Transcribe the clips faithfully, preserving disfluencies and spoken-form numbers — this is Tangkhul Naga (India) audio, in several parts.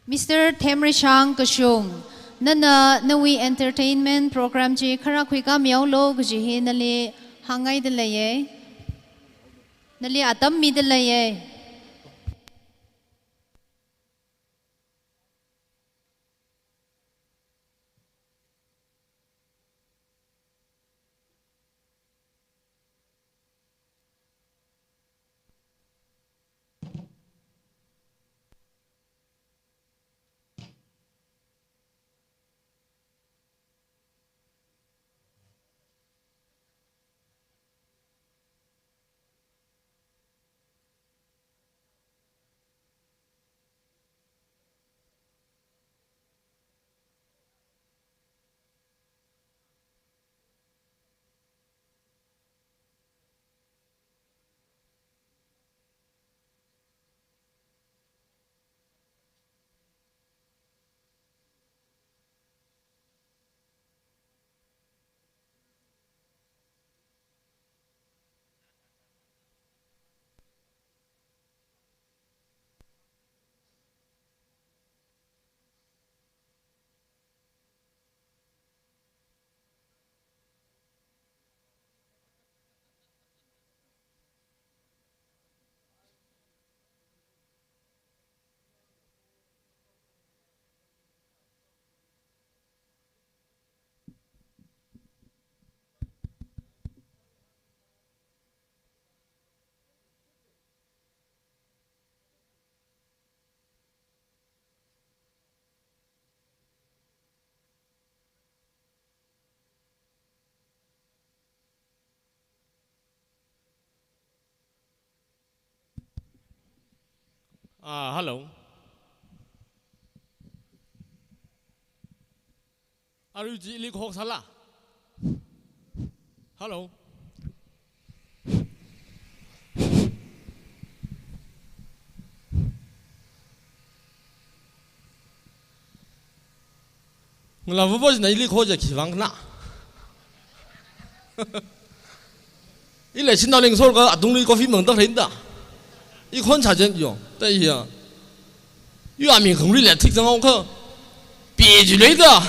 Mister Themrishang Kashung, nana nawui entertainment program chi khara khuikāmihaolu kaji hi nali hāngngaida leiya. Nali atam mida leiya. Ah, hello. Arui chi ili khok sāla? Hello. Ngala vavo jina ili khoja khiwuivang khala. Ila shinao ling sol ka atungli coffee mang tak lenda. I khon sa jen yo. Ta iya. Yu ami khangri le thik zang ong kha. Pi ju lei da.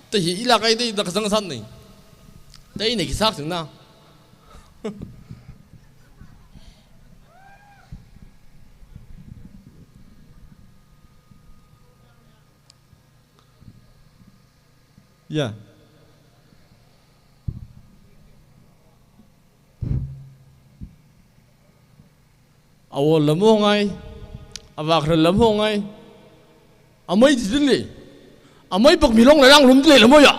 Ta hi ila kai dei da kazang san nei. Ta ina khi sak sing na. Ya. Awo lam hongai, avak ra lam hongai, amei jidili, amei pak milong la yang rum dili lam ya.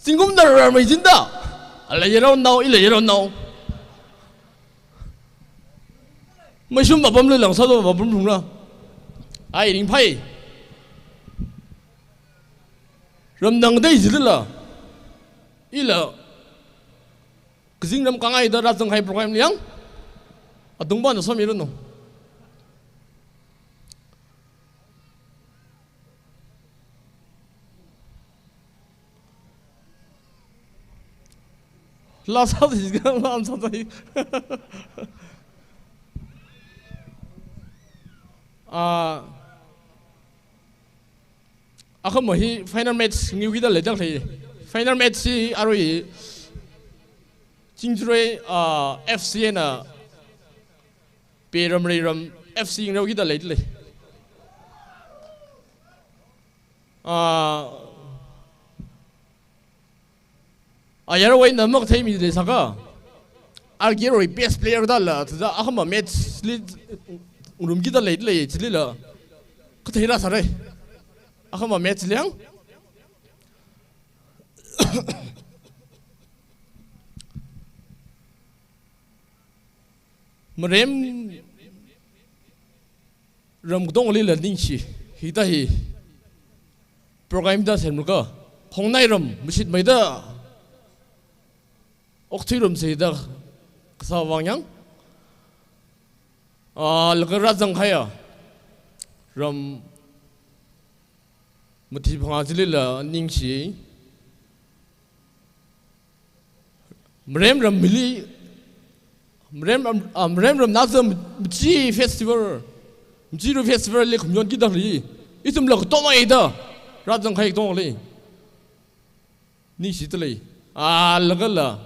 Singum dar ra mei jinda, ala yero nao, ila yero nao. Meishum mapam le lang sa do mapam rung ra. Ai ringphai. Ramdang dei jilala. Ila. Kazing ram kangai da rāzang hai program liang. Atung ba na somi rano. La sa si ka la sa sa. Ah, akhama hi final match ngiu kida lei tak lei. Final match hi arui Chingjarui, ah, F C na Peram Reiram F C ngiu kida lei lei. Ah, ayar wai na mak thei mi de saka. Arki roi best player da la, tsa akhama match li rum kida lei lei chili la. Ka thei ra sa rai. Akhama match liang. Marem ram kudong li la ningshi, hita hi program da sem ka, khongnai ram, mashit mai da, okthui ram se da, kasa wang yang, ah, laga rāzang khaya, ram, mati phanga chili la ningshi, Marem ram mili Marem, am, am, Marem ramna zam chi festival. Chi ru festival li khumyon kida li. Ithumla katonga ida. Rāzang khai katonga li. Ningshida lei. A, laga la.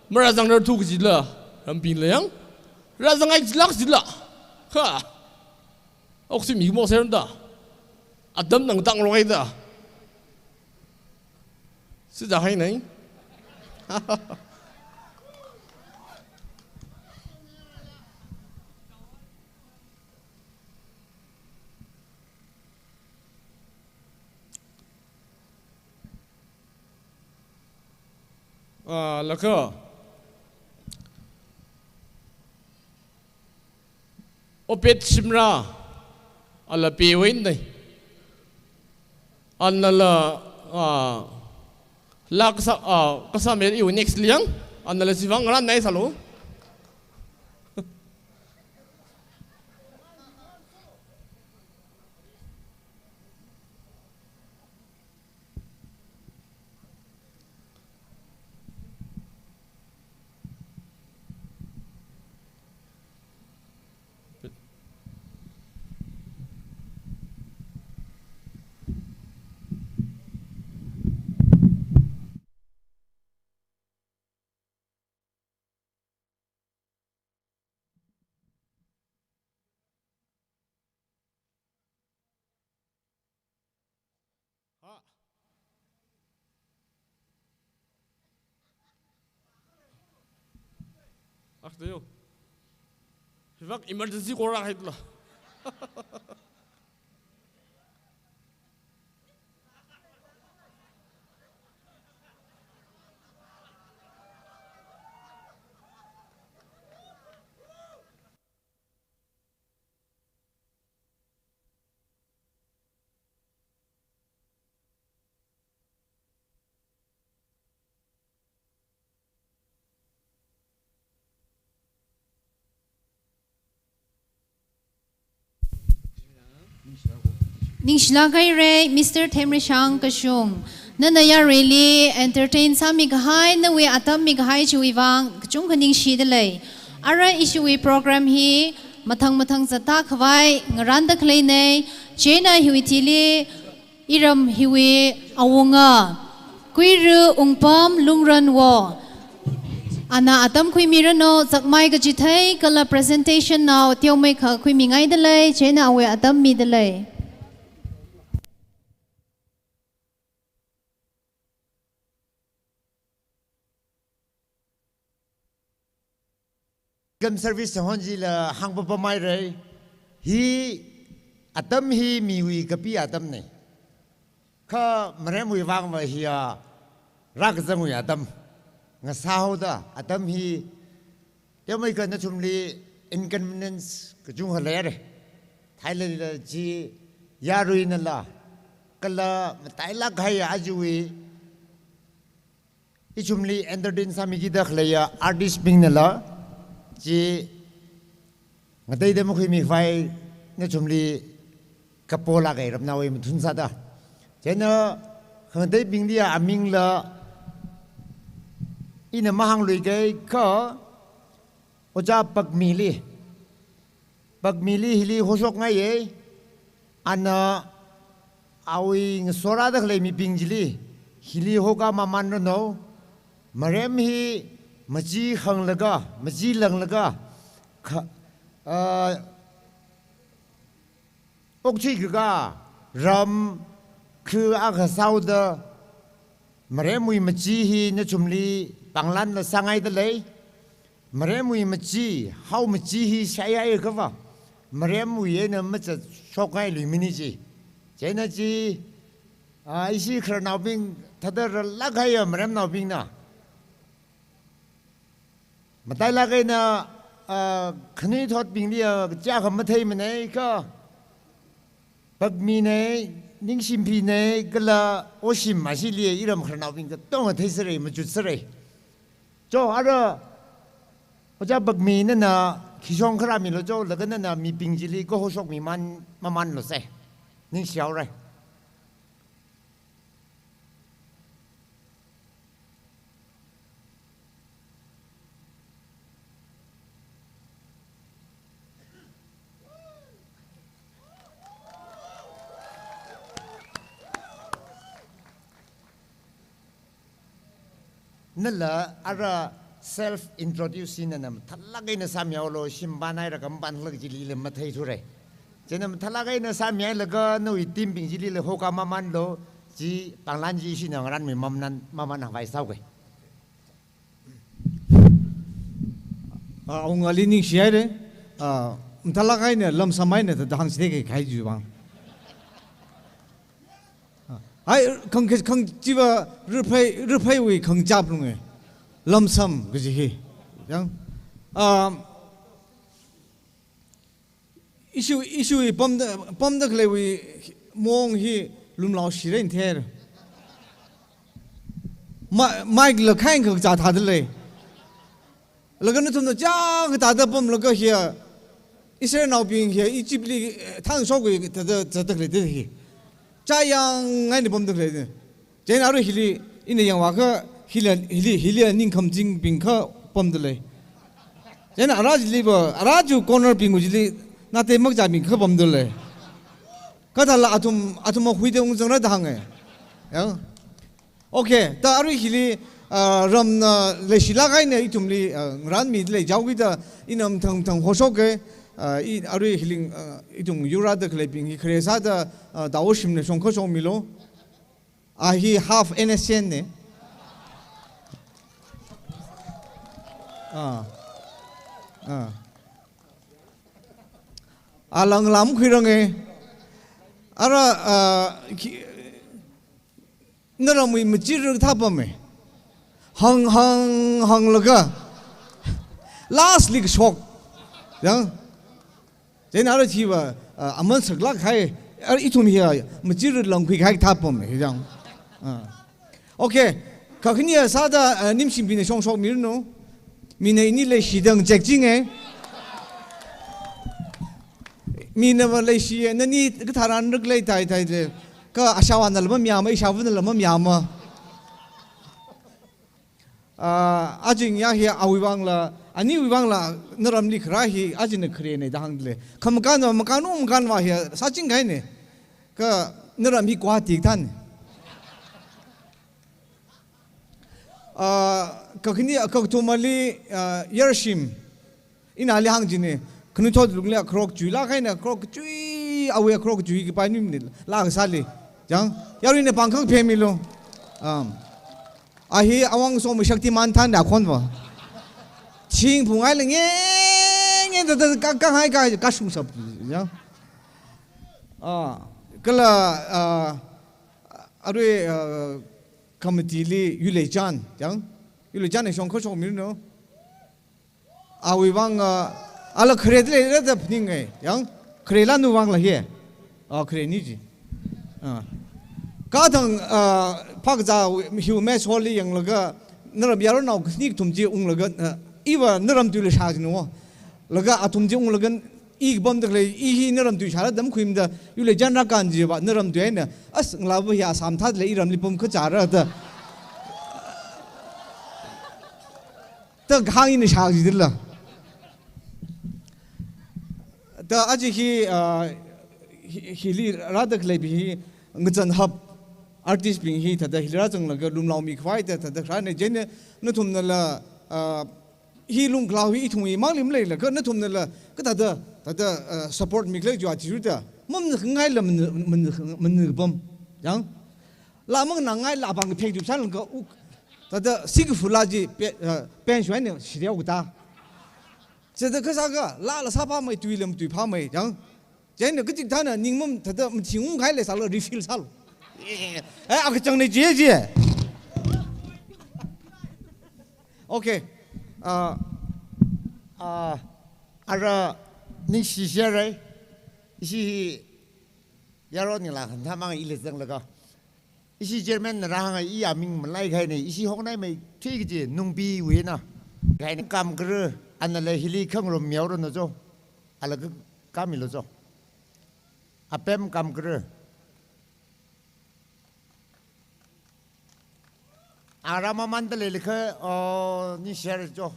Marāzangrarthu kajila. Rambing la yang. Rāzanghai jilak jila. Ha. Oxy mi mo serda. Atam nang tang roi da. Sida hai nai. Ah, laga. Obed Shimrah, ala pe win dai. Anala, ah, la kasa, ah, kasa mer iu next liang, anala sivang ran nai salo. Ha. Ak, tayo. Hivak emergency call rāhai tula. Ningshilak haira, Mister Themrishang Kashung. Nana yaruili entertain sāmi kahai, nawui atam mikahai chiwui vang, kachungkha ningshida lei. Ara ishiwui program hi, mathang mathang zatda khavai, ngaranda khalei nei, chieina hiwui thili, iram hiwui awunga, Kuiru Ungpam Lungranwo. Ana atam khuimiranu, zakmai kachithei, kala presentation nao, teomeikha khuimingaida lei, chieina awui atam mida lei. Welcome service chang hon jila hāngpapam haira. Hi atam hi miwui kapi atam nei. Kha Maremwui vangva hiya rākazangwui atam. Ngasāhaoda atam hi teomeikha nathumli inconvenience kachungkha leira. Thailandla chi yaruinala, kala matailak kahai ajawui ithumli entertain sāmikida khaleiya artist bingnala, chi ngateida makhuimi khavai nathumli kapo lāka ramnaowui mathun sāda. Chieina khangateibingli amingla ina mahānglui kahai kha Ojā Pakmili. Pakmili hili hoshokngaiya. Ana awui ngasorāda khalei mibing chili, hili hoka mamanranu. Marem hi machi hānglaga, machi langlaga, kha, ah, okthui kaka ram khu akha sāhaoda, Maremwui machi hi nathumli panglanla sāngaida lei. Maremwui machi, hao machi hi shaiya kava, Maremwui eina machashokngailui mini chi. Chieina chi, ah, ishi khararnaobing thāda rālak kahaiya Maremnaobingna matailak eina, ah, khanuithotbingli, ah, chiyākha matheimanei kha, Pakmi nei, Ningshimphi nei, kala Oshim ashili iram khararnaobing katonga theiserei, machutserei. Cho, ara, Ojā Pakmi nana khi shong kharāmilu cho, laga nana mibing chili kahoshokmiman, mamanlu se. Ningshihaora. Nala ara self introduce hi nana mathālāk eina sāmihaolu, shimpan haira kamphan lāk chilila matheithura. Chieina mathālāk eina sāmihailaga nawui team bing chilila hoka mamanlu, chi pānglan chi ishina ngaranmi maman, maman hāngvai sāuke. Ah, awungali ningshihaira. Ah, mathālāk eina lamsam eina thāda hāngchithei kahai chiwui vang. Ah, ai, khang, khang chiva riphei, ripheiwui khangachā phalunge. Lamsam kaji hi. Yang, ah, issue, issue hi pamda, pamda khaleiwui mong hi lumlao shiren ther. Ma-, mic la khang khangachā thāda lei. Laga nathumna chāng kathāda pamlaga hiya, Israelnaobing hiya Egyptli, eh, thangshok kathāda, thāda khalei da hi. Chāyang eina pamda khalei da. Chieina arui hili, ina yangvākha hila, hili, hili ningkhamchingbing kha pamda lei. Chieina ara chiliva, ara chi corner bing chili, nate makchābing kha pamda lei. Kathāla athum, athum ahuida ungzangra da hānge. Yang. Okay, ta arui hili, ah, ramna leishilāk eina ithumli, ah, ngaranmida leichaokida ina mathang mathang hoshoke, ah, i arui hili, ah, ithum yurda khaleibing hi khare sāda, ah, Tao Shimna shongkha shongmilu. Ah, hi half N S C N ne. Ah. Ah. Alang lam khuirange. Ara, ah, ki, naramwui machirra thāpame. Hāng, hāng, hānglaga. Lastli kashok. Yang. Chieina ara chiva, ah, aman saklāk kahai. Ara ithum hiya machirra langkhui kahai thāpame. Yang. Ah. Okay. Kakhane sāda, ah, Nimshimbingna shongshokmiranu. Mina ini leishida ngachekchinge. Minava leishiye, nani katharan rak lei thai thai le. Kha ashāvānala mamayāma, ishāvānala mamayāma. Ah, aja ngayā hi awui vangla, aniwui vangla, naramli kharā hi, ajana kharene da hāngda lei. Khamakānva, makān, makānva hi, sāching kahaine. Kha naram hi Guwahati kathāne. Ah, kakhane, kakathumali, ah, Yarshim. Ina ali hāngchine, khanuithot lungli kharok chuilāk eina, kharok chui, awui kharok chui kapai nimni, laa kasāli. Yang, yaruina pāng khangphemilu. Um. A hi awang som Shaktiman than da khonva. Ching phungai le nge, nge da da ka, kahai ka, kashungshap. Yang. Ah, kala, ah, arui, ah, committee li Yuleichan, yang. Yuleichanna shongkha shongmiranu. Awui vang, ah, ala khareda leira da phaninge, yang, kharela nawui vangla hi. Ah, khareni ji. Ah. Kathang, ah, phakazā hiwui mess hall li yanglaga, naram yaronnao khani kathum chi unglaga, ah, iva naram tuila shāchinu. Laga athum chi unglaga, i kapamda khalei, i hi naram tui shāra da makhuimada, Yuleichan rākān chiva, naram tui eina, as, ngalāva hi Assam thāda lei, iramli pam kachāra da. Ta kahāng ina shāchidala. Ta aja hi, ah, hi, hili rāda khaleibing hi ngazan hap artist bing hi thāda hili rāzanglaga lumlaomi khavai ta thāda kharāne, chieina nathumnala, ah, hi lungkhalao hi ithumwui mangli maleila, kha nathumnala kathāda, thāda, ah, support mikhalei chiva athishurda. Mamna khangaila man, man, man kapam. Yang. Laa manganāngaila pāng kaphek tup sālakha uk. Thāda sikaphula chi pe, ah, pen shuaina shireo kata. Chithāda kasā kha, laala sāpamei, tuila matuipamei, yang. Chieina kachikathāna ningmam thāda mathing ungkahai leisālu, refill sālu. Eh, akachang ni chi chi. Okay. Ah, ah, ara ningshi share. Ishi hi yaro ningla khan thamang ili zanglaga. Ishi chairman na rāhānga iya ming malai kahaine, ishi hoknaimeithui kaji Nungbiwui na. Kahaine Kamkara, anala hili khangarum mihaoranu jo. Ala ka, kamilu jo. Apem Kamkara. Ara mamanda leilakha, oh, ni share jo.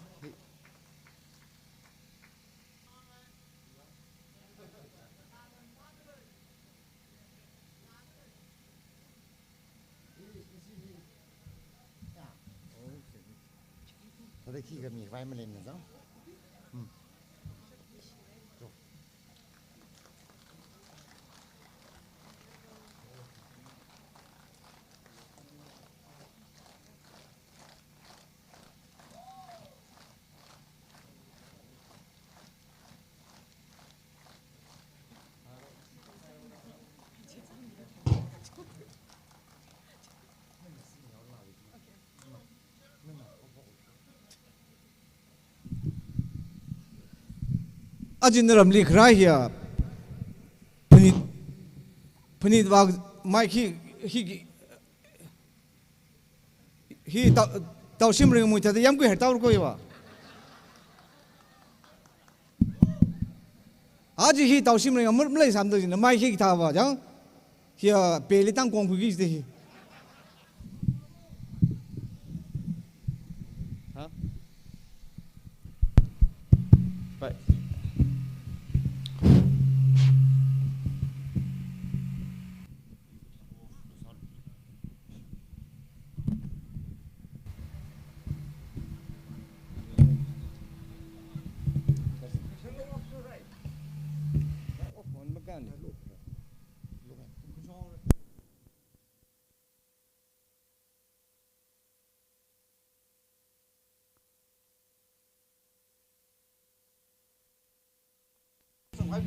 Reki kami vai malen na zang. Hmm. Aja naramli kharā hiya. Phanit, phanit vak mai khi, khi, khi tau, tau shim ring mui thāda yamkui har tau ko iwa. Aja hi tau shim ring mur mlai sam da jin mai khi thāva jang. Hiya peli tang kong khuiki jide hi. Ha? Bai.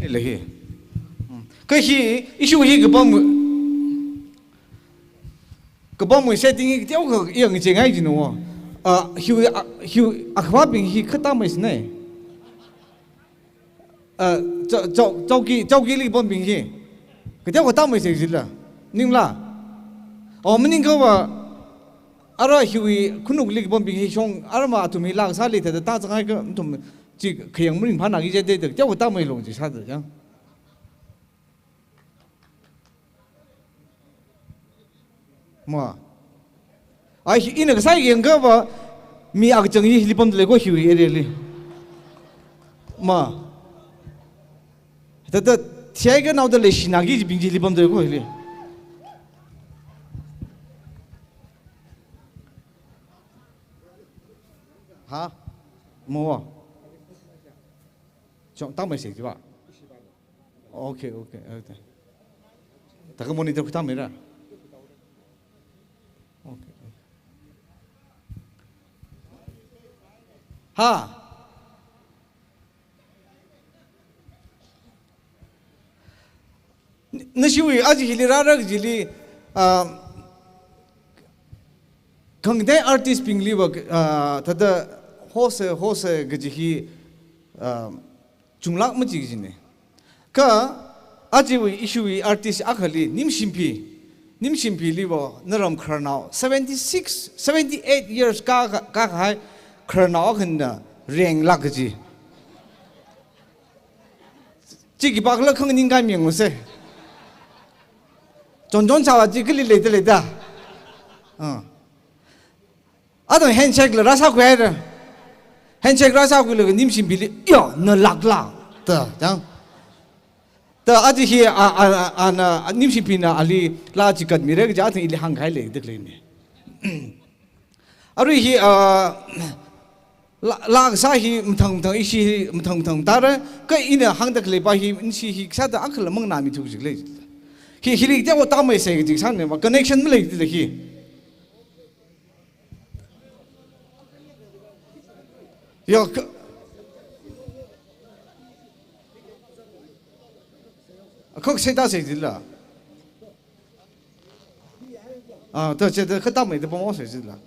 Lei hi. Hmm. Kha hi issue hi kapam, kapam setting hi teokha yang chengai jino. Ah, hi, ah, hi akhava bing hi khatamei sinai. Ah, chao, chao, chaoki, chaokili pambing hi. Kateokha tamei se jila. Ningla. O maning kava ara hiwui khanukli pambing hi shong ara ma athum hi lak sāli thāda ta changai kha athum chi khayang maringphāna ki jide da teokha tamei long chi sāda jang. Ma. Ai, hi ina kasai yangkava mi akachang hi hili pamda lei ko hiwui area li. Ma. Thāda thiai kha naoda leishina kibing chi hili pamda lei ko hili. Ha? Mo. Chong tamei se jiwa. Okay, okay, okay. Taka monitor khutamei ra. Okay. Ha. N-, nashiwui aja hili rāra kajili, ah, khangatei artist bingli va, ah, thāda hose, hose kaji hi, ah, chunglāk maji kajine. Kha ajawui ishiwui artist akhali Nimshimphi, Nimshimphili va naram khararnao seventy-six, seventy-eight years ka, ka, kahai khararnao akhana renglāk kaji. Chi khipākhala khanganing kai miyang use. Chonchon sāva chi kali leida leida. Ah. Athang handshake la rāsākhui haira. Handshake rāsākhuilaga Nimshimphili, "Yo, na lākla?" da, jang. Da aja hi, a, a, a, ana, Nimshimphina ali laa chigatmira kaja athang ili hāngkahai leida khaleine. Arui hi, ah, laa, laa kasā hi mathang mathang ishi hi mathang mathang tāra, kha ina hāngda khalei pa hi, ishi hi kasāda akhala manganāmi thukaji lei. Hi, hili teokha tamei se kaji sāne ma, connection maleida lei hi. Yo, kha, kha seida se jila. Ah, ta che ta khatamei ta pamo se jila.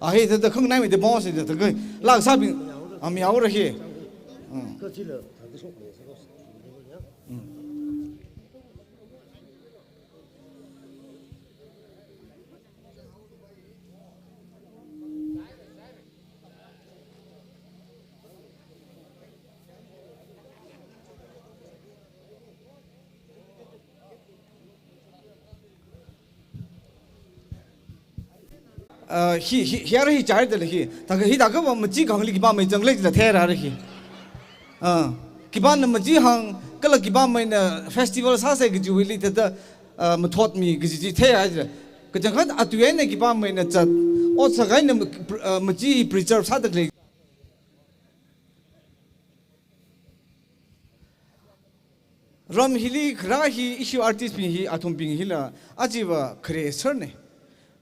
A hi ta, ta khangnaimei ta boss ta, ta kai lak sābing, a, mi aura hi. Mm. Mm. Ah, hi, hi, hi ara hi chai dala hi. Taka hi taka va machi khangli khipāmei zangla jila thera ara hi. Ah, khipāna machi hāng, kala khipāmeina festival sāsai kajiwuili thāda, ah, mathotmi kaji chi thei haira. Kachangkhat atu eina khipāmeina zat, ot sākhaina, ah, machi preserve sāda khalei. Ram hili kharā hi issue artist bing hi athumbing hila ajiva khare serne.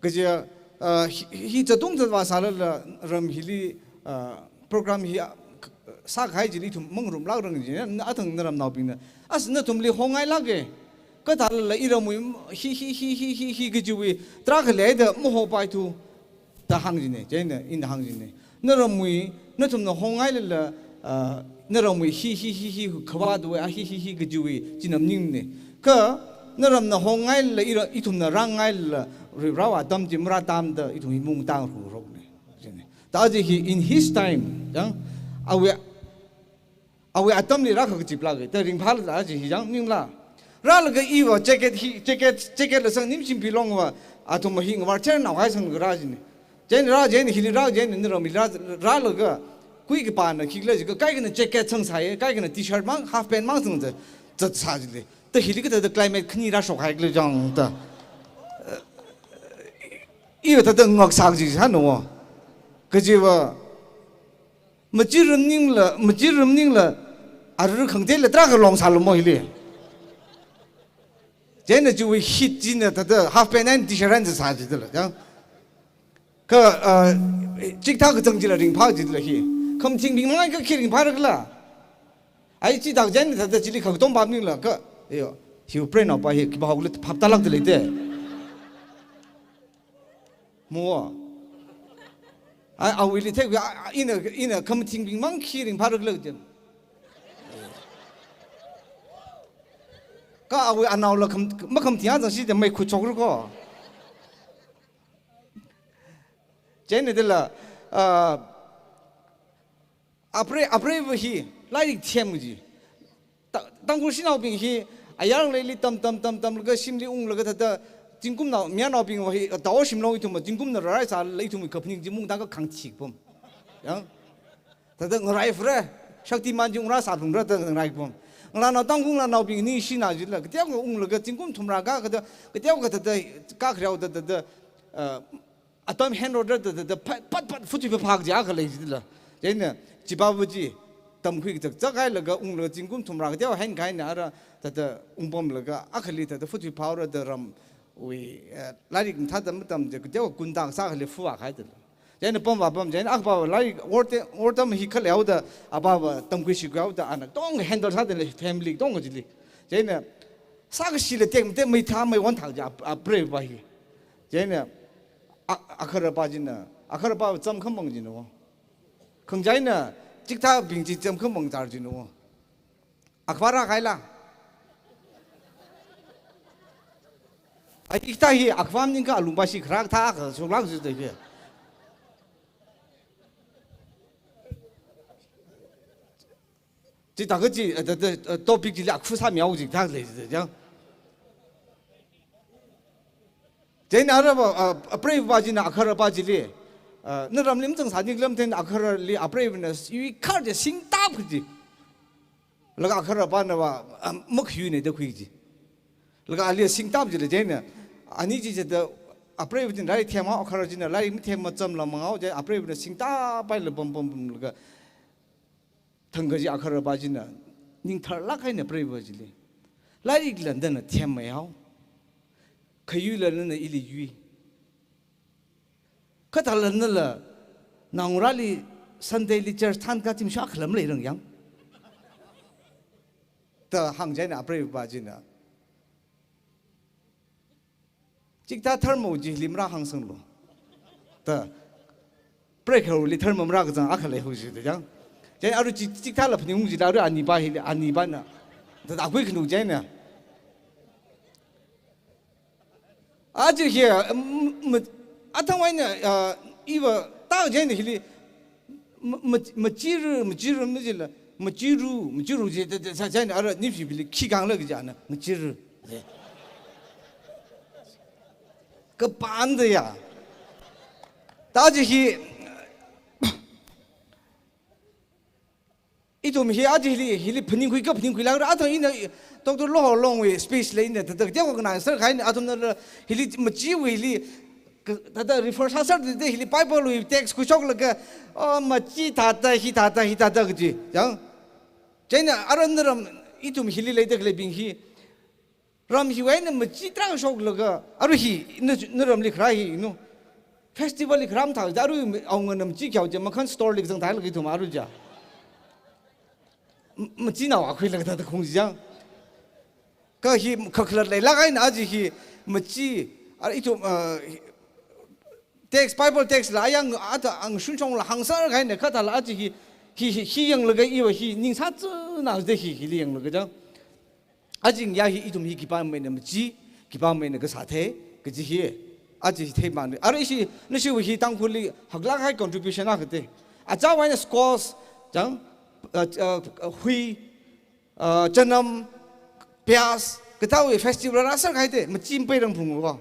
Kaja, ah, hi, hi zatung zatva sālala ram hili, ah, program hi, ah, k-, sākahai chili ithum mangarumlākrang jina, athang naramnaobingna. As nathumli hongailāke. Kathālala iramwui hi, hi, hi kajiwui tarākha leida mahopaithu da hāng jine, chieina ina hāng jine. Naramwui, nathumna hongailala, ah, naramwui hi, hi, hi, hi, khavātwui, ah, hi, hi, hi kajiwui chi namningne. Kha naramna hongailala, ira, ithumna rāngailala, ri, rāva atam chi marātamda, ithum hi mungtang rurokne. Jine. Taji hi in his time, yang, awui awui atamli rākha kachiplāke, ta ringphālala chi hi yang ningla. Rālaga iva jacket hi, jacket, jacket la sang nimshim pilongva, athum hi ngavār chen nao hai sang rā jine. Chen rā chen hili rā chen naramli rā, rālaga, kui khipāna khikhala jiakha, kaikhana jacket sangsāye, kaikhana T-shirt mang, half pant mang sang zat, zatsā jile. Ta hili kathāda climate khani rāshok haikhala jang ta. Iva thāda ngaksā kaji sāna wo. Kajiva, machi ram ningla, machi ram ningla, arui khangateila tarākha long sālu mo hili. Chieina chiwui heat china thāda half pant and T-shirt and sā jidala, yang. Kha, ah, chikathā kachang chila ringphā jidala hi. Khamathingbing mang kha khi ringphārakhala. Ai chithā chieina thāda chili khangatom pam ningla kha, yo, hiwui preinaopa hi, khipā haokhala phap tālākda leite. Mo. Ai, awuili thei, a, a, ina, ina khamathingbing mang khi ringphārakhala jin. Kha awui anaola kham, makhamathinga zangsi de mei khuchokra ko. Chieina dala, ah, Apre, apreiva hi, lairik them ji. Ta-, Tangkhul shanaobing hi, ayar leili tam, tam, tam, tamlaga shimli unglaga thāda, zingkumnao, mayarnaobingva hi, tao shimlong ithumva, zingkumna rarai sālala ithumwui kaphaning chi mungtang kakhang thikpam. Yang? Thāda ngarai fre, Shaktiman chi ungra sāphungra da ngarai pam. Ngalānao Tangkhul ngalānaobing ningshina jila, kateokha unglaga zingkum thumrā ka, kateokha thāda, ka khareo da, da, da, ah, atam henro da, da, da, da, pat, pat, pat, futui phaphak ja khalei jila. Chieina, chipāva chi, tamkhui kachak chak hailaga unglaga zingkum thumrā kateo hen kahaina ara, thāda ungpamlaga, akhali thāda futui phaora da ramwui, eh, lairik mathāda matam ja, kateo kunda sākhali fuwa khai da. Chieina pamva pam, chieina akhava lairik worte, wortam hi khaleo da, apāva tamkhui shikao da, ana tong handle sāda lei family tong jili. Chieina, sākashila tek, tek mei thā mei wan thak ja, ap-, apreiva hi. Chieina, a, akharapa china, akharapa cham khamang china wo. Khangachāna, chikathābing chi cham khamang char china wo. Akhava rākahaila. Ai, hikathā hi akhava maningakha alungpa shi kharā kathā kashoklāk jida hi. Chithā kaji, eh, the, the, eh, topic chili akhu sāmihao jithā lei jida, yang. Chieina arava, ah, apreiva china akharapa chili, ah, naramli mazangsā niklam then akharali apreivana yuikhar ja singtap kaji. Laga akharapanava, ah, makhayuine da khui ji. Laga ali singtap jila chieina, ani chi chithāda apreiva china lairik themhao, akhara china lairik mathem machamla mangao, chieina apreivana singtap haila pam, pam, pamlaga, thangkha chi akharapa china, ningtharlāk haina preiva chili. Lairik landana themmihao. Khayuila nana ili yui. Kathāla nala, naongarāli Sunday li church thānkā chi mashā khalam leirang yang. Da hāng chieina apreiva china. Chikathā tharmo chili marāhāngsanglu. Da, preikhali tharmo marākazang akha leihao jida yang. Chieina arui chi, chikathāla phaningung jila arui anipa hili, anipana. Da, da akhui khanuk chieina. Aja hi, m-, m-, athang eina, ah, iva, ta chieina hili, m-, m-, machiru, machiru, majila, machiru, machiru ji, da, da, sa chieina ara nimshi pili, khi kangla kaji ana, machiru. Kapanda ya. Ta aja hi, ithum hi aja hili, hili phaningkhui ka phaningkhuilākra, athang ina Doctor Loholongwui speech la ina thāda, thāda recognize sākahai ina, athumna hili machiwui hili, ka-, thāda refer sāsāda hili Bible wui text khuishoklaga, oh, machi thāda, hithāda, hithāda kaji, chang. Chieina aram naram ithum hili leida khaleibing hi, ram hiwui eina machi tarākha shoklaga, arui hi, na, naramli kharā hi, no. Festival li kharā mathāda, arui awungana machi khayao chi, makhan store li kazang thālaga ithum arui chi. M-, machinao akhuilaga thāda khung chi chang. Kha hi kakhalat leilāk eina aja hi machi, arui ithum, uh, text, Bible text la ayang ata angshun shongla hāngsākahai ina, kha thāla aja hi, hi, hi, hi yanglaga iva hi ning sāchunada hi, hili yanglaga chang. Aja ngayā hi ithum hi khipāmei eina machi, khipāmei eina kasā thei, kaji hi, aja hi theimana. Arui ishi, nashiwui hi Tangkhulli haklākahai contribution akha te. Achāwui eina squash, chang, uh, uh, hui, uh, chanam, pyaz, kathāwui festival rāsākahai te, machi mapeirang phungva.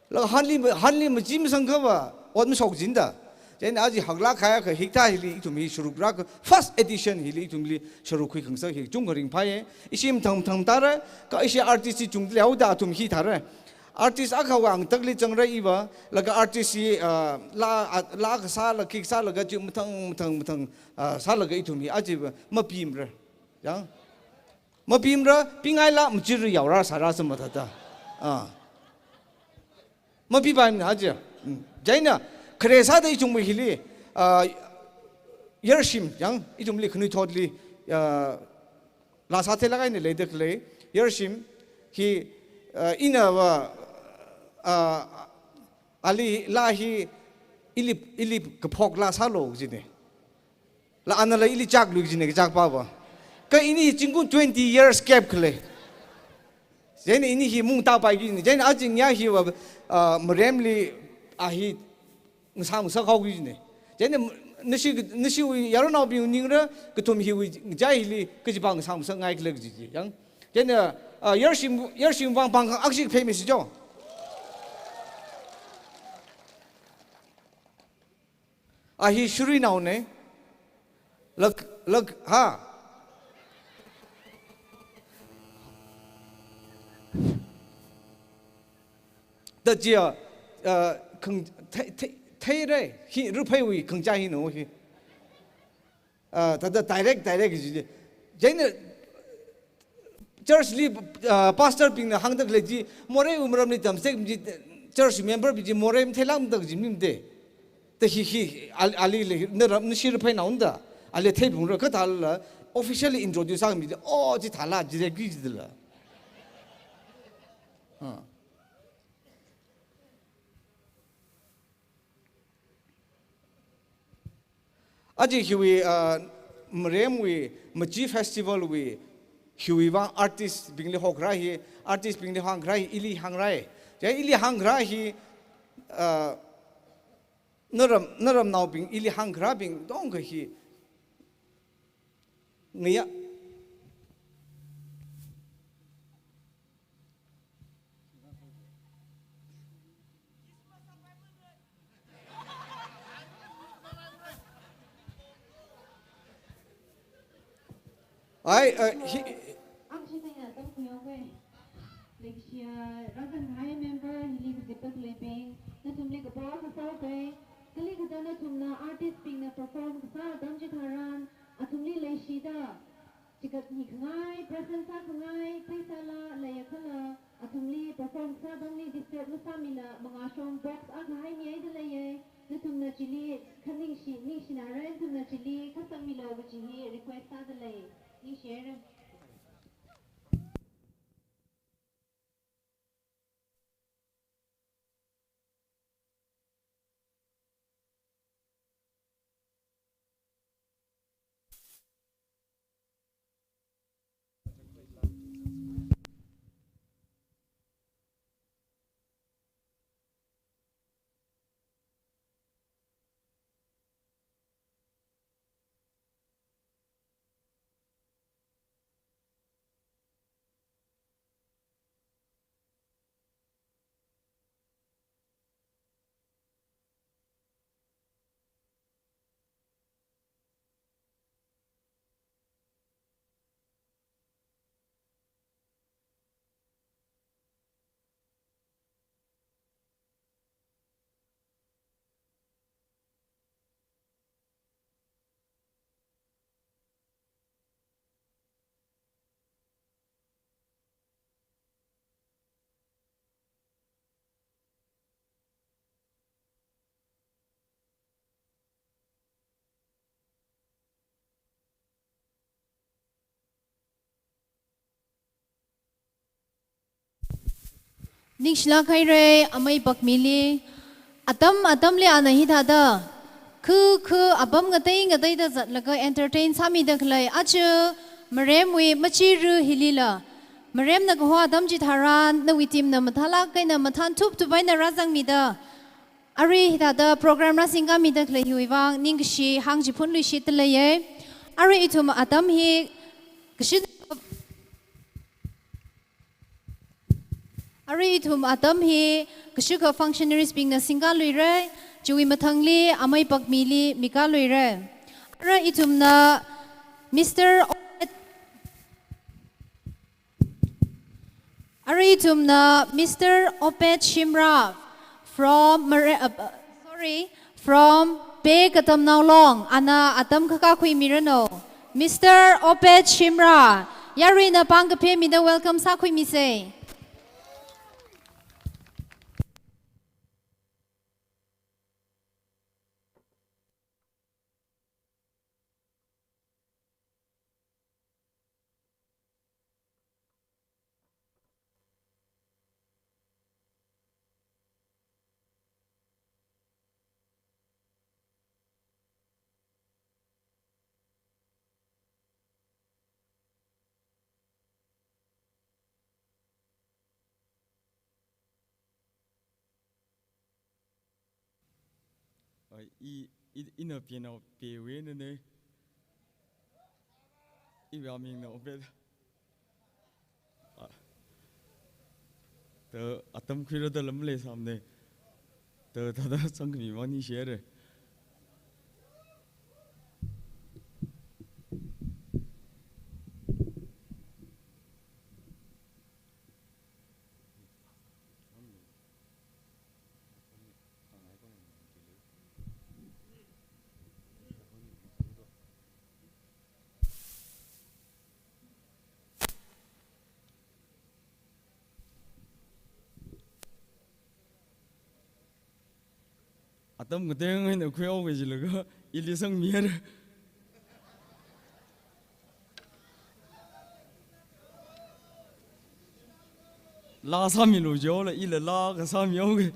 Laga hanli, hanli machi masangkhava, ot mashok jida. Chieina aja haklākahai akha hikathā hili ithum hi sharuk rāka, first edition hili ithumli sharuk khuikhangasak hi chungkha ringphāya. Ishi mathang mathang tāra, kha ishi artist chi chungda leihaoda athum hi thāra. Artist akhawui angtakli zangra iva, laga artist hi, ah, laa, ah, laa kasā, laa khi kasā, laga chi mathang, mathang, mathang, ah, sālaga ithum hi aja va mapimra. Chang. Mapimra, pingaila, machirra yaora sāra sāma thāda. Ah. Mapipaimana aja. Mm. Chieina, khare sāda ithumwui hili, ah, yarshim, chang, ithumli khanuithotli, ah, laa sātheilāk eina leida khalei, yarshim, hi, ah, ina va, ah, ali laa hi, ili, ili kaphok laa sālu jina. Laa anala ili chaklui jina kachakpa va. Kha ini zingkum twenty years gap khalei. Chieina ini hi mung tāpaiki jina. Chieina aja ngayā hi va, ah, maremli a hi ngasā ngasā khuiki jina. Chieina nashi, nashiwui yaronnaobing ningra kathum hiwui ngachai hili kajipa ngasā ngasāngai khala kaji chi. Chang. Chieina, ah, yarshim, yarshim vang pāng akha chi phei misi jo. A hi Shirui naona. Lak, lak, ha. Da jia, uh, khang, thei, thei, theira, hi, ruphaiwui khangachā hi no hi. Uh, thāda direct, direct ji. Chieina, church li, ah, pastor bingna hāngda khalei chi, morei wui maramli tamsek chi, church member bing chi morei matheilākda kaji mi made. Ta hi hi, al-, ali le, naram, nashi ruphai naona da, ali theiphungra kathāla, officially introduce sāmi chi, oh, chi thāla, chi reki chi la. Ah. Aja hiwui, ah, maremwui, machi festival wui, hiwui vang artist bingli hokra hi, artist bingli hāngkra hi, ili hāngra. Ja ili hāngkra hi, ah, naram, naramnaobing ili hāngkrabing tongkha hi. Ngayā. Ai, uh, hi- Ang shi tanya tam kuyo kwe. Leikashiya, rāzangkahai member, hili kazipda khaleibing, nathumli kapo kasā kwe, kali kathā nathumna artist bingna perform kasā atam chitharan, athumli leishida, chigat mikhangai, present sākhangai, pheisāla, leiakhala, athumli perform sāda athumli disturb masāmila, mangāshong box akha haimihaida leiya, nathumna chili, khaningshi, ningshinara, nathumna chili, khasangmilo kaji hi request sāda lei, ningshihaira. Ningshilāk haira, amei Pakmili. Atam atamli ana hithāda khu khu apam ngatei ngateida zatlaga entertain sāmida khalei. Aja Maremwui machiru hilila, Maremna kaho atam chitharan nawui team na mathālāk eina mathān thupthup eina rāzangmida, arui hithāda program rāsingkāmida khalei hiwui vang ningkashi hāngchiphunluishitda leiya. Arui ithum atam hi kashi Arui ithum atam hi kashikha functionaries bingna singkāluira, chiwui mathangli amei Pakmili mikāluira. Arui ithumna Mister Obed, arui ithumna Mister Obed Shimrah from Mare-, uh, sorry, from Pe Katamnao Long, ana atam khakā khuimiranu. Mister Obed Shimrah, yaruina pāng kaphemida welcome sākhuimisa. Ai, i, i, ina Penao Pewenna ne. Iwui amingna Obed. Ah. Ta atam khuirada lam leisāmana. Ta, ta, ta, sangkhami mani share. Atam kateng eina khuihaoki jilaga, ili sangmihaira. Laa sāmilu jihaola, ila laa kasāmihaoki.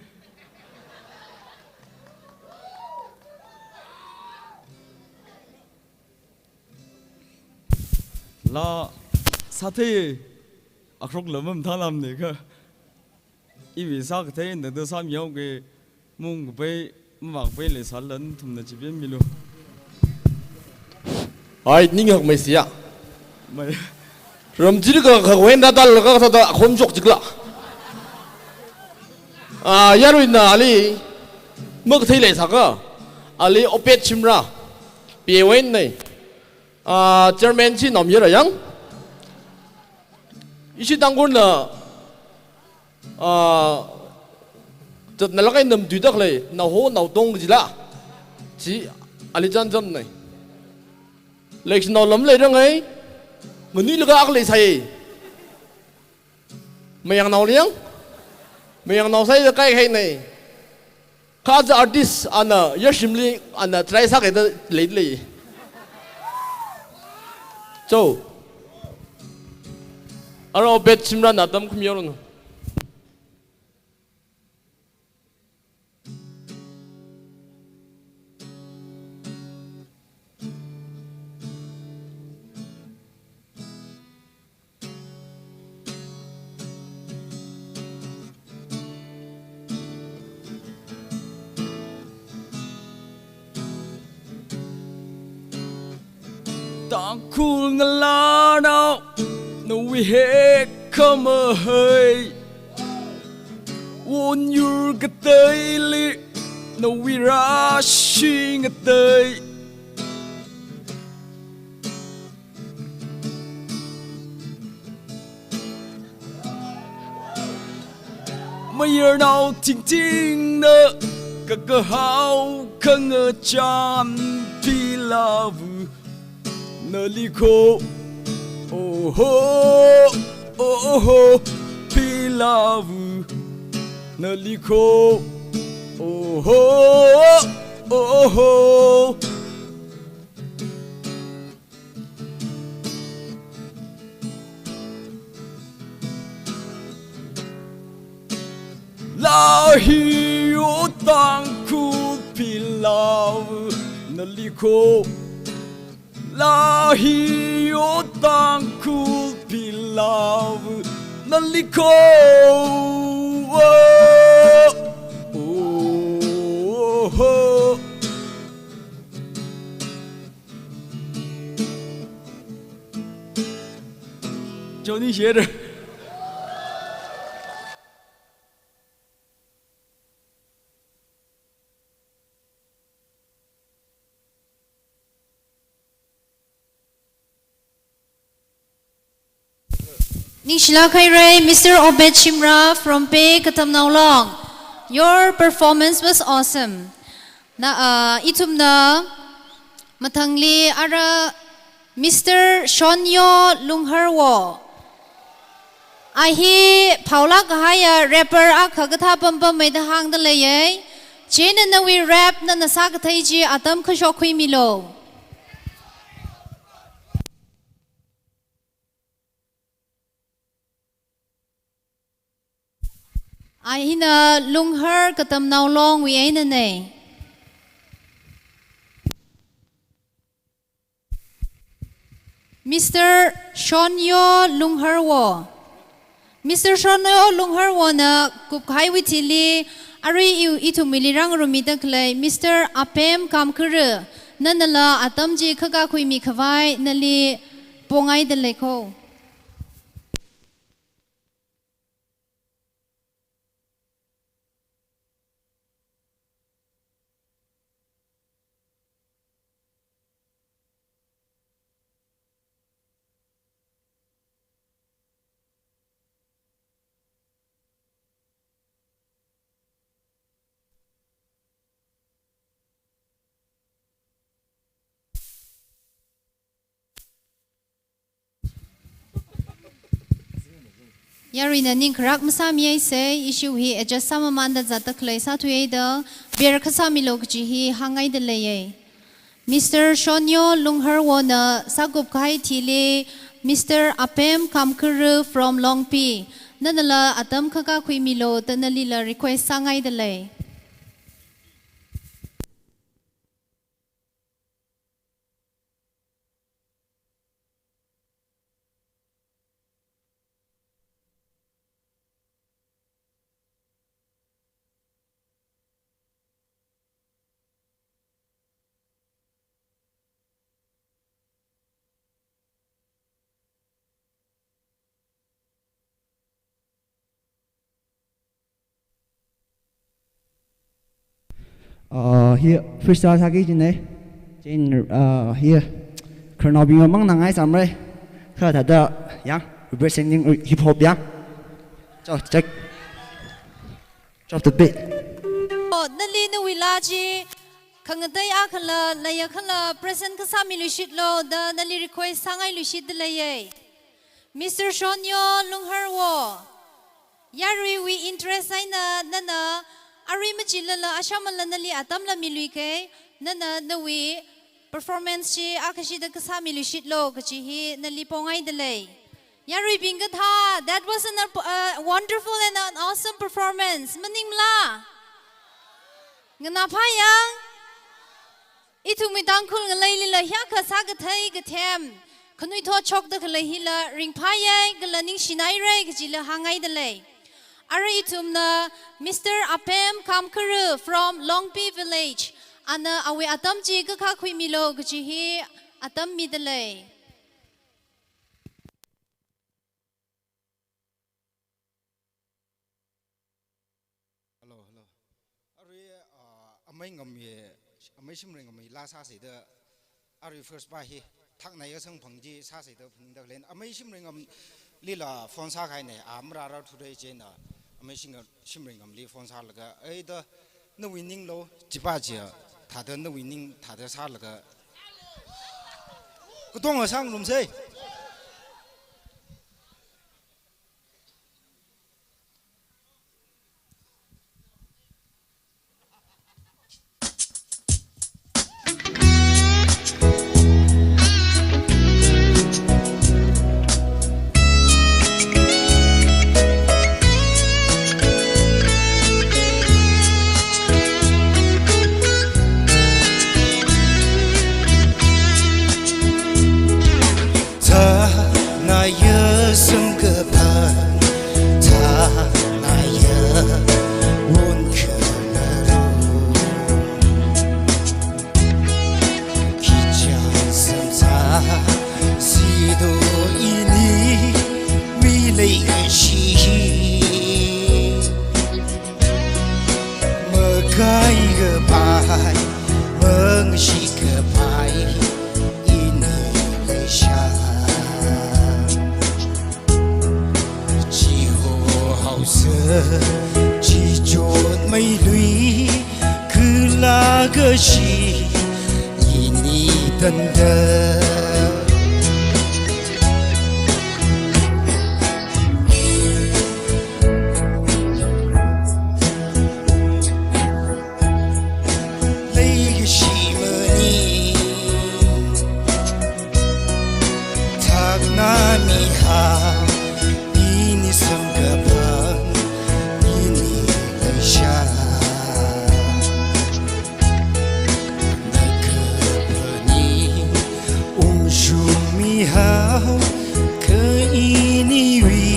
Laa sāthei, akrok lam mathālāmana kha. Iwui sākathei nada sāmihaoki, mung kapai, mavā kapai leisālala nathumna chipemmilu. Ai, ninghakmeisiya. Mai. Ramchili ka, kawen da dal ka, ka, da, khon jok jikla. Ah, yaruina ali, makathei leisāka. Ali Obed Shimrah. Pewenna. Ah, chairman chi Naomayara yang. Ishi Tangkhulna, ah, zatnalāk eina namtuida khalei, naoho naotong kajila. Chi, ali chānjamna. Leishinao lam leirangai, nganuilaga akha leisai. Mayangnao liang, mayangnao sāida kaikhaina. Kha aja artist ana, yashimli ana try sākaida leilei. So, ara Obed Shimrahna atam khuimihaoranu. Tangkhul ngalānao, nawui hekhamahai. Wonyur kateili, nawui rāshi ngatei. Mayarnao tingtingna kakahao khangachān pilavu. Nali kho, oho, oho, pilavu. Nali kho, oho, oho. Lahi o Tangkhul pilau nali kho. Lahi o Tangkhul pilau nali kho. Oh, oh, oh. Johnny Shader. Ningshilāk haira, Mister Obed Shimrah from Pe Katamnao Long. Your performance was awesome. Na, uh, ithumna mathangli ara Mister Shonyo Lungharwo. A hi phaolāk kahaiya rapper akha kathā pampam maida hāngda leiya. Chieina nawui rap nana sākathei chi atam kashok khuimilu. A hina Lunghar Katamnao Longwui einana. Mister Shonyo Lungharwo. Mister Shonyo Lungharwona kupkahaiwui thili, arui i, ithumwuili rāngarumida khalei Mister Apem Kamkharu, nanala atam chi khakā khuimi khavai nali pongaida lei kho. Yaruina ning kharak masāmihaisa, issue hi adjust sāmamānda zatda khalei sāthuida, bear kasāmilu kaji hi hāngngaida leiya. Mister Shonyo Lungharwona sākupkahai thili, Mister Apem Kamkharu from Longpi, nanala atam khakā khuimilu da nalila request sāngaida lei. Uh, hi freestyle sāki kajina. Chieina, uh, hi khararnaobing mang nganai samra. Kha thāda yang, representing hip hop yang. Cho, check. Drop the beat. Oh, nali nawui laa chi khangatei akhala, laiya khala present kasāmiluishitlu da nali request sāngailuishitda leiya. Mister Shonyo Lungharwo, yaruiwui interest eina nana arui machilala ashamala nali atamla miluika, nana nawui performance chi akhashida kasāmiluishitlu kaji hi nali pongaida lei. Yaruibing kathā, that was an, uh, wonderful and an awesome performance. Maningmala? Nganāphai yang? Ithumwui Tangkhul ngaleilila hiyākha sākathei kathem, khanuithot shokda khalei hila ringphāya, kala ningshinaira kajila hāngngaida lei. Arui ithumna Mister Apem Kamkharu from Longpi Village, ana awui atam chi khakā khuimilu kaji hi atam mida lei. Hello, hello. Arui, uh, amei ngammi, amei Shimrei ngammi laa sāsāda, arui first pa hi thaknai kasang phang chi sāsāda phaningda khalei. Amei Shimrei ngamlila phone sākahaina, a marāra thuda chieina, amei Shimrei, Shimrei ngamli phone sālaga, "Ei da, nawui ninglu, chipa chi, thāda nawui ning, thāda sālaga. Katonga sāngarumsa." Mangashikapai ini leisha. Chiho haosa, chichotmeilui, kala kashi ini tanda. Leikashi maning, thakna mihao, ini samkaphang, ini leisha. Nakaphaning, ungshung mihao, kha iniwui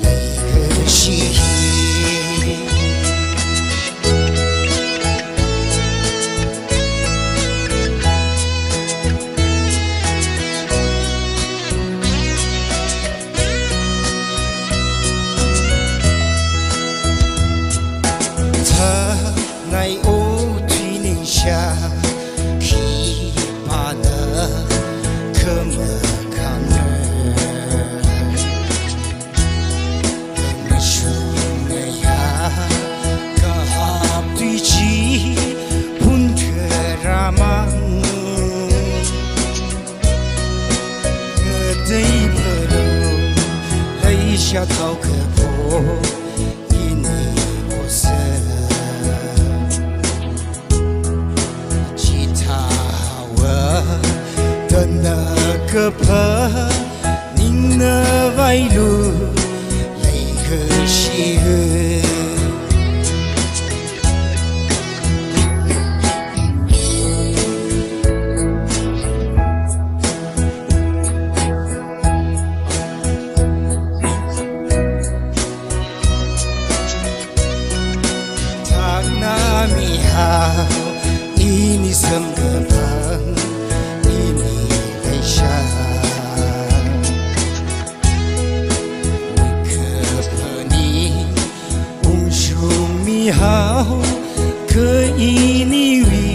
leikashi hi. Thanai o tui ningsha, khipāna khamakhangra. Ngashung ngayā kahap tui chi, phun kharamang. Ngatei phalu, leisha thao kapo, ini osa. Chithāhaowa, tana kapha, ningna vailu, leikashi hi. Thakna mihao, ini samkaphang, ini leisha. Nakaphaning, ungshung mihao, kha iniwui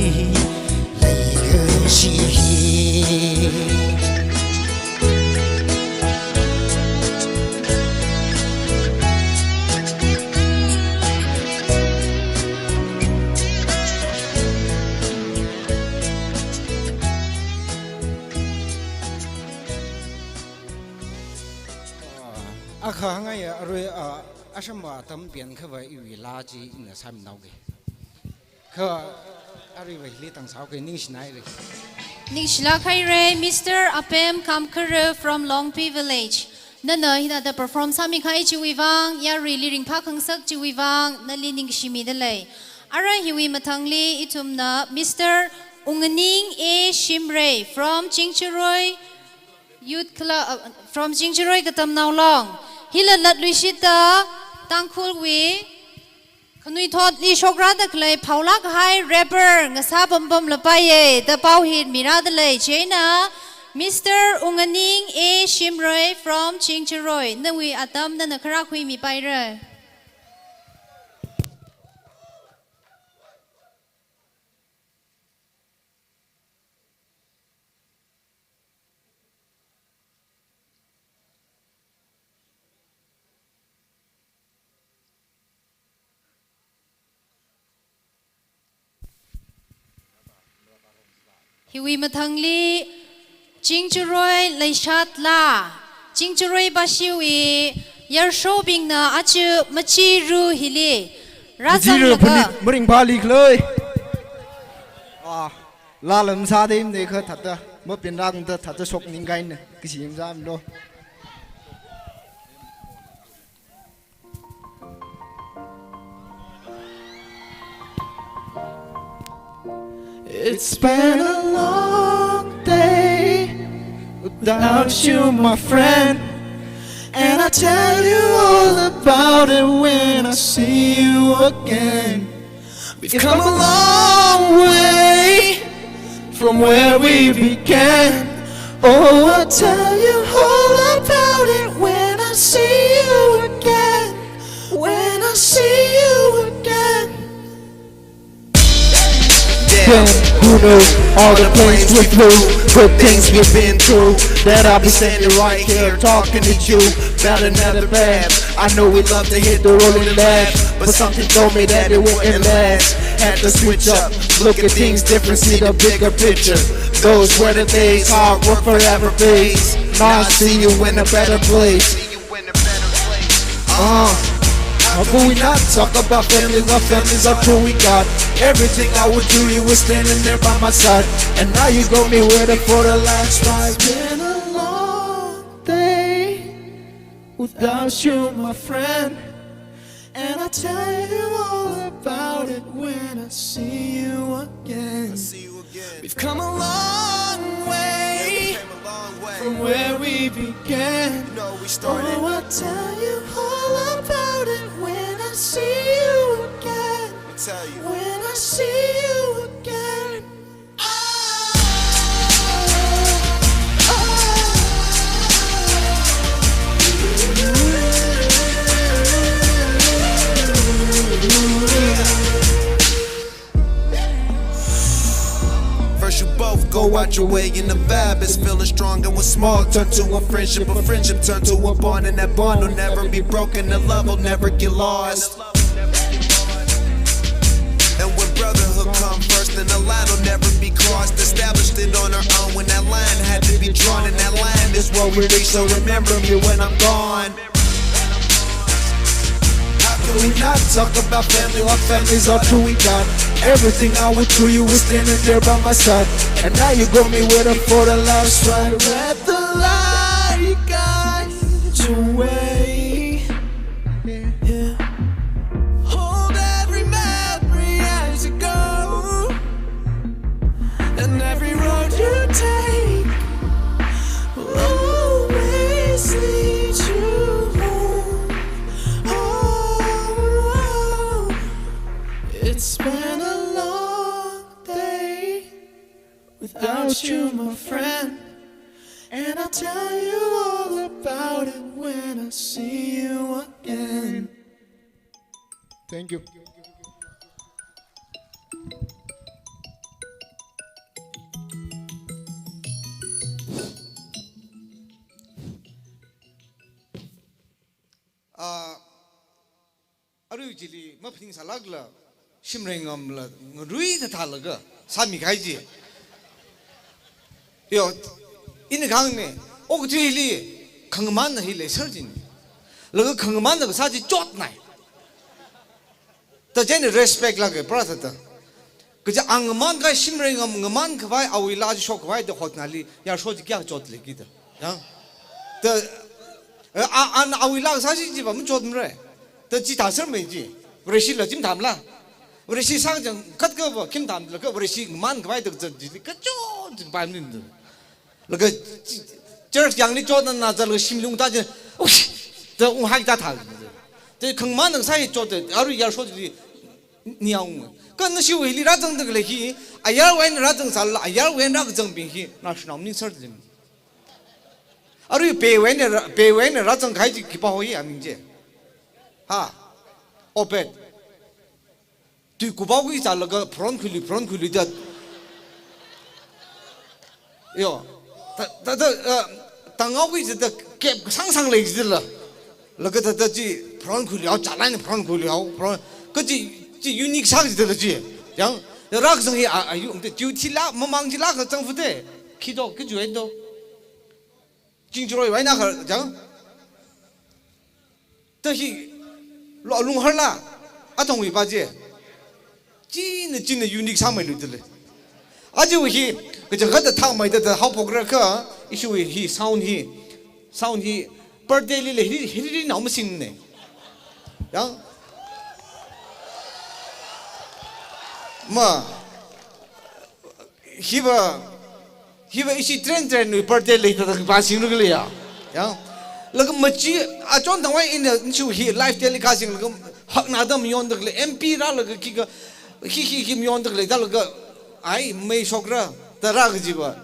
leikashi hi. Akha hāngngai, arui, ah, ashamba atam pian khavai iwui laa chi ina sāminaoke. Kha aruiva hili tang sāoke, ningshinaire. Ningshilāk haire, Mister Apem Kamkhara from Longpi Village. Nana hithāda perform sāmikahai chiwui vang, yaruili ringphākhangasak chiwui vang, nali ningshimida lei. Ara hiwui mathangli ithumna Mister Unganing A Shimray from Chingchiroi Youth Club, uh, from Chingchiroi Katamnao Long. Hila latluishitta Tangkhulwui khanuithotli shokrada khalei phaolākkahai rapper ngasā pampamlapaiye da pao hi mirāda lei. Chieina Mister Unganing A Shimray from Chingchiroi, nawui atam nana kharā khuimipaira. Hiwui mathangli Chingchiroi Leishat Laa, Chingchiroi Bashiwui yarshobingna aja machiru hili rāzanglaga. Machiru phanit maringphāli khalei. Ah, laa lam sāda imne kha thāda, mapin rākungda thāda shokningkahaina, kashi yamzamlo. It's been a long day without you, my friend. And I'll tell you all about it when I see you again. We've come a long way from where we began. Oh, I'll tell you all about it when I see you again. When I see you again. Who knows all the planes we flew, good things we've been through. That I'll be standing right here talking to you about another path. I know we love to hit the road and laugh, but something told me that it wouldn't last. Had to switch up, look at things different, see the bigger picture. Those were the days, hard work forever pays. Now I see you in a better place. Uh, how could we not talk about family? What families are true we got? Everything I would do, you were standing there by my side. And now you got me waiting for the last ride. It's been a long day without you, my friend. And I'll tell you all about it when I see you again. We've come a long way from where we began. Oh, I'll tell you all about it when I see you again. When I see you again. First you both go out your way and the vibe is feeling strong, and what's small turn to a friendship, a friendship turn to a bond, and that bond will never be broken, the love will never get lost. And when brotherhood come first, then the line will never be crossed. Established it on our own when that line had to be drawn, and that line is what we reach. So remember me when I'm gone. How can we not talk about family? What families are true we got? Everything I went through, you were standing there by my side. And now you got me waiting for the last ride. Let the light guide your way. Yeah. Hold every memory as you go. And every road you take will always lead you home. Oh, it's been a long day without you, my friend. And I'll tell you all about it when I see you again. Thank you. Ah, arui chili maphaningsālākla, shimrei ngamla, ngarui thathālaga sāmi kahai chi. Yo, ina kahāngna, okathuili khangaman hi leiser jina. Laga khangaman kasā chi chotnai. Ta chieina respect lāka, brother ta. Kaja angaman kahai shimrei ngam, ngaman khavai, awui laa chi shokkhavai da hotnali, yarsho chi kayā chotli kida. Ya? Ta, eh, a, an awui laa kasā chi chiva machotmara. Ta chi thāsermei chi. Vareshila chi mathāmala. Vareshi sākachang khatkava khi mathāmala, kha Vareshi ngaman khavai da kazat chili kachot chi paimana da. Laga chi, church yangli chotna na zalaga shimli ungta chi, uish, da unghai ta thā. Ta khangaman kasā hi chot da, arui yarsho chili niya ung. Kha nashiwui hili rāzangda khalei hi, ayarwui eina rāzangsālala, ayarwui eina rākazangbing hi, naoshinao maningser jina. Arui bewui eina rā, bewui eina rāzang kahai chi khipā hoi aming chi. Ha. Obed. Tui kupao khuisālaga pharon khuilui, pharon khuilui da. Yo. Ta, ta, ta, eh, tangao khuisāda kep kasāngsang lei jidala. Laga ta, ta chi pharon khuilui hao, chālāk eina pharon khuilui hao, pharon. Kha chi, chi unique sā jidala chi. Yang, rākazang hi a, ayu, um, te, chiu thila, mamang chila kazang fute. Khi do, khi ju en do. Chingchuroi wai na kha, yang. Ta hi, lo alung harla, atongwui pa chi. China, china unique sāmeiluidalei. Aja hi, kachangkhatta thāmeida da haophokra kha, ishiwui hi sound hi, sound hi, birthday lila hi, hi, hi, nao masingna. Yang? Ma, hiva, hiva ishi train train wui birthday lei thāda khipā singlu kali ya. Ya. Laga machi, achon thangwui ina nshu hi live telecast singlaga hakna da mayonda khalei, M P rālaga khikha, khi, khi, khi mayonda khalei, thālaga, ai, mei shokra, da rākajiva.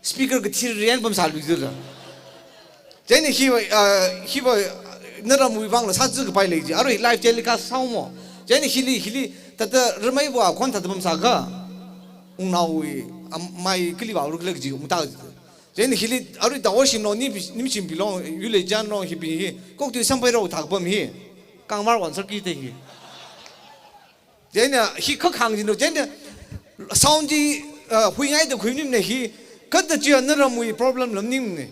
Speaker kathir rian pamsāluidala. Chieina hiva, ah, hiva, naramwui vangla sāzā kapai lei chi. Arui live telecast sāhaomo. Chieina hili, hili, thāda rameiva khon thāda pamsākha. Wungnaowui, am, mai kali vālu khala kaji ungta. Chieina hili, arui Taoshim long, Nim, Nimshim pi long, Yuleichan long, hi pi hi, koktui samphairao thakpam hi, kangmar wan sāki te hi. Chieina hi kha khang jino, chieina sound chi, uh, huingaida khuinimne hi, kathāda chiya naramwui problem la maningmane.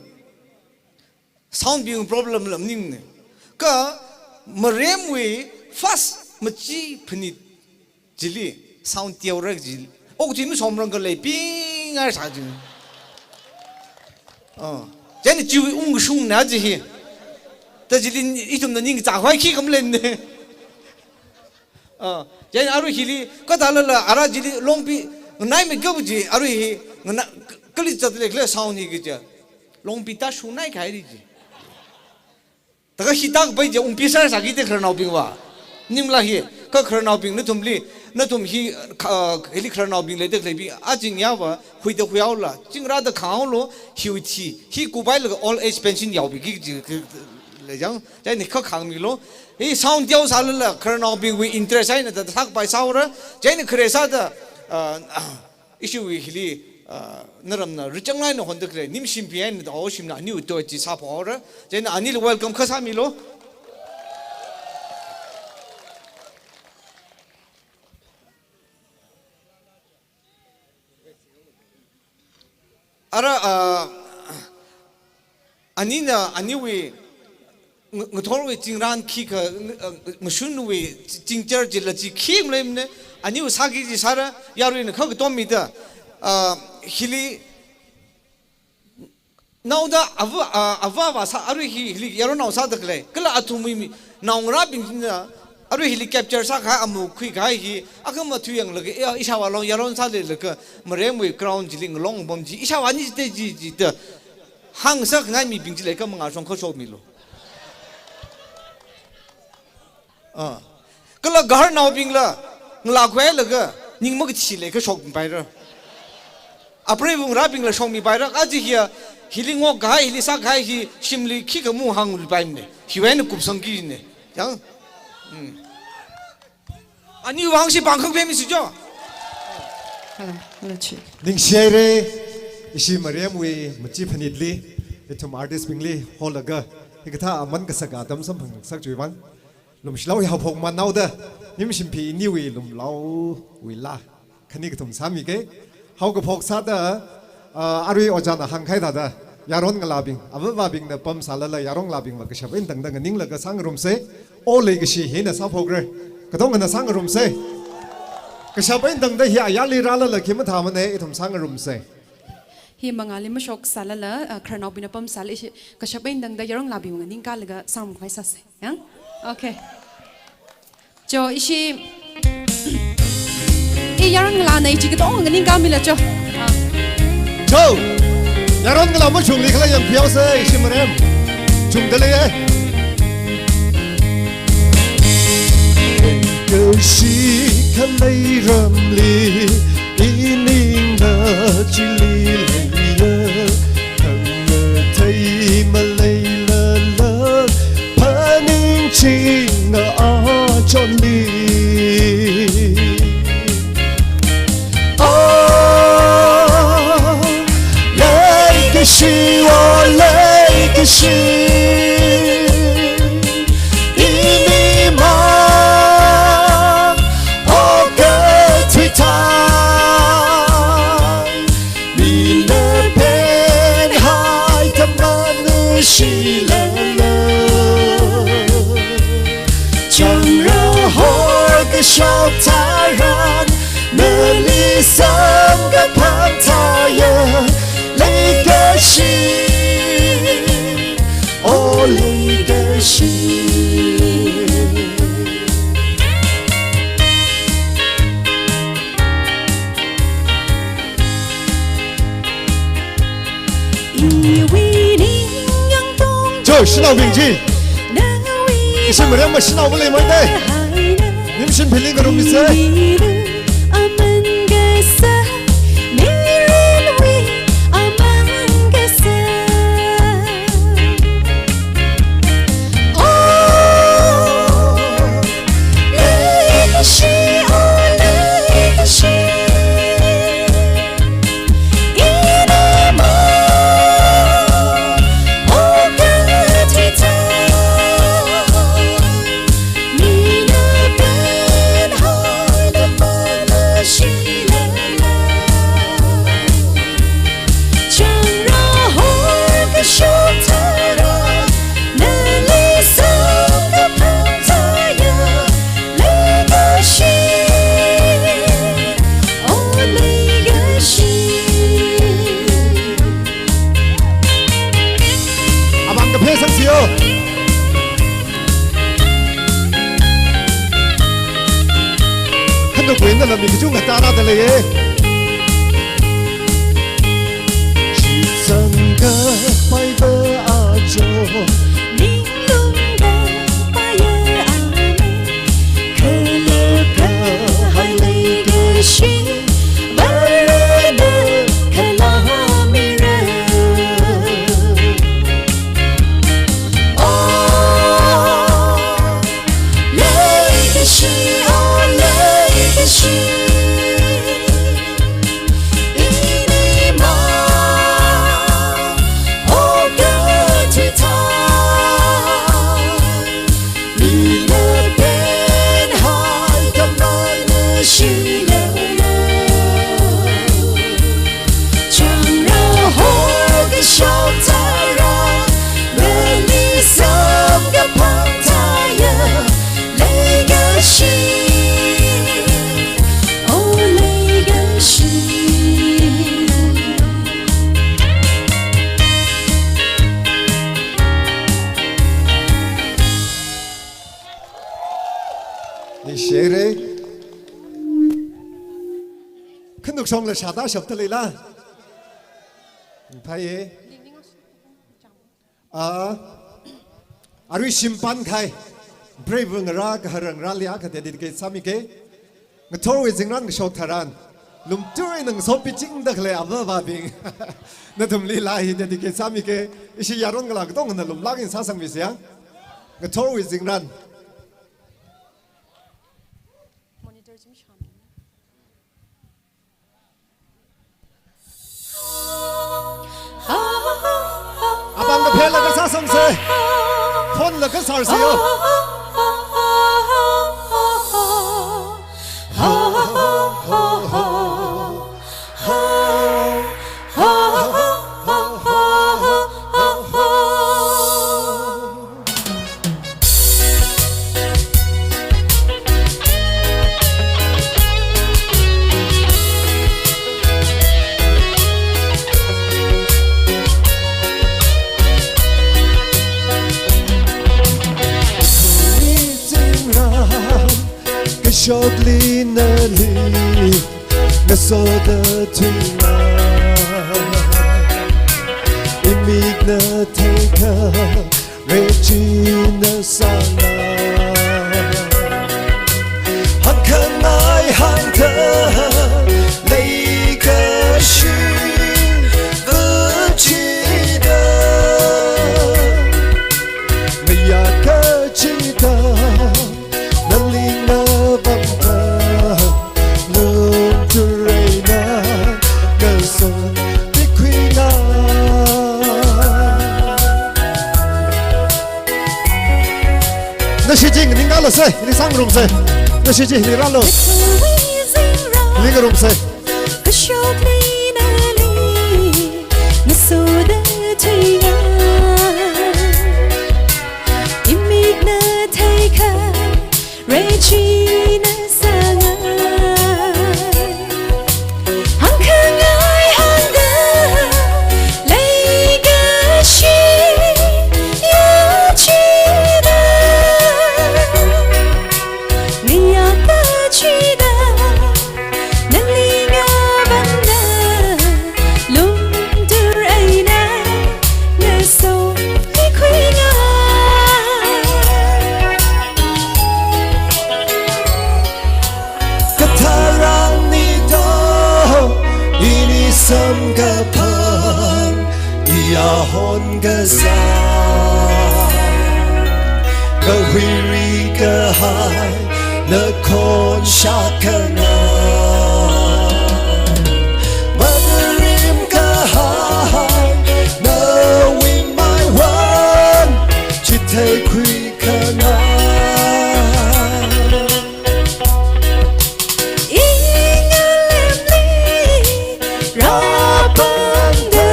Sound bing problem la maningmane. Kha Maremwui first machi phanit chili sound teora kaji. Okathui masomrang khalei pingai sā chi. Ah. Chieina chiwui ungshungna chi hi. Ta chili ithumna ningkachāngkhui khi kam leimane. Ah. Chieina arui hili, kathālala ara chili longpi, nganaimei kabu chi, arui hi, ngana, kali zatle khala sound hi kaja. Longpi ta shungnai kahairi chi. Taka hi tak bai je ungpi sāsāki te khararnaobing va. Ningla hi, kha khararnaobing nathumli, nathum hi, kha, hili khararnaobing leida khalei bing, ajing ya va, huida huihaola, chingrāda khanghaolu, hiwui thi, hi kupailaga old age pension yaobiki chi, chi, lei jang, chieina kha khangmilu. Hi sound teosālala, khararnaobingwui interest eina da thakpai sāora, chieina khare sāda, ah, ishiwui hili, ah, naramna richang eina honda khalei, Nimshim pi eina Taoshimna aniwui tui chi sāphaora, chieina anili welcome kha sāmilu. Ara, ah, anina, aniwui, ng-, ngathorwui chingran khikha, ng-, uh, ngashunwui chi-, chingchar chila chi khi maleimane, aniwui sāki chi sāra, yaruina kha katom mida, uh, hili, naoda ava, uh, ava avā sā, arui hi, hili yaronnao sāda khalei, kala athumwui mi, naongarābing china, arui hili capture sākahai amu khuikahai hi, akhama thuiyanglaga, eh, ishāvā long yaron sāleilaga, Maremwui crown chili ngalong pam chi, ishāvāna chithei chi, chida, hāngsākhangai mibing chi leikha mangā shong kha shokmilu. Ah. Kala gaharnaobingla, ngalā khuilaga, ning makathi leikha shokmipaira. Apreiwui ngarābingla shokmipaira, aja hiya, hili ngokkahai, hili sākahai hi, shimli khikha mahāngluipaimane, hiwui eina kupsangkine. Yang? Hmm. Ani vang shi pangkhak pemisi jo. Hello, hello, chi. Ningshihaira, ishi Maremwui machi phanitli, ithum artist bingli holaga, hikathā aman kasak atam samphangsak chiwui vang. Lumshilao yaophok manaoda, Nimshim pi iniwui lumlaowui laa khani kathum sāmike. Haokaphok sāda, ah, arui ojāna hāngkahai thāda, yaron ngalābing, ava avābingna pamsālala yaron ngalābingva kashap eina tangda nganinglaga sāngarumsa, o leikashi hina sāphokra, katongana sāngarumsa. Kashap eina tangda hi ayarli rālala khi mathāmane, ithum sāngarumsa. Hi mangāli mashoksālala, ah, khararnaobingna pamsālala ishi kashap eina tangda yaron ngalābing nganingkalaga sāngarumkhavai sāsa. Yang? Okay. Jo, ishi. I yaron ngalāna ichi katong nganingkamila jo. Ah. Jo! Yaron ngalā mashungli khala yangphihaosa, ishi Marem. Chungda leiya. Kashi khalei ramli, iningna chili leiya. Khamathei maleilala, phaningching achonli. Oh, leikashi, oh, leikashi. Inimang, oh, kathuithai. Mina phenhai tamanushilala. Changrahor kashok tharan, nali samkaphang thāya, leikashi, oh leikashi. Iwui ningyāng tong. Jo, shanaobing chi. Nawui ishi Marem mashanao malei maite. Nimshin phili ngarumisa. Aman kasā, mirinwui aman kasā. Oh, leikashi, oh, leikashi. Nala mi kachungkha tārada leiye. Shitsangkapaiva aja ninglungda paya ame. Khalap kahai leikashi Varena kala mira. Oh, leikashi, oh, leikashi. Ini ma, oh, katita. Mina penhai kamai nashilala. Changra ho kashok tharan, nali samkaphang thāya, leikashi, oh leikashi. Ningshire. Khanuk shongla shāda shapta leila. Phāye. Ah, arui shimpan kahai. Brave ngarā, kahara ngarāli akha dedicate sāmike. Ngathorwui zingran kashok tharan, lumtui eina ngasopi chingda khalei ava avābing, nathumlila hi dedicate sāmike. Ishi yaron ngalā katongana lumlāk eina sāsangmisa ya. Ngathorwui zingran. Apam kaphela kasā sangse. Phone la kasārse yo. Kashokli nali ngasoda thuingai. Imikna theikha Regina sāngai. Hāngkhangai hāngda leikashi kachida, ngayā kachida, nali ngavāngda, lumtur eina ngasopi khuingai. Nashi chi ningkalo se, ini sāngarumse. Nashi chi ini rālo. Ini ngarumse. Regina sāngai. Hāngkhangai hāngda leikashi yachida, ngayā kachida, nali ngavāngda, lumtur eina ngasopi khuingai. Katharan ni do, ini samkaphang, iyahon kasā, kahuiri kahai, nakhon shākhangai. Matarim kahai, nawui maiwan, chitheikhui khangai. Ingalemli rāpamda,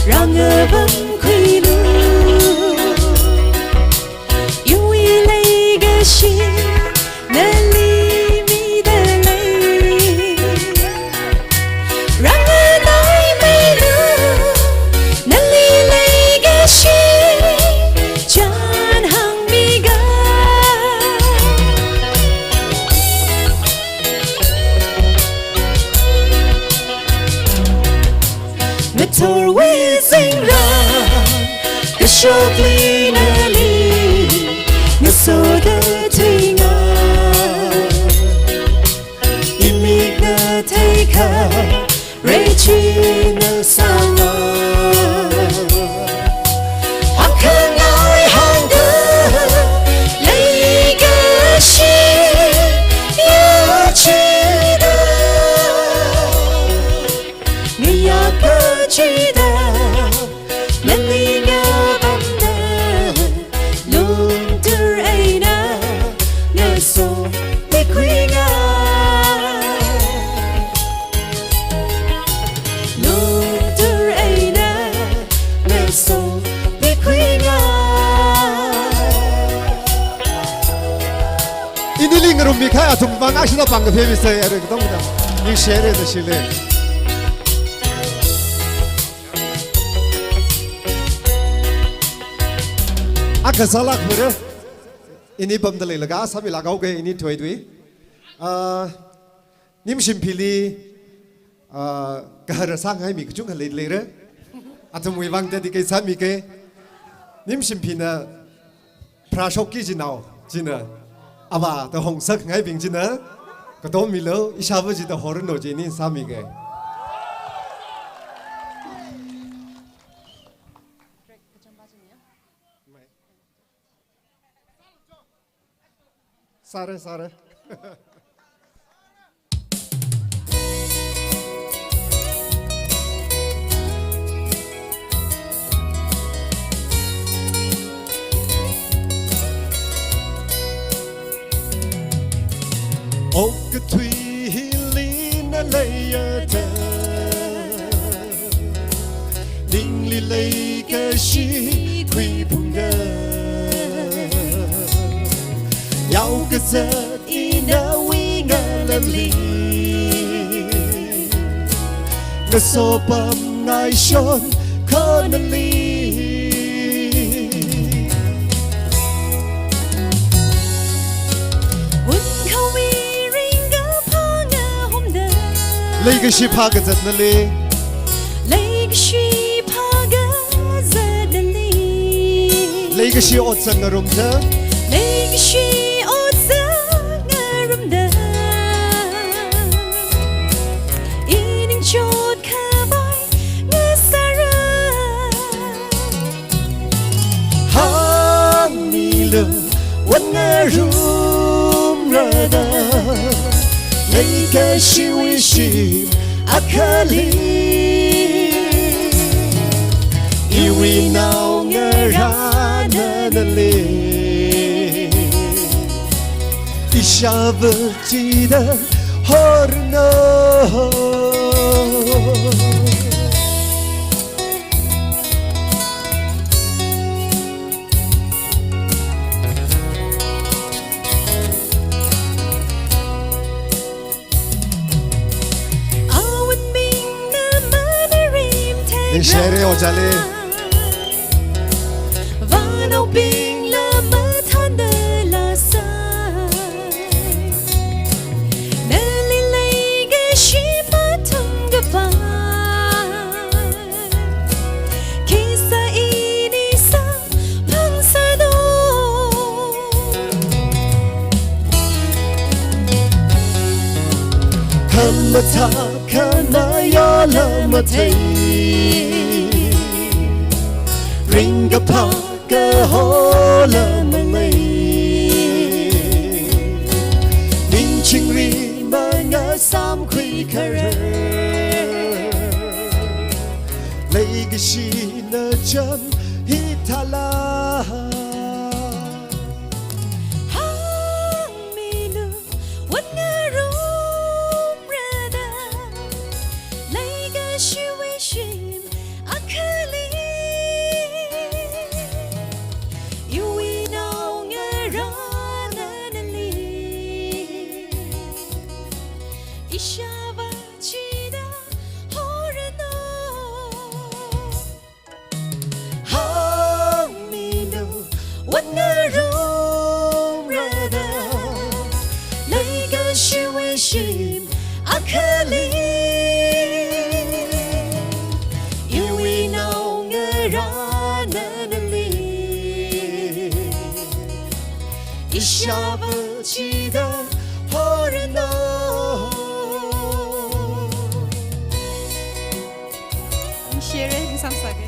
rāngavāng khuilu. Iwui leikashi nali mi Chokli nali ngasoda tui nga, imik na theikha, rechi na sanga. Akhangai hangda leikashi yachida, ngayakachida, nali ngapamda, lungtur eina ngaso mikhuinga. Lungtur eina ngaso mikhuinga. Inili ngarummikahai athumvang ashina pāng kaphemi sai, are katonga ningshire da shile. Akha sālākmire. Ini pamda leilaga sāmilāk haoke, ini thuithui. Ah, Nimshimphili, ah, kahara sāngai mi kachungkha lei, leire. Athumwui vang dedicate sāmike. Nimshimphina pharāshokki jinao, jina, avā da hongsakngaibing jina, katom milu, ishāva jida horanu ji ini sāmike. Sāre, sāre. Okathui hili na leiya da, ningli leikashi khuiphunga. Yao kazat inawui ngalāli, ngasopamngai shon kho nali. Wun khawui ringkaphā ngahomda, leikashi phākazat nali. Leikashi phākazat nali. Leikashi otsak ngarumda. Leikashi otsak ngarumda, ining chotkhavai ngasāra. Hāngmilu, ot ngarumra da, leikashiwui shim akhali, iwui naongarāna nali. Ishāva jida horanu. Awun mingna manarim thei. Ningshire ojāli. Vānaobingla mathānda lāsai, nali leikashi mathumkapai, khisā ini sāphangsālu. Khamathā khanaola mathei, ringkaphā kahola malei, ning chingri mangasāmkhui kharar, leikashina cham hithāla. Hāngmilu, ot ngarumra da, leikashiwui shim akhali, iwui naongarāna nali. Ishāva jida horanu. Hāngmilu, ot ngarumra da, leikashiwui shim akhali, iwui naongarāna nali. Travel chida horno. Share, samsage.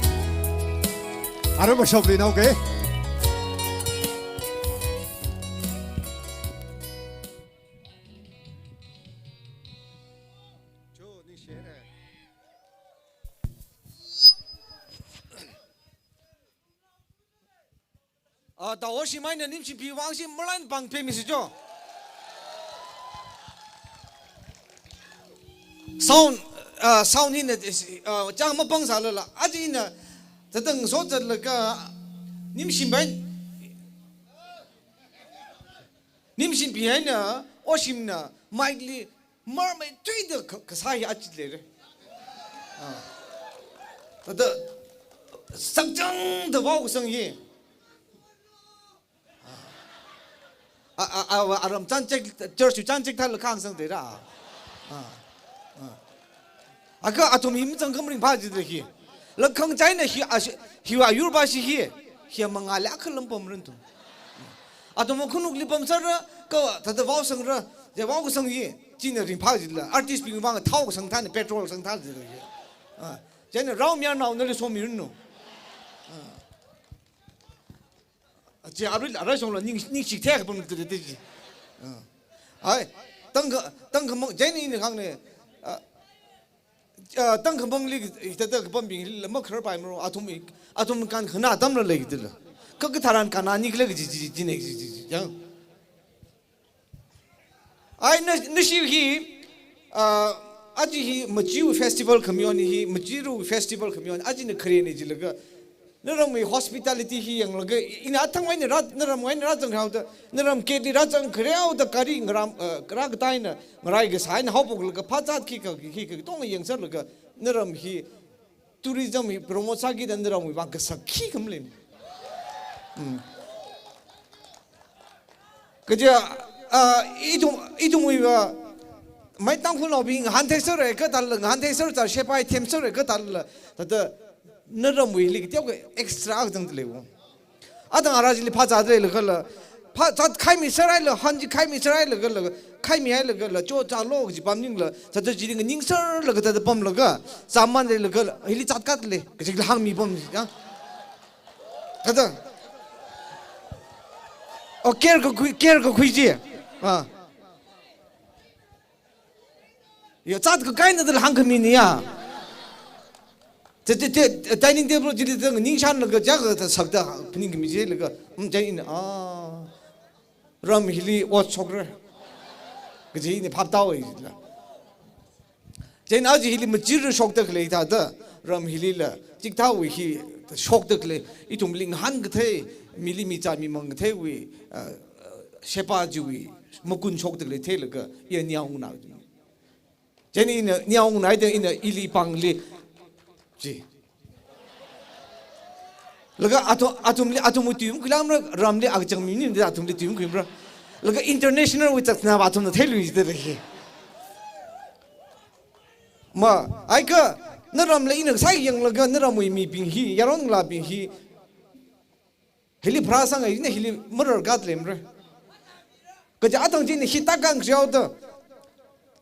Ara mashop li nao ke. Ah, tawo shimai na nimshi pi wangshi malan pang pe mi si jo. Sound, ah, sound hina, ah, chang mapang sa lala. Aji hina, tatang so tatlaga, nimshi bai, nimshi pi hai na, oshim na, mic li, mar mai tui da ka, kasā hi achit lere. Ah. Tada sakchang da vao kasang hi. A, a, a, a, aram chan chek, church chan chek thal khang sang de ra. Ah. Ah. Aka athum him chang kam ring pha ji de hi. La khang chai na hi, a shi, hi wa yur ba shi hi. Hi manga le akha lam pam ren thum. Athum khunuk li pam sar ra, ka thada vao sang ra, je vao ka sang hi. China ring pha ji la. Artist bing vang thao ka sang than, petrol sang than ji de hi. Ah. Chai na rao myar nao na le so mi ren no. Ah. Che arui la, arui shong la, ning, ning shik thek pam tu tu ji. Ah. Ai, tang ka, tang ka mang, jai ni ni khang ne, ah, ah, tang ka mang li, ita ta ka pam bing la, ma khar pai mro, athum i, athum kan khana tam la le tu la. Ka ka tharan kana ni le ji, ji, ji ne, ji, ji, ji, yang. Ai, na, na shi hi, ah, aji hi machiu festival khamion hi, machiru festival khamion, aji na khare ne jilaga. Naram wui hospitality hi yanglaga, ina athang wai na ra, naram wai na ra zang hao da, naram ke di ra zang khare hao da kari ngaram, ah, kara katai na, ngarai ka sai na hao pok laga, pha zat khi ka, khi ka, tong yang sar laga, naram hi, tourism hi promote sāki da naram wui vang kasak khi kam len. Hmm. Kaja, ah, ithum, ithum wui va, mai Tangkhul nao bing, han thei sar re ka tal, han thei sar cha shepai them sar re ka tal, tata naram wui li tiau ka extra ka zang le wo. Adang ara ji li pha zat le ka la, pha zat khai mi sar ai la, han ji khai mi sar ai la ka la, khai mi ai la ka la, cho cha lo ji pam ning la, tata ji ning ning sar la ka tata pam la ka, zaman le la ka la, hi li zat kat le, ka ji la hang mi pam ji, ya. Tata. O, care ka khui, care ka khui ji. Ah. Ya, zat ka kai na da la hang ka mi ni ya. Te, te, te, dining table ji li da ning shan la ka ja ka ta sak da, pning ka mi ji la ka. Hmm, jai in, ah. Ram hi li ot shok re. Ka ji ni phap tao i la. Chieina aji hili machir shokda khalei thāda, ram hili la, chikathāwui hi shokda khalei, ithumli ngahān kathei, mili michā mimang katheiwui, ah, shepa chiwui, makun shokda khalei theilaga, iya niyaona. Chieina ina niyaona haida ina ili pāngli, chi. Laga athum, athumli, athumwui tui makhuilamra, ramli akachang mi maningda athumli tui makhuimara. Laga international wui chānsāna va athumna theilui jida lei. Ma, ai kha, naramli ina sai yanglaga, naramwui mibing hi, yaron ngalābing hi, hili pharāsang ai, ina hili marar gat lemra. Kaja athang china hi tākang shaoda.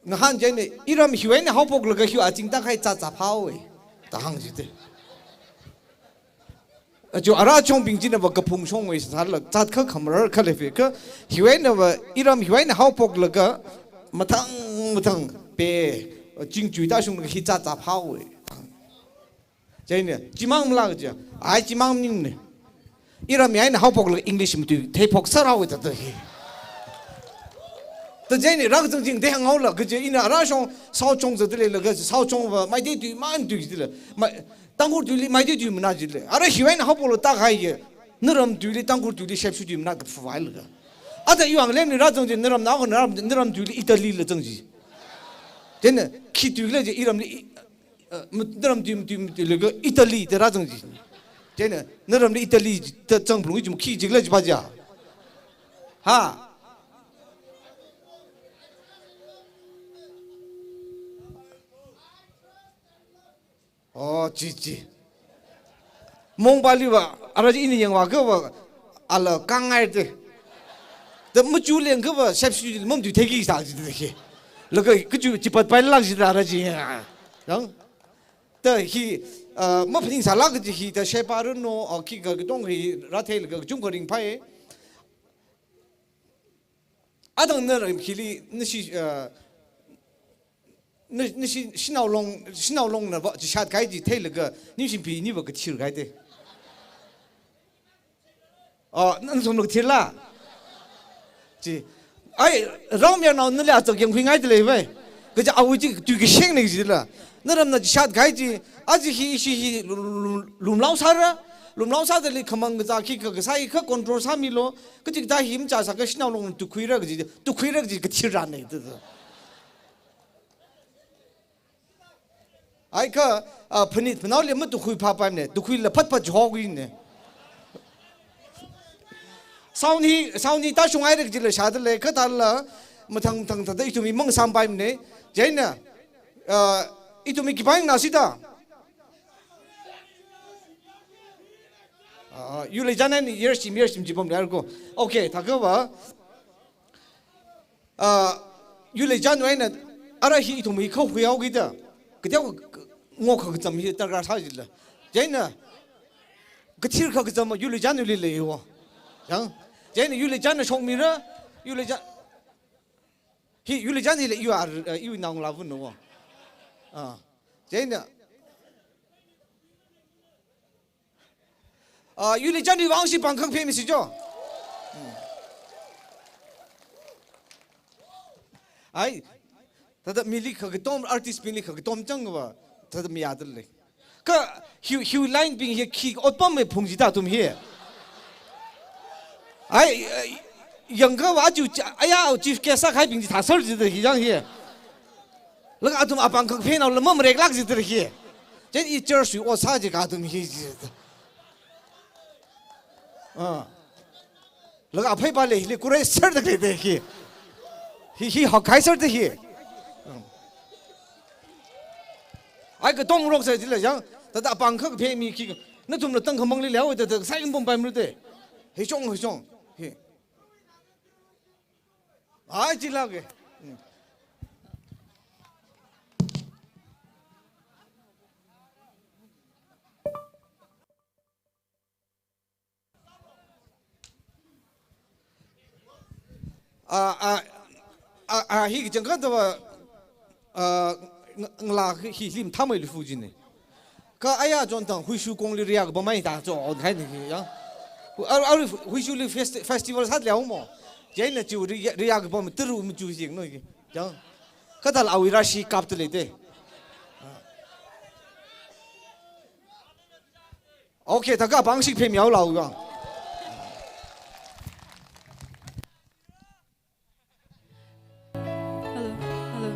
Ngahān china, iram hiwui eina haophoklaga hiwui aching tākahai chāchā phāhaowa. Da hāng jida. Aja ara chongbing china va kaphung shongwui sāla, zat kha khamarar kha leifi kha, hiwui eina va, iram hiwui eina haophoklaga, mathang, mathang, pe, chingchui tāshunglaga hi chāchā phāhaowa. Chieina, chimang mala kaja, ai chimang maningmana. Iram hiwui eina haophoklaga English matui theiphok sāra haowa thāda hi. Da chieina, rākazang ching thei hānghaola, kaja ina ara shong, South chong zatda leilaga, South chong va, Meitei tui man tui jida lei. Ma, Tangkhul tuili Meitei tui mana jida lei. Ara hiwui eina haophoklaga tākahai ya, naram tuili Tangkhul tuili shepshu tui mana da phuwai laga. Ada iwui vang lemli rāzang chi naram nao naram, naram tuili Italy la zang chi. Chieina, khi tuila chi iramli i, eh, mut-, naram tui, tui, tui laga Italy da rāzang chi. Chieina, naramli Italy da zang phalung i chi khi jila chi pa ja. Ha. Oh, chi, chi. Mongpali va, ara chi ina yangva kha va, ala kangai te. Da machu leng kava shepshu mamdu theki sa jida khi. Laga kachu chipat pai lak jida ra chi. Yang. Da hi, ah, maphaning sālak kaji hi da shepa runo, ah, khikha katong hi rātheilaga kachungkha ringphai. Adang na ram khili, na shi, ah, na, na shi, shanao long, shanao longna va, chishat kahai chi theilaga, ningshim pi ni va kathir kahai te. Ah, na, na sum lo kathir la. Chi. Ai, rao mayarnao nali achak yangkhui ngai te lei vai. Kaja awui chi, tui kasheng ne chi la. Na ramna chishat kahai chi, aji hi, ishi hi, lum, lum, lumlao sāra, lumlao sāda lei khamang kaza khikha kasā hi kha control sāmi lo, kaji kathā hi macha sākha shanao long tukhuira kaji, tukhuira kaji kathir ra ne, tu, tu. Ai kha, ah, phanit phanao le matukhui phapai ne, tukhuila phat phat chihok ne. Sound hi, sound hi tāshung ai rek jila shāda lei, kha thāla, mathang mathang thāda ithum hi mang sampai ne. Chieina, ah, ithum hi kipai na sida. Ah, yu le chān ni yer shim, yer shim chi pam le ko. Okay, thākha va. Ah, yu le chān wui eina, ara hi ithum hi khokhui haoki da. Kateokha ngokha kacham hi darkar sā jila. Chieina, kathir kha kacham yu le chān wui le lei wo. Yang, chieina yu le chān na shokmira, yu le chān. Hi, yu le chān hi le yu ar, eh, yu nang la vun no wo. Ah, chieina. Ah, yu le chān wui vang shi pāng khak phemisi jo. Hmm. Ai, thāda mili kha katom, artist mili kha katom chang va, thāda mi yada lei. Kha hiu, hiu line bing hi khi otpam me phung jida athum hi. Ai, ai, yangkha va ju, aya chief guest sākahai bing chi thāsar jida hi yang hi. Laga athum apāng khak phenao la mamareklak jida hi. Chieina i church wui ot sā jikha athum hi jida. Ah. Laga aphei pa le, le kurai sar da kre de hi. Hi, hi hakkahai sar da hi. Ai katom rok sa jila yang, thāda apāng khak phemi khi, nathum la tang khamang le leo da, da, sai pom pai mru de. Hi chong, hi chong. Hi. Ai, chila ke. Hmm. Ah, ah, ah, ah, hi jangka da va, ah, ng-, ngla hi, hi lim thamei li fu jine. Kha aya chon tang Huishu kongli riya kapam mai ta cho on khai ni ya. Ar, ar Huishu li festi-, festival sat liao mo. Chieina chu riya, riya kapam turu mu chu jing no ki. Ya. Kha thāla awui rashi kap te lei te. Okay, thākha pāng shik phemyao lao ya. Hello, hello.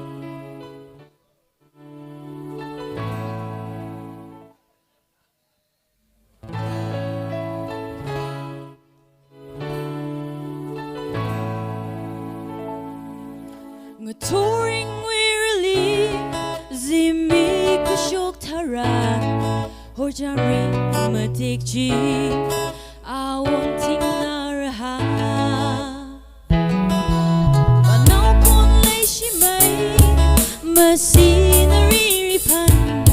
Ngathor ringwui rili, zimik kashok tharan, horchānri matik chi, awon thingna raha. Pānao khon leishimei, masi nariri phan,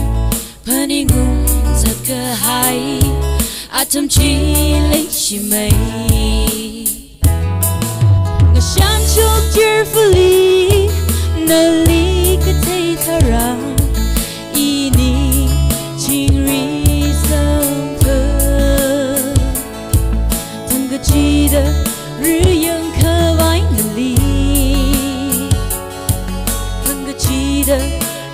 phaningung zatkahai, atam chi leishimei. Ngashan shok cheerfully, nali kathei tharan, ini chingri sampha. Thangkachida riyang khavai nali. Thangkachida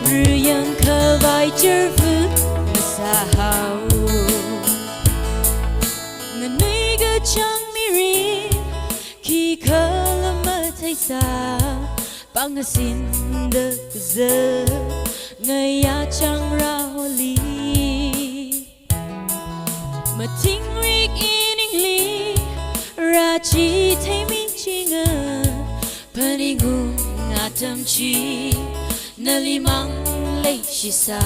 riyang khavai cheerful ngasāhao. Nganui kachang mirin, khikhala matheisa, pāng ngasinda kazā, ngayā chāngra holi. Mathingrik iningli, rāchitheimi chinga, phaningung atam chi, nalimang leishisa.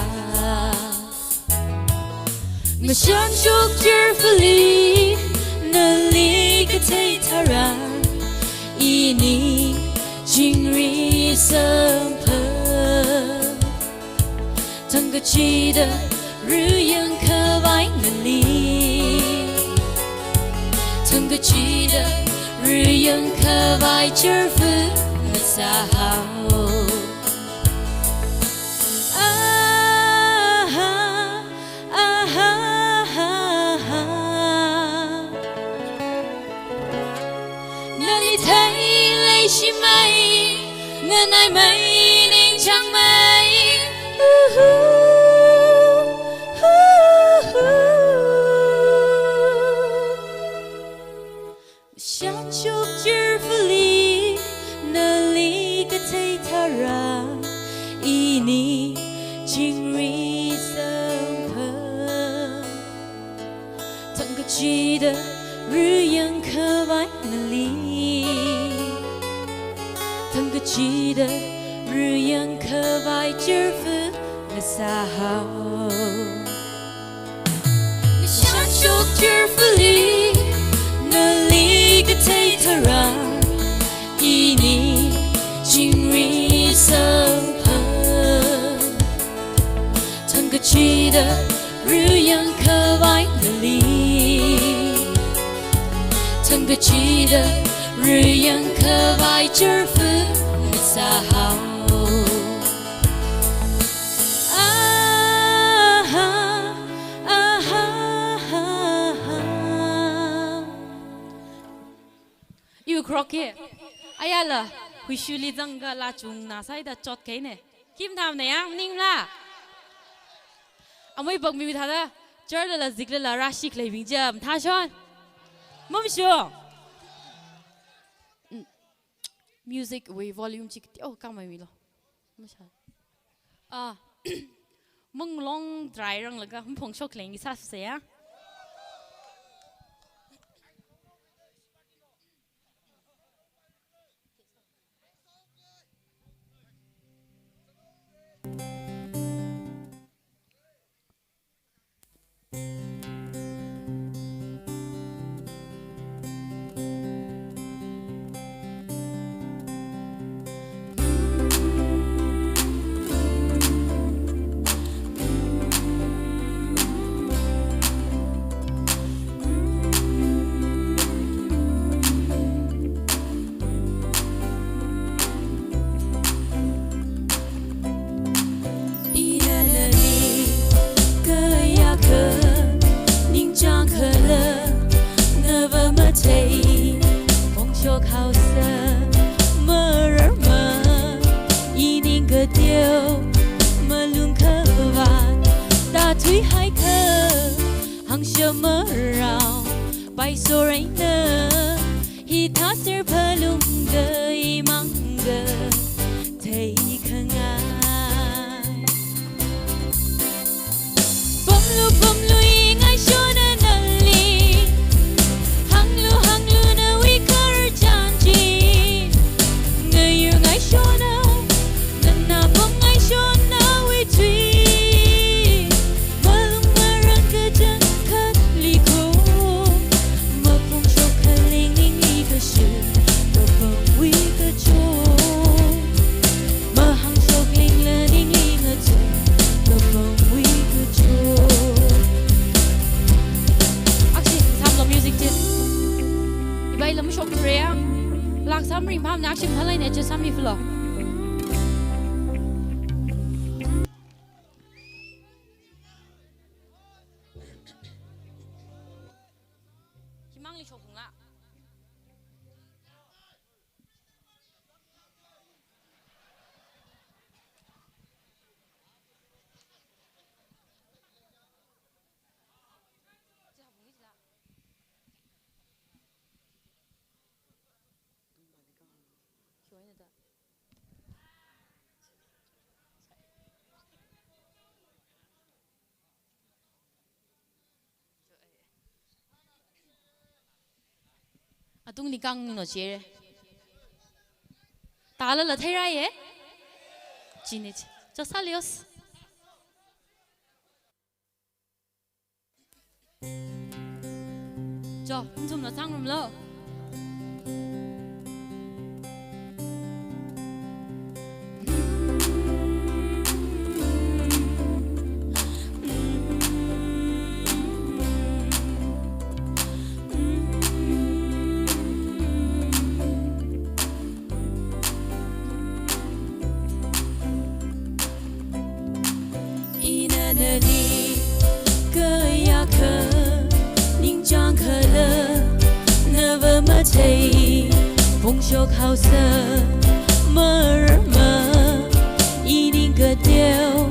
Ngashan shok cheerfully, nali kathei tharan, Ini chingri samphang, thangkachida ruyang khavai nali, thangkachida ruyang khavai chirfu ngasāhao. Aha, aha, aha. Nali theilei shimei, nganaimei ningchāngmei. Uhu, uhu. Shānshok chirfuli, nali kathei tharan, ini chingri samphang. Thangkachida ruyang khavai nali, thangkachida ruyang khavai chirfu ngasāhao. Shānshok chirfuli, nali kathei tharan, ini chingri samphang. Thangkachida ruyang khavai nali, thangkachida ruyang khavai chirfu ngasāhao. Aha, aha, aha. Iwui khrok hi. Ayala, huishuli zanglaga lachungna sāida chotkahaina. Khi mathāmana ya, maningla? Amei bakmiu thāda, church lala ziklala rāshi khaleibing chi mathāshon. Mamashung. Mm. Music wui volume chi kateo kangmai milu. Masha. Ah, Menglong dry ranglaga, maphongshok leng isa sāsa ya. Ina nali kayākha ningchāng khala, nava mathei phongshok haosa, mararma ining kateo malung khavāt, tāthui haikha hāngshap marao, paiso raina, hithāser phalungda imangda theikhangai. Pamlu, pamlu ingaishona nali, hānglu, hānglu nawui khararchan chi, ngayur ngaishona, nana pong ngaishona nawui tui. Malung marān kachangkhatli kho, maphongshok khaling ningli kashun, kapangwui kachot. Mahāngshok lingla ningli ngachon, kapangwui kachot. Akshi, samlo music chi. Ibai lam shok ture ya. Lak samri pamna akshi mathālei ne chi sami filo. Himangli shokphungla. Atungli kangno chire. Tālala theirāye. Chine chi. Chosālios. Cho, nathumla sāngarumlo. Nali kayākha ningchāng khala, nava mathei pongshok haosa, marma ining kateo,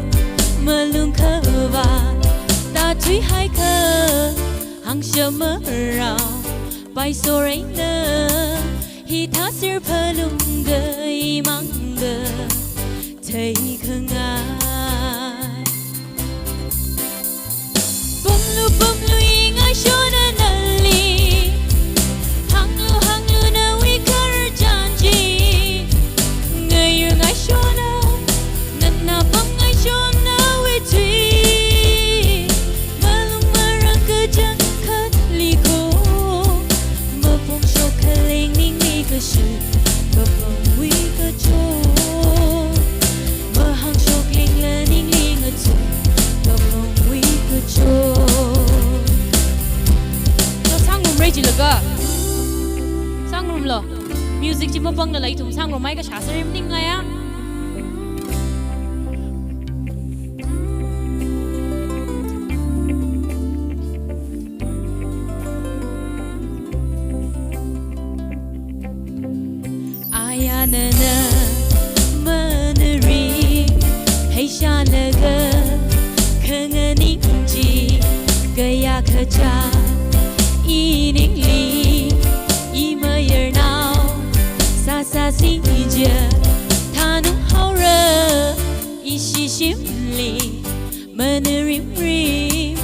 malung khavāt tāthui haikha, hāngshap marao, paisoreina, hithāser phalunga imangga theikhangai. Pamlu, pamlu, ingaishona nali, hānglu, hānglu nawui khararchan chi, ngayur ngaishona, nana pamngaishona nawui tui, malung marān kachangkhatli kho, mapongshok khaleng ningli kashut, kapangwui kachot, mahāngshok lengla ningli ngachot, kapangwui kachot. To sāngarumra jilaga. Sāngarumlu. Music chi mapangla ithum sāngarumhai kasā sāra maningla ya. Ayā nana manarim heishālaga, khanganing chi kayākha chā, iningli imayarnao sāsāsi jiakha, thanung haora ishi shimli manarimrim,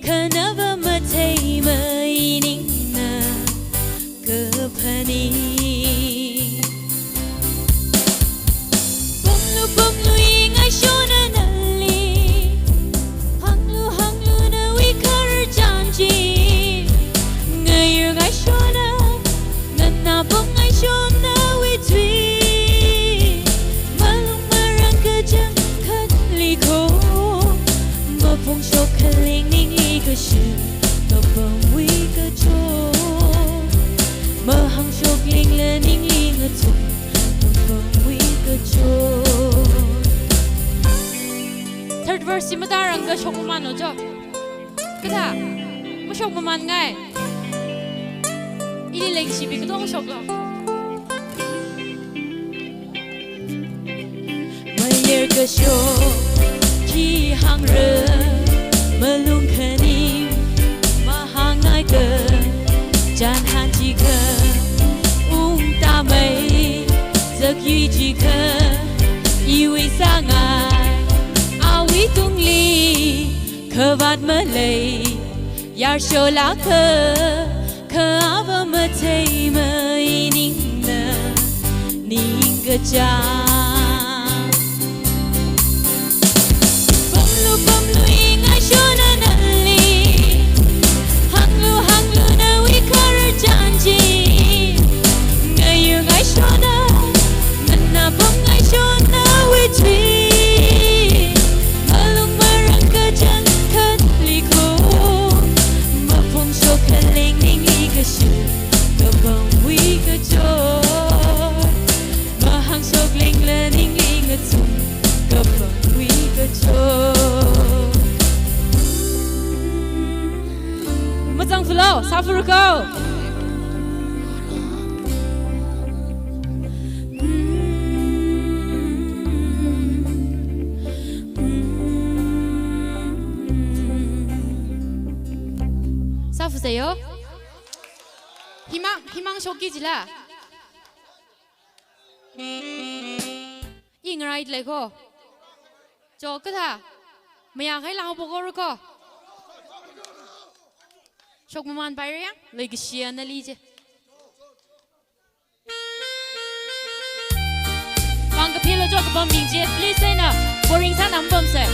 kha nava matheimei ningna kaphaning. Pamlu, pamlu, ingaishona nali, hānglu, hānglu nawui khararchan chi, ngayur ngaishona, nana pamngaishona nawui tui, malung marān kachangkhatli kho, mapongshok khaleng ningli kashut, kapangwui kachot, mahāngshok lengla ningli ngachot, kapangwui kachot. Third verse chi matāranglakha shokmamānlu jo. Kathā? Mashokmamānngai. Ili leikashibi katonga shoklu. Mayar kashok khi hāngra, malung khanim mahāngngai kha, chānhan chikha ungtāmei, zakyui chikha iwui sāngai, awui tungli khavāt malei, yarshoklāka, kha ava matheimei ningna ningkachāng. Pamlu, pamlu, ingaishona nali, hānglu, hānglu nawui khararchan chi, ngayur ngaishona, nana pamngaishona nawui tui, malung marān kachangkhatli kho, mapongshok khaleng ningli kashut, kapangwui kachot, mahāngshok lengla ningli ngachot, kapangwui kachot. Mazang fulo, sāfura kho. Sāfusei yo. Himang, himang shokki jila. Ingarai lei kho. Cho kathā? Mayākhai lao pokora kho. Shokmamānpaira ya? Leikashiya nali je. Pāng kaphilo jo kapambing je, please eina boring sāna mapamsei.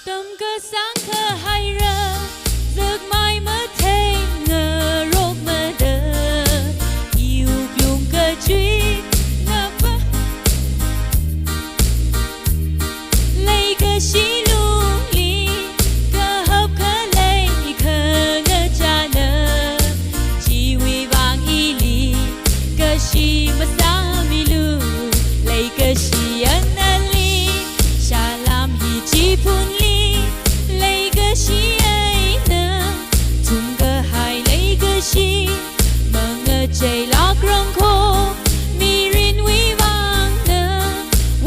Tamkasang khahaira, zakmai mathei ngarokmada, iwui wuklung kachui ngapa. Chi masāmilu, leikashi anali, salam hi chiphunli, leikashi eina, thumkahai leikashi, mangacheilākrangko, mirinwui vangna,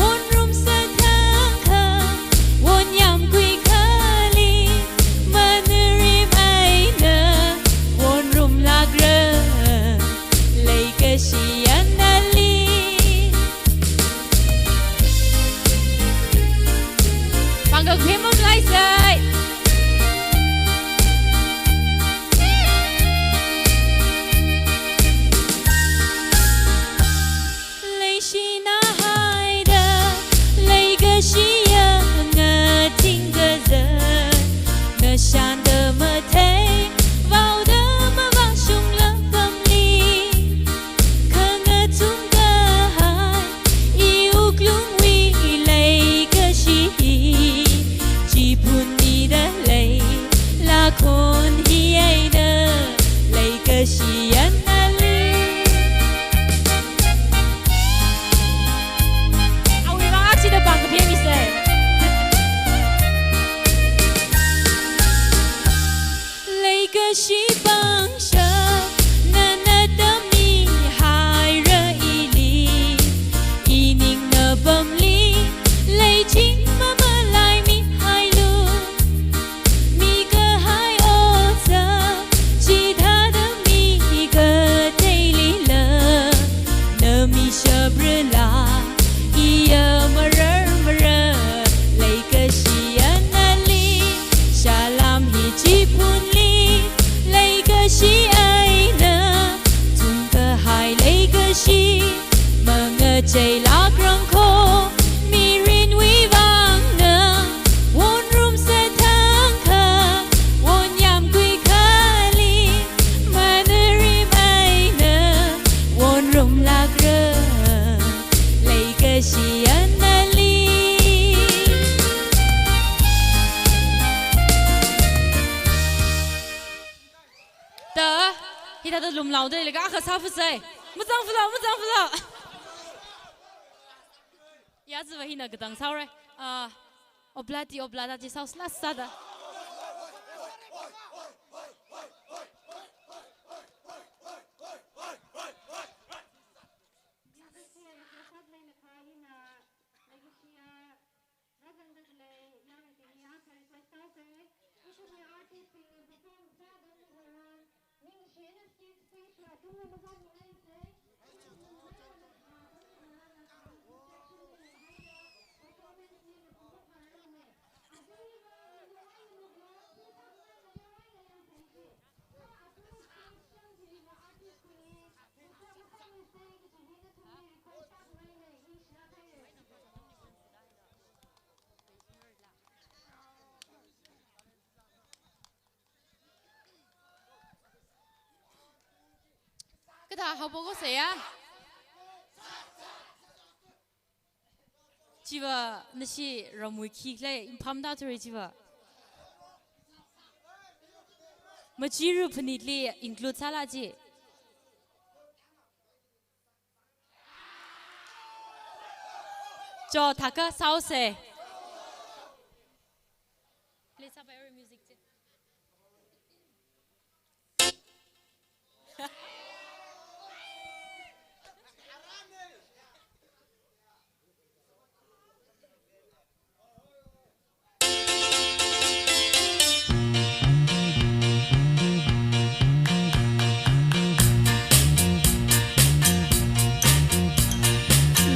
wonrum sāthangkha, wonyamkhui kali, manarim eina, wonrumlākra, leikashi anali. Pangkak phemam laisai. Leishina haida, leikashi anga thingkazā, ngashan da mathei, vaoda mavāshungla pamli, khangathumkahai, iwuklungwui leikashi, chiphunmida lei, lākhon hi eina, leikashi anali. Awui vang aksida pangkaphe misai. Leikashi pangshap, nana tamihaira ili, iningna pamli, leiching mamalaimihailu. Mikahai otsak, chithāda mikateilila, nami shaprala, iya marar marar, leikashi anali, salam hi chiphunli, leikashi eina, thumkahai leikashi, mangacheilākrangko, mirinwui vangna, wonrum sāthangkha, wonyamkhui kali, manarim eina, wonrumlākra, leikashi anali. Da, hithāda lumlaoda leilaga akha sāfusai. Mazangfalo, mazangfalo. Yaziva hina katang sāhaora. Ah, Oblati, Oblata chi sāhaosa sāda. Kathā haophok haosa ya. Chiva nashi ramwui khikhala, iphamda thuri chiva. Machiru phanitli include sāla chi. Cho, thākha sāhaosa. Please, sāpai music chi.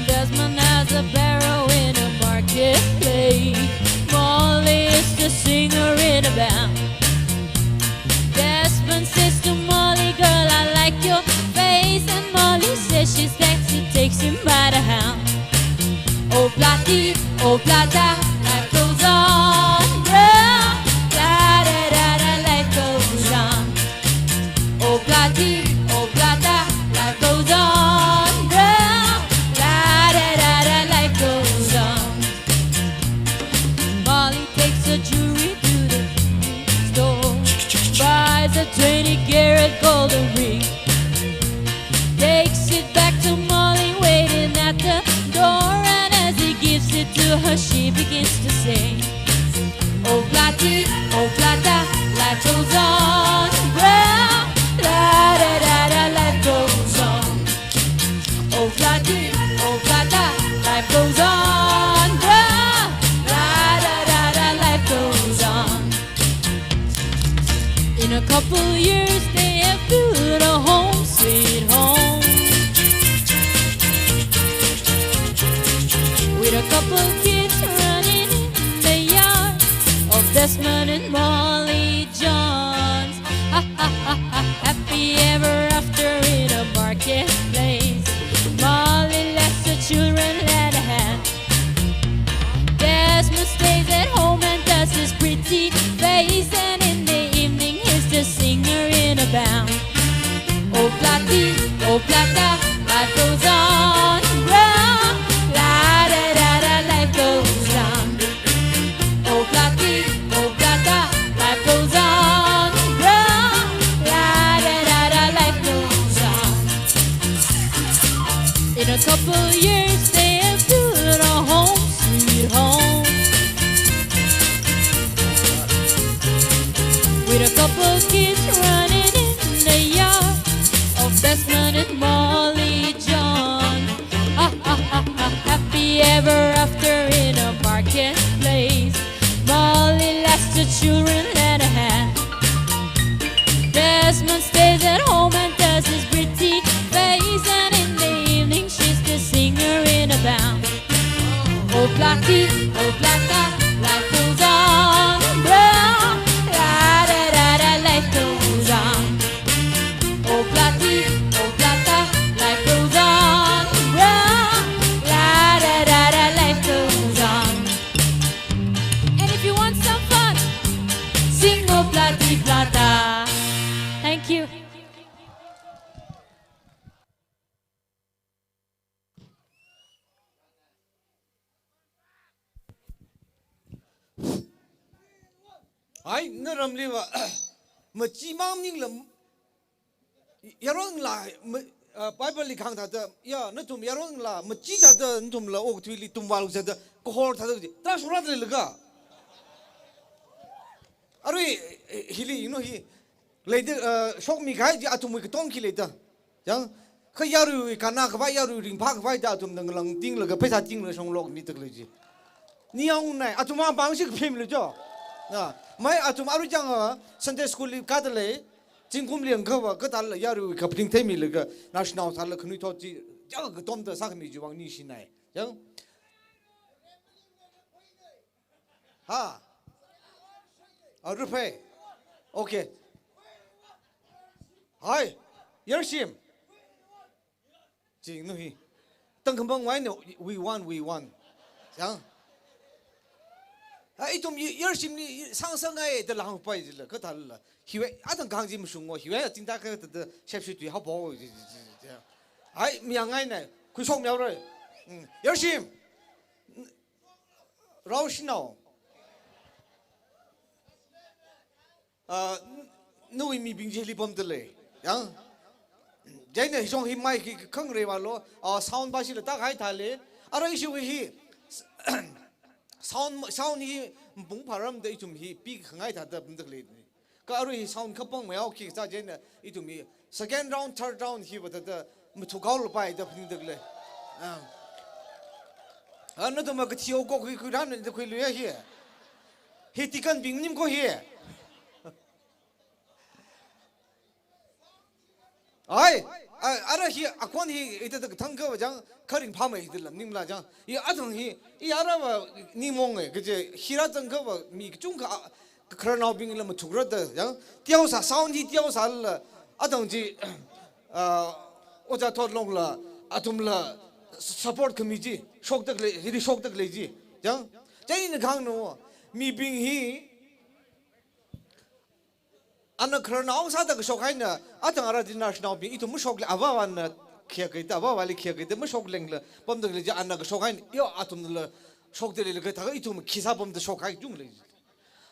Desmond has a barrow in a marketplace. Molly is the singer in a band. Desmond says to Molly, "Girl, I like your face." And Molly says she's sexy, takes him by the hand. Oblati, oblata, life goes on, yeah. Da da da da, life goes on. Oblati, oblata, life goes on, yeah. Da da da da, life goes on. Molly takes her jewelry to the store, buys a twenty carat golden ring, takes it back Oh, bloody, oh, blada, life goes on, bro. La, da, da, da, life goes on. In a couple years, they have built a home, sweet home. With a couple kids running in the yard of Desmond and Molly Johns. Ha, ha, ha, ha, happy ever after in a marketplace. Molly lets the children lend a hand. Desmond stays at home and does his pretty face, and in the evening he's the singer in a band. Oh, bloody, oh, blada, life goes on, bro. La, da, da, da, life goes on. Oh, bloody, oh, blada, life goes on, bro. La, da, da, da, life goes on. In a couple years, they have built a home, sweet home. With a couple kids running in the yard of Desmond and Molly John. Ha, ha, ha, ha, happy ever after in a marketplace. Molly lets the children lend a hand. Desmond stays at home and does his pretty face, and in the evening she's the singer in a band. Oh, bloody, oh, blada, life goes on, bro. La, da, da, da, life goes on. Oh, bloody, oh, blada, life goes on, bro. La, da, da, da, life goes on. And if you want some fun, sing, oh, bloody, blada. Thank you. Ai, naramliva, machimang maningla, yaronla, ma-, ah, Bible li kahāng thāda, ya, nathum yaronla, machi thāda, nathumla, okathuili tumvālu thāda, kahor thāda, trashura leilaga. Arui, eh, hili, you know, hi, leida, ah, shokmi kahai chi athumwui katonga khi leida. Chang, kha yaruiwui kannā khavai, yaruiwui ringphā khavai da athumna ngalang tinglaga, pheisā tinglaga shonglokmi tak lei chi. Ningyāng ungnai, athum apāng shik phim lei cho. Na, mai athum arui chang, ah, Sunday school li kada lei, zingkum liang kava, kathāla yaruiwui kaphaning theimilaga, naoshinao sāla khanuithot chi, chang katomda sākhami chiwui vang ningshinai. Chang. Ha? Ah, Ruphei. Okay. Hai. Yarshim. Ching nu hi. Tangkhambang wai no, we won, we won. Chang. Ha, ithum y-, Yarshimli sāng sāngai da hāngpai jila, kathāla. Hiwui, athang kahāng chi mashungo, hiwui, ating ta ka ta, ta, shepshi tui hao bo. Hai, miyangai nai, khuishok miyaorei. Mm. Yarshim. Raoshinao. Ah, n-, nawui mibing chili pamda lei. Yang. Chieina hishong hi mic hi khangarei vālo. Ah, sound pa shila tak hai thālei. Ara issue hi. Sound, sound hi mpung pharam da ithum hi pi khangai thāda pamda lei. Ka arui hi sound khapang mayao khi sā chieina ithum hi second round, third round hi vāda da mathukao lapai da phaningda lei. Ah. Ah, nathum ma kathi okok hi khuiran da khuiluiya hi. Hi tikanbing nim ko hi. Ai, a, ara hi, akhon hi, ita ta kathang kava chang, kharing phamei hita lam ningla chang. I athang hi, i ara va ningmong e, kaje, hira chang kava, mi kachungkha, a, khararnaobingla mathukra da, chang. Tiao sā, sound hi tiao sāla, athang chi, a, Oja Thotlongla, athumla, support khami chi, shokda lei, hili shokda lei chi, chang. Chieina kahāng no, mibing hi, ana khararnao sāda kashok haina, athang ara dinner shinaobing, ithum mashok lei, avāvana khayā kaida, avāvali khayā kaida, mashok lengla, pamda lei chi ana kashok haina, yo athumla shokda leilaga, thākha ithum khi sāpamda shok hai chung lei.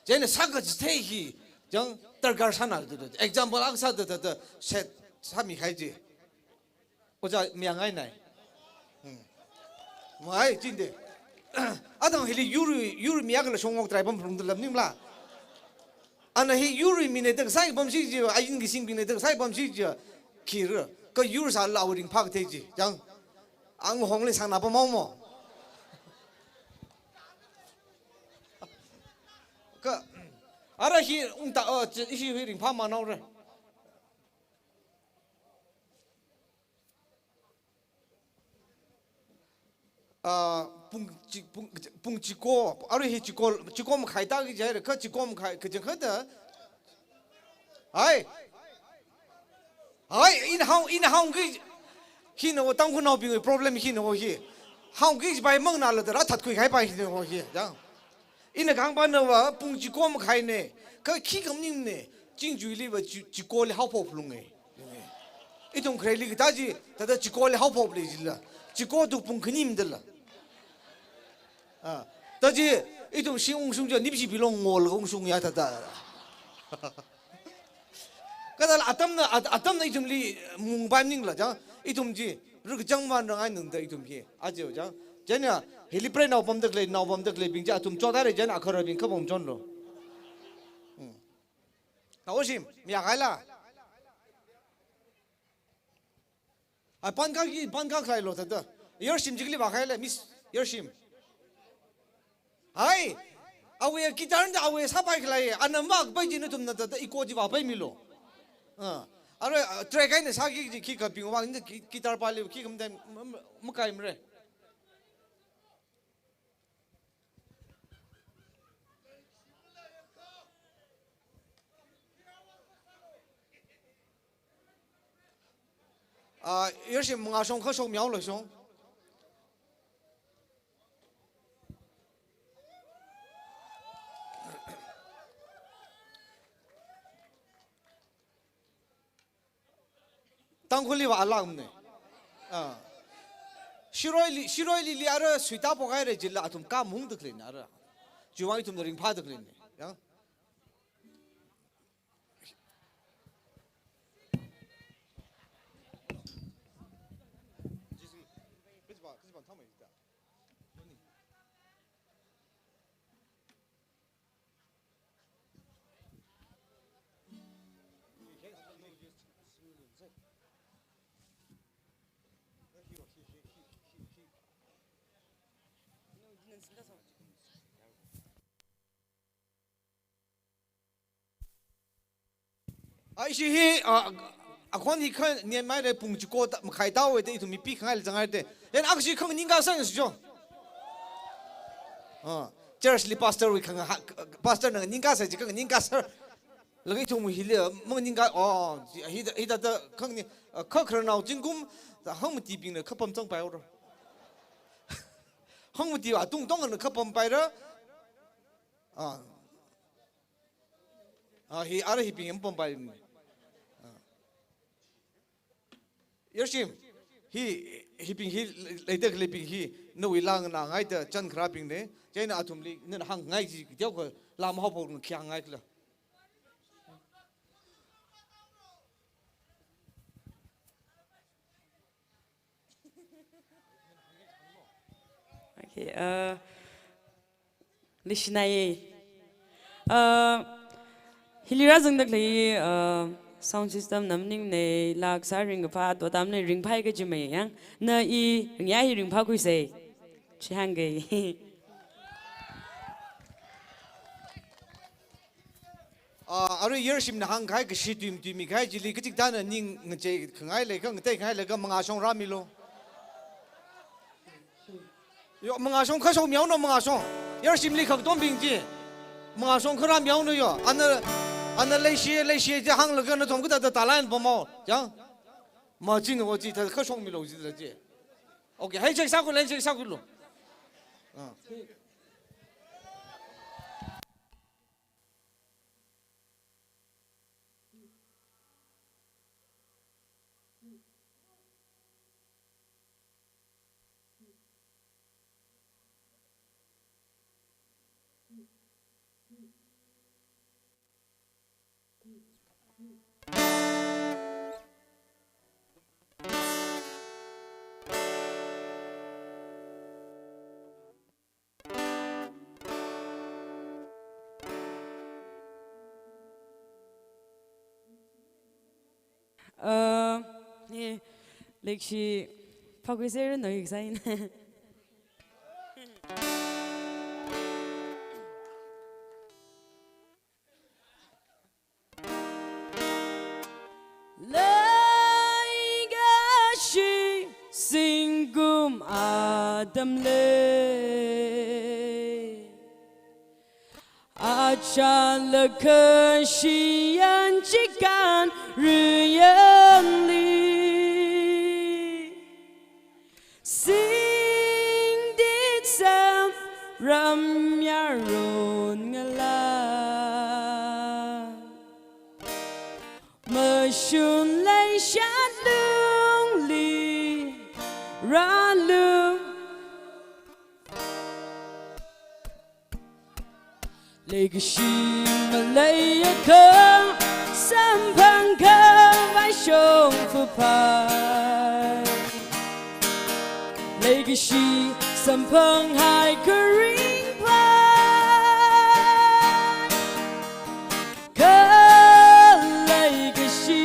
Chieina sākachithei hi, chang darkar sāna da, da, da. Example akha sāda, da, da, set sāmi hai chi. Oja miyangai nai. Hmm. Mai, chinde. Athang hili yurui, yurui mi akhala shongok trai pamphungda lam ningla. Ana hi yurui mi ne tak sai pamshi chi, ain ki singbing ne tak sai pamshi chi. Khira, ka yur sāla awui ringphā kathei chi. Chang. Ang hongli sāngnā pamao mo. Kha, ara hi ungta, uh, chi, hi, hi ringphāmān haora. Ah, pung chi-, pung, pung chiko, arui hi chiko, chiko makhai ta ki jai re, kha chiko makhai, kachangkhat da. Hai. Hai, ina hao, ina hao ki, hina wo Tangkhulnaobing problem hina wo hi. Hao ki bai mang na la da ra that khui khai bai hina wo hi, jang. Ina kang pa na wa pung chiko makhai ne, kha khi kam ning ne, chingjuili wa chi-, chikoli haophok lung e. Ithum khareli kita chi, thāda chikoli haophok le jila. Chiko tu pung khani mdala. Ah, ta chi, ithum shi ungshung chi, nipshi bilong ngol ungshung ya thāda. Kada la atamna, at-, atamna ithumli mungbai ningla jang, ithum chi, ruk jang man rang ai nungda ithum hi, ajo jang. Janya, hili prenao pamda khalei, nao pamda khaleibing chi, athum chotare jang, akharabing kha pamchon lo. Hmm. Tao shim, mi ya kaila. Ai, pan ka ki, pan ka khalei lo thāda. Yarshim jikli ba khaila, Miss Yarshim. Hai, awe guitar nda awe sāpai khalei, anam ba pai jina thumna thāda, iko ji ba pai milo. Ah, are, ah, track ai na sā ki, ki, ki ka ping wang, ki, guitar pa le, ki kam dai, m-, m-, makai mre. Ah, Yarshim mangā shong kha shong miao lo shong. Tangkhulli wa alam ne. Ah. Shiroili, Shiroili li ara suita pokai re jila athum ka mung duk le na ara. Chiwang ithum da ringphā duk le ne. Ya. Ai shi hi, ah, akhon hi kha nian mai re pung chiko ta, makhai tao we te ithum mi pi khangai le zangai te. Then ak shi khang ningka sang si jo. Ah, church li pastor wi khang ha, pastor na ningka sa ji khang ningka sa. Laga ithum hi le, mang ningka, oh, hi ta, hi ta ta khang ni, ah, kha khara nao jingkum, ta hang mati bing le kha pam chang pai ro. Hang mati wa tung tong na kha pam pai ra. Ah. Ah, hi ara hi ping em pam pai. Ah. Yarshim, hi, hi ping hi, leitak le ping hi, nawui lang na ngai ta chan khara ping ne, chai na athum li, na hang ngai ji, diao ko, lam hao pok kia ngai kla. Okay, uh, Lishinai. Uh, hili rāzangda khalei, uh, sound system na maning ne, lak sā ringkaphā, to tam ne ringphai kaji mai yang. Na i, ringya hi ringphā khuisei. Chihāng kei. Ah, arui Yarshim na hāngkahai kashi tuim tuimi kahai chili kachik tana ning ngachei khangai lei kha, ngatei khangai lei kha mangā shong rāmi lo. Yo, mangā shong kha shong miao no mangā shong. Yarshim li khak tombing chi. Mangā shong kha rāmiao no yo. Ana, ana leishi, leishi chi hānglaga nathum kathāda talent pamao. Chang. Ma chi no chi ta kha shong mi lo chi ta chi. Okay, hai check sākhui, hai check sākhui lo. Ah. Uh, hi, leikashi, Phākhuiseranu, exciting. Leikashi zingkum atamli, achālakha shiyan chikān ruiyanli, singditsang ramyaron ngalā, mashun leishat lungli rālu. Leikashi maleiakha samphangkhavai shongfaphai, leikashi samphanghai kharingphai, kha leikashi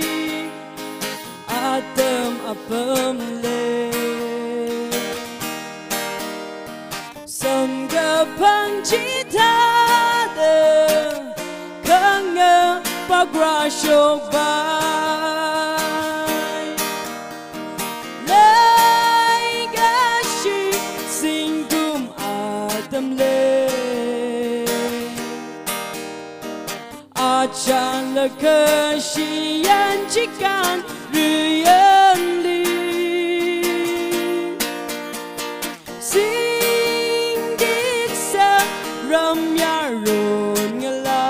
atam apamli samkaphang chithāda khangapakra shokpai. Leikashi zingkum atamli, achālakha shiyan chikān ruiyanli, singditsang ramyaron ngalā,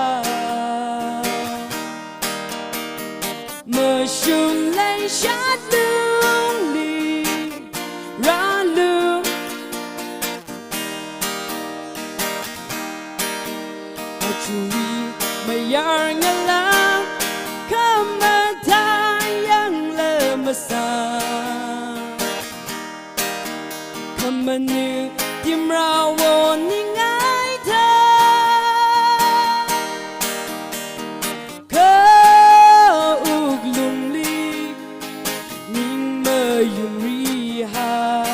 mashun leishat lungli rālu. Achui mayar ngalā khamathā yangla masā, khamanu timrawon ningai thā, kha wuklungli ning mayumrihai.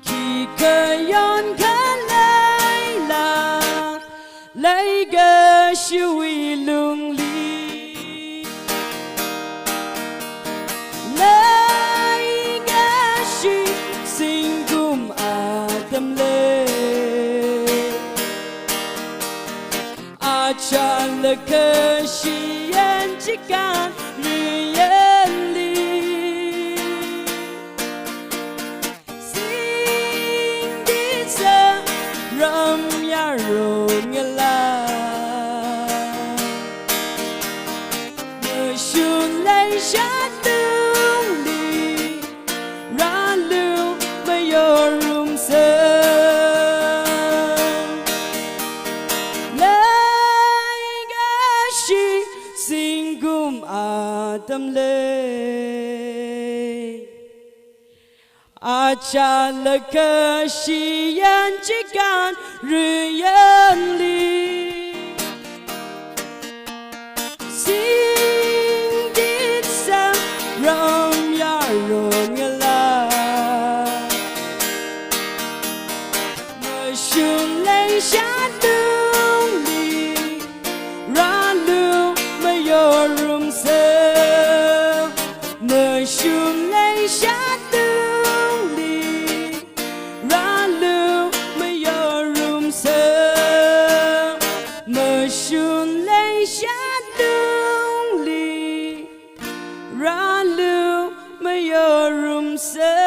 Khikha yonkha leila leikashiwui lungli, leikashi zingkum atamli, achālakha shiyan chikān ruiyanli, singditsang ramyaron ngalā, mashun leishat lungli rālu mayorumsang. Leikashi zingkum atamli, achālakha shiyan chikān ruiyanli, singditsang ramyaron ngalā, mashun leishat lungli rālu mayorumsang. Mashun leishat lungli rālu mayorumsang. Mashun leishat lungli rālu mayorumsang.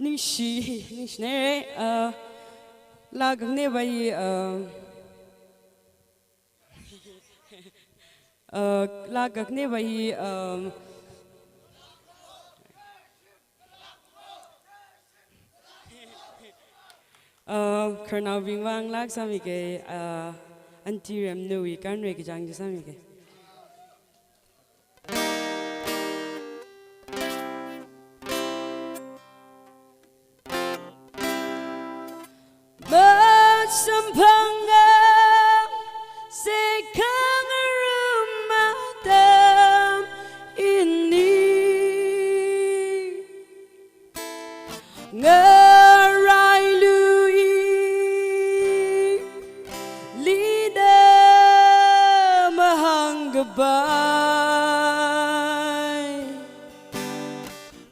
Ningshi, ningshina, uh, laa kakhaneva hi, uh, uh, laa kakhaneva hi, um, uh, khararnaobing vang laa kasāmige, uh, Aunty Remnuwui Kanrei kachāng chi sāmige. Masamphanga bai.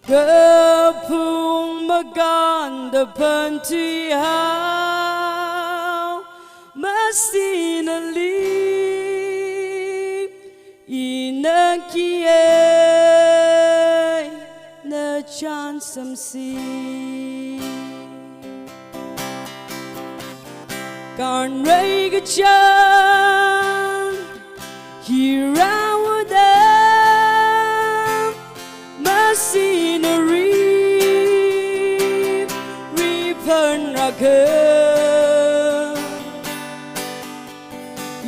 Kaphung maganda pantui hao, masinali ina kiye nachan samsi. Kanrei kachang hirawa da, masinari riphan rakha.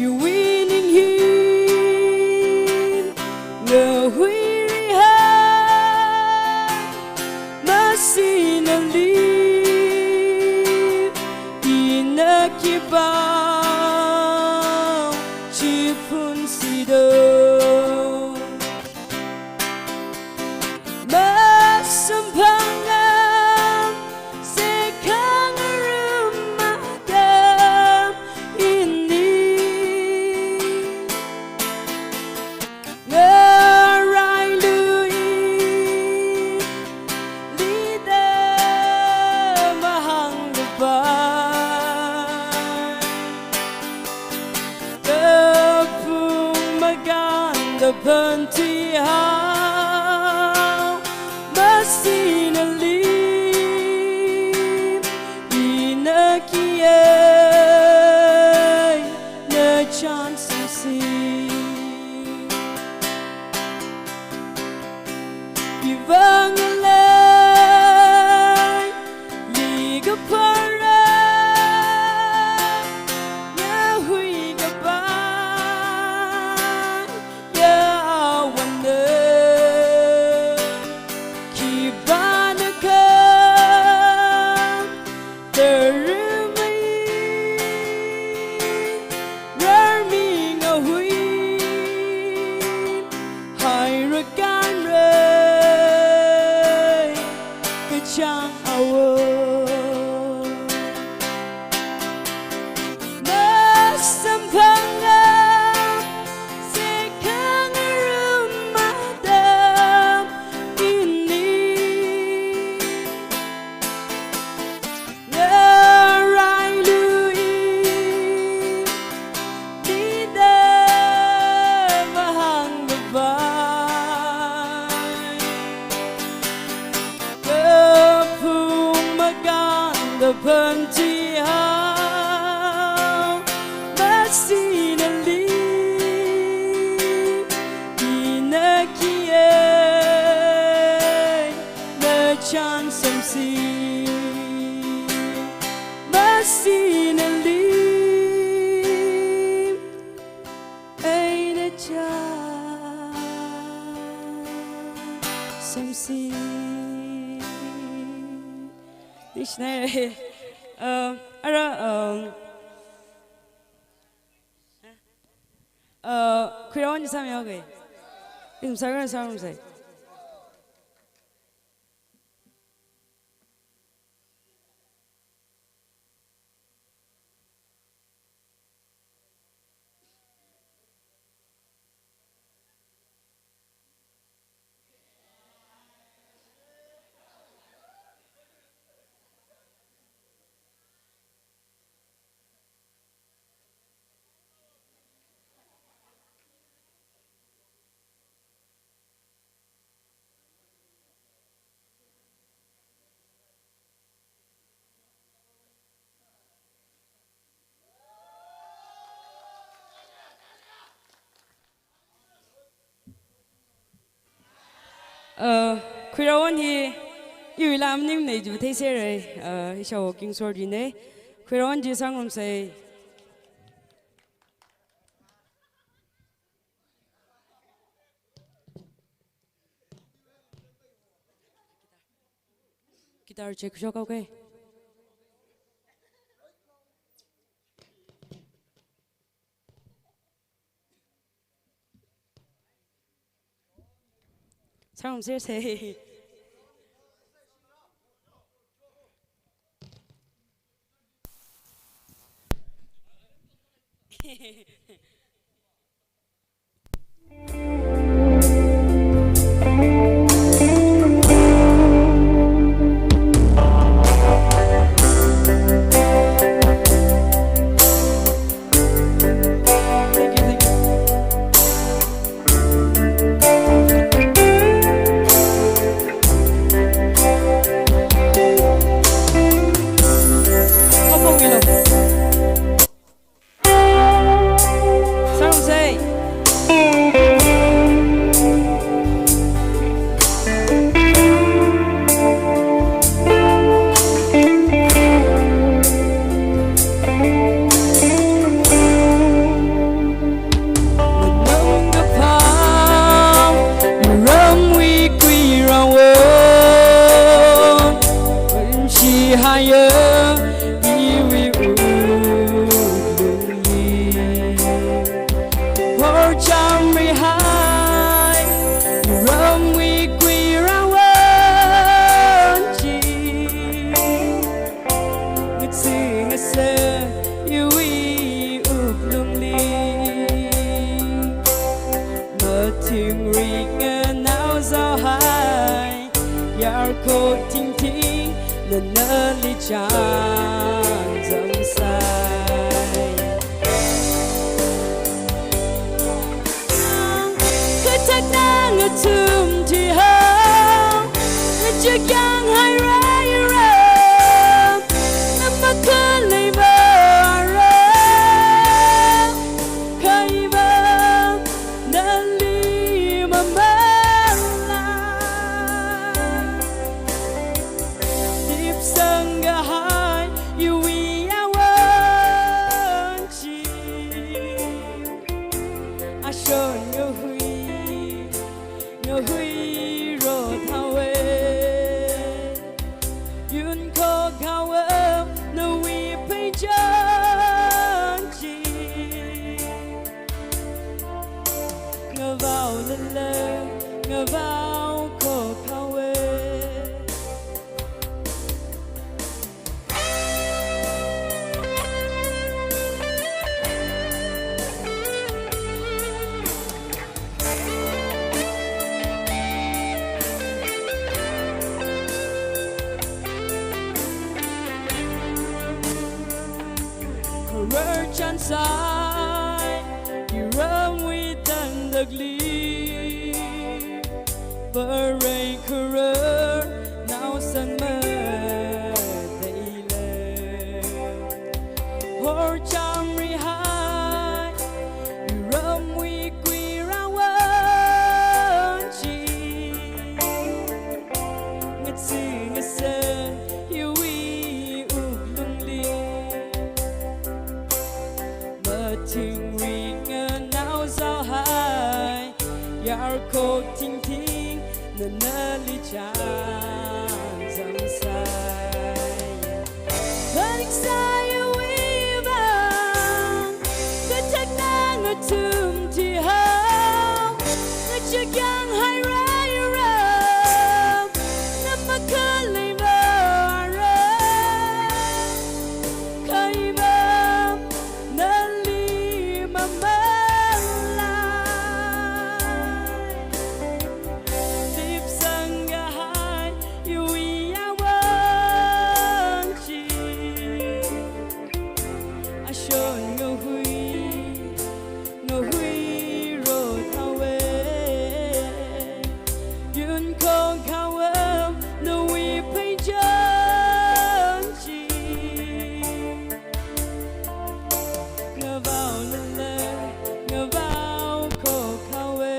Iwui ning hi ngahuiri ha, masinali ina khipā chi phunsida. Masamphanga, sekhangarum atam ini. Ngarailu ili da mahānglupai. Kaphung maganda pantui hao, masinali ina kiye nachan samsi. Iwui vangla, li kaphara, ngahui kapai, ya awana, khipāna kha, tarumai, rarmi ngahui, haira kanra, kachang awo. Masamphanga, sekhangarum atam ini. Ngarailu ili da mahānglupai. Kaphung maganda pantui hao, masinali ina kiye nachan samsi. Masinali eina chān samsi. Ningshinai. Um, ara, um, uh, khuirawan chi sāmihaoke. Ningsāra, sāngarumsa. Uh, khuirawan hi iwui laa maningmana jiva theiserra, uh, ishāwo Kingsword wui na. Khuirawan chi sāngarumsa. Guitar check shokhaoke. Sāngarumsersa. Nang kaphā, ramwui kuirāwon, unshi haiya iwui wuklungli. Horchamri hai, ramwui kuirāwon chi. Ngatsi ngasa iwui wuklungli. Mathingrik nganao zao hai, yarkhok thingthing, nana nali chānjam sai. Kathak nang athum thihao, nachakyang haira ira, na makhalei mara, kaiba nali mamalai. Dipsang kahai iwui awon chi. Ashon ngahui, ngahui rot haowe. Yun khok haowa nawui pheichang chi. Ngavao lala, ngavao khok haowe. Kharar chānsai, iramwui tandakli. Parei kharar naosang matheila. Horchamri hai, iramwui kuirāwon chi. Ngatsi ngasa iwui wuklungli. Mathingrik nganao zao hai, yarkhok thingthing, nana nali chānjam sai. Phaning sai iwui vang, kathak nang athum thihao, nachakyang haira ira, na makhalei mara, kaiba nali mamalai. Dipsang kahai iwui awon chi. Ashon ngahui, ngahui rot haowe. Yun khok haowa nawui pheichang chi. Ngavao lala, ngavao khok haowe.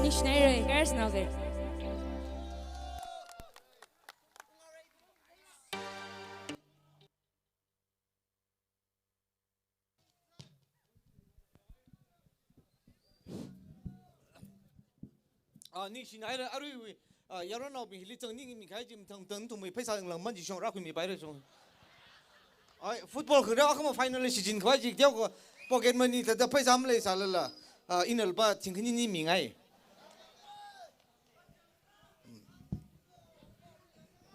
Ningshinaira, guys, now there. Ah, ningshinaira, aruiwui Ah, yaronnaobing hili zangning mi kahai chi mathang mathang ithumwui pheisā langman chi shong rākhuimipaira shong. Ai, football khangareo akhama final li shichin khavai chi teokha pocket money thāda pheisā maleisālala, ah, ina lupā thingkhani ni mingai.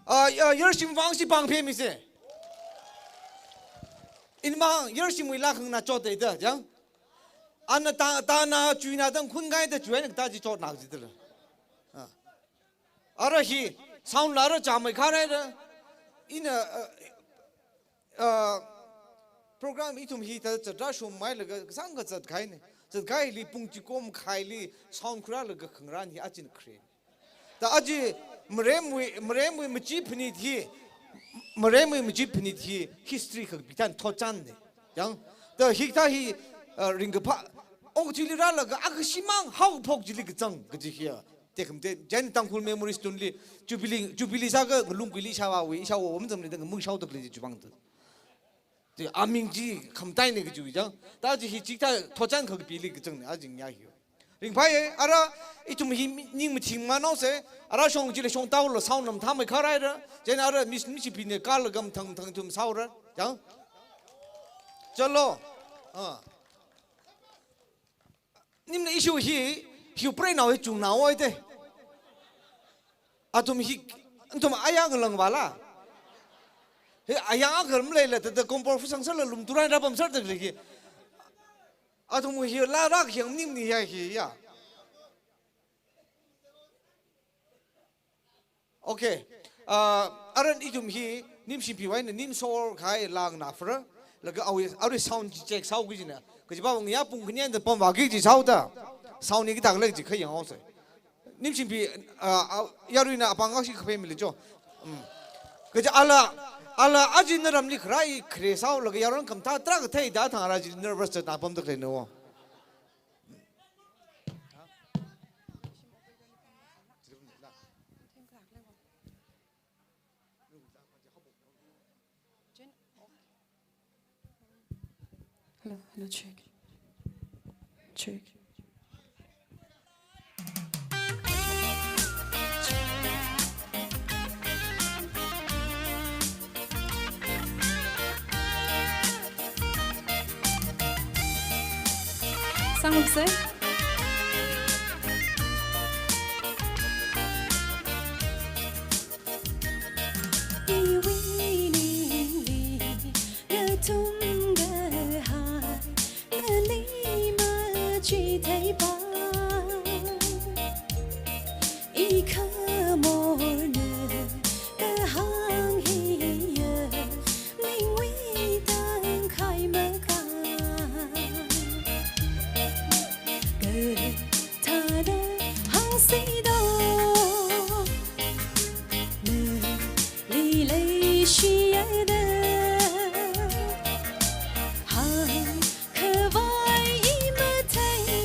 Ah, ya, yarshim vang shi pāng phemise. Inmang yarshimwui laa khangna chotda da, jang. Ana ta, tana chuina dang khun kaida chuina ta chi chotna jidala. Ah. Ara hi sound la ara chāmei kharāra. Ina, uh, uh, program ithum hi ta chatra shummailaga kasāngkha zatkahaina. Zatkahaili pung chikom khaili sound kharālaga khangarān hi achin kre. Ta aja maremwui, maremwui machi phanit hi, maremwui machi phanit hi history kakapi tharan thotchanna. Yang, ta hikathā hi, uh, ringkaphā, okathuili rālaga akha shimang haokaphok chili kazang kaji hiya. Tekhamatei, Jain Tangkhul Memories tunli, Jubilee, Jubilee sākha ngalung kuili ishāvāwui, ishāvā wam zamli da ngamung shaoda khalei chi chubang tu. Chi aming chi khamataina kaji jang. Ta chi hi chikathā thotchan kakapili kazangna, aja nya hi. Ringphāya, ara ithum hi mi, ning mathing manaosa, ara shong chili shong taolo sound nam thamei kharāra, chieina ara mi, mi shipina kala gam thang thang ithum saora, jang. Chalo. Ah. Nimna issue hi, hi preinao hi chungnao oi te. Athum hi, athum ayang langvala. Hi ayang agar maleila, ta, ta kompor fusang sala lum turan rapam sar ta lagi. Athum hi la rak yang ning ni ya hi ya. Okay. Ah, aran ithum hi, Nimshimpi wai na nim sor khai lang na fra. Laga awi, awi sound chi check sao ki jina. Kaji ba wang ya pung khani da pam wa ki ji sao da. Sound ni kita lagi ji khai yang ose. Nimshimpi, ah, ah, yaruina apāng ashi khape mili jo. Mm. Kaji ala, ala aja naramli kharai khare sao laga yaron khamtha tra kathei da thang ara ji nervous ta pam da khalei no. Hello, hello, check. Check. Sangumse. Iwui ningli ngathumkahai nali machitheipa. Ikhamorna kahāng hiya ningwui tangkhai makā. Kathāda hāngsi do, nali leishiya da. Hāngkhavai i mathei,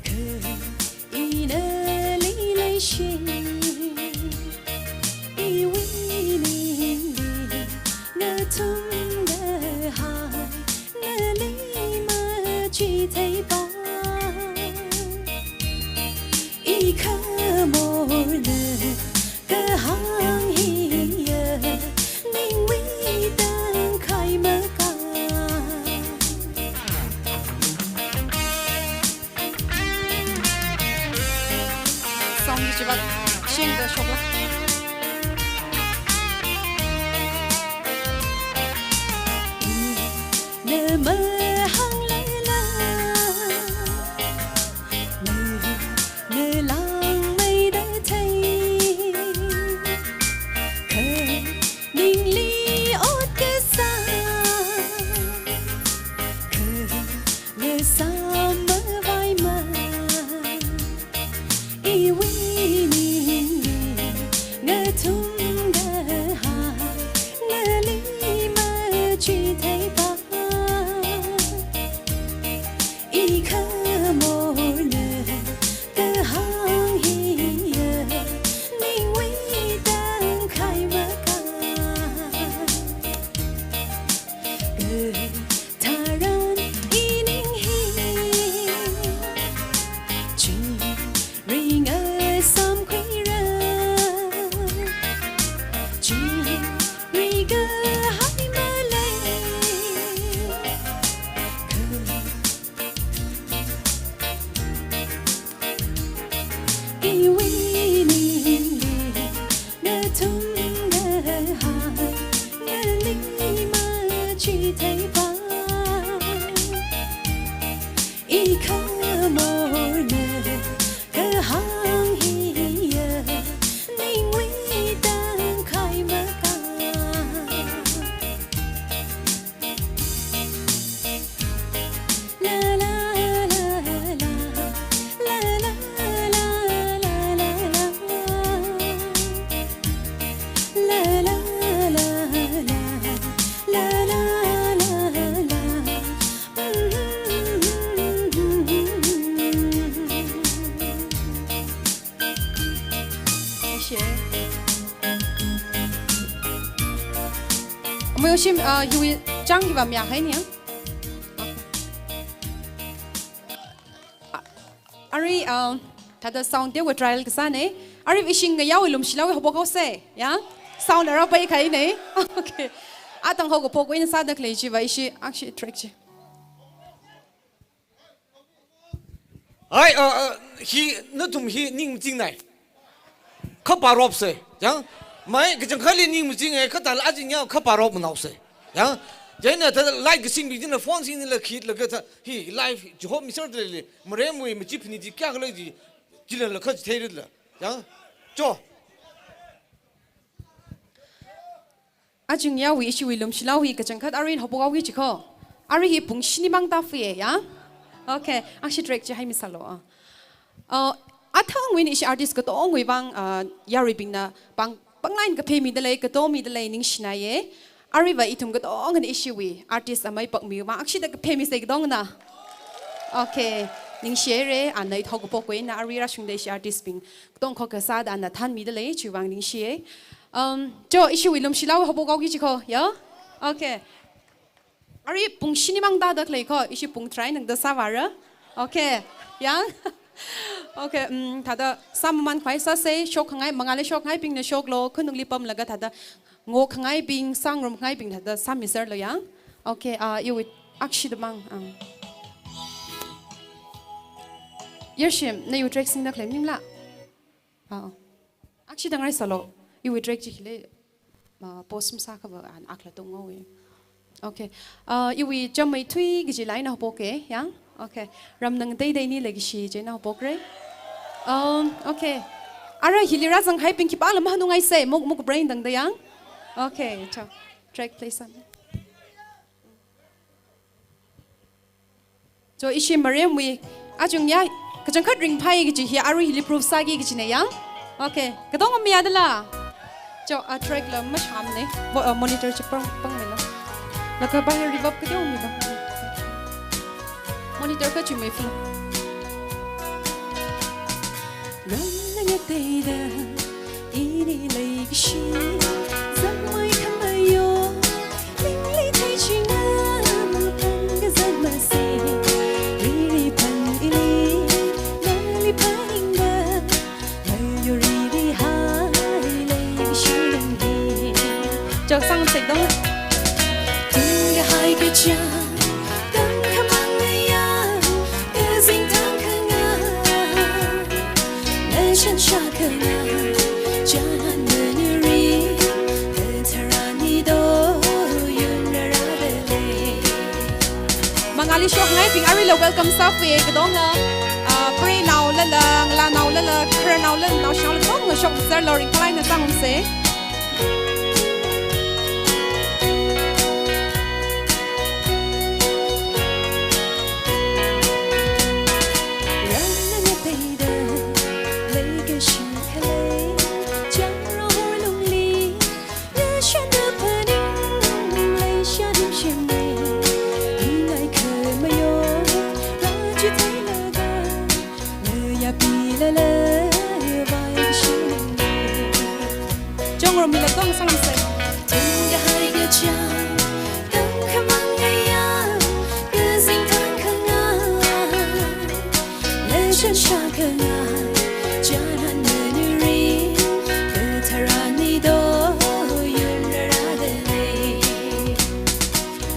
kha ina nali leishi. Iwui ningli ngathumkahai nali machitheipa. Ikhamorna kahāng hiya ningwui tangkhai makā. Song hi chibak shing da shokla. Na mahānglaila, na, na langmeida thei. Kha ningli ot kasā, kha ngasāmavaimei. Iwui ningli ngathumkahai nali machitheipa. Wei shim, uh, hiwui chang hiva mya hai ni, ah? Arui, um, thāda sound teokha trial kasāna. Arui ishi ngayāwui lumshilāwui haophok haosa, ya? Sound ara pai kahaina. Okay. Athang haokaphok eina sāda khalei chiva ishi akshi track chi. Ai, uh, uh, hi, nathum hi ning machingna. Kha pharop sa, ya? Mai, kachangkhatli ning machinga, kha thāla aja ngayā kha pharop manao sa. Ya? Chieina thāda light kasingbing china phone singla khitlaga thā, hi live, Jehovah Mister Dele, Maremwui machi phani chi kayākha lei chi, chila la kha theirala. Ya? Cho. Aja ngayāwui ishiwui lumshilāwui kachangkhat arui haophok haoki chi kho. Arui hi pung shini mang tāfa, ya? Okay, akshi track chi haimi sālu, ah. Uh, athangwui eina ishi artist katongwui vang, uh, yaruibingna pāng, pānglaga kaphaimida lei, katomida lei ningshina ye. Aruiva ithum katongana ishiwui artist amei pakmiwui vang akshida kaphaimisa katongana. Okay, ningshihaira, ana ithum haokaphok eina arui rāshungda ishi artist bing katong khokha sāda ana thanmida lei, chiwui vang ningshiya. Um, cho, ishiwui lumshilāwui haophok haoki chi kho, ya? Okay. Arui pung shini mang tāda khalei kho, ishi pung tharā eina da sāvāra. Okay, ya? Okay, um, thāda sāmamānkhavai sāsa, shokkhangai, mangāli shokkhangaibingna shoklu, khanungli pamlaga thāda ngokkhangaibing, sāngarumkhangaibing thāda sāmiserlu, ya? Okay, ah, iwui akshida mang, um. Yarshim, na iwui track singda khalei maningla? Ah, akshida ngai sālu, iwui track chi khili, ah, post masākhava an akla tongngoi. Okay. Ah, iwui Chamei Thui kaji line haophoka, ya? Okay. Ramnang teiteili leikashi chieina haophokra. Um, okay. Ara hili rāzanghaibing khipāla mahanungngaisa, muk, muk brain tangda, ya? Okay, cho. Track play sāmi. Cho, ishi Maremwui, aja ngayā, kachangkhat ringphai kaji hi arui hili proof sāki kajina, ya? Okay, katong mayādala. Cho, a track la mashāmana. Mo-, uh, monitor chi pāng, pāngmila. Laga bahar reverb kateo mila. Monitor kachumei flu. Ramnang ngateida, ini leikashi, zakmai khamayo, ningli theichinga, pāng kazat masi, riri pāng ili, nali pāningda, mayo riri hai leikashi ningli. Chok sang sek dong. Tingkahai kachang, tangkhamang ngayā, kazing tangkhanga. Nashan shakanga, jahan manuri, tharani do, yun rara dele. Mangāli shokngaibing aruila welcome sāfa katongna, ah, preinaolala, ngalānaolala, khararnaolala, naoshinao katongna shokserlu, ringphālāk eina sāngarumsa. Chongrummi la tong sangse.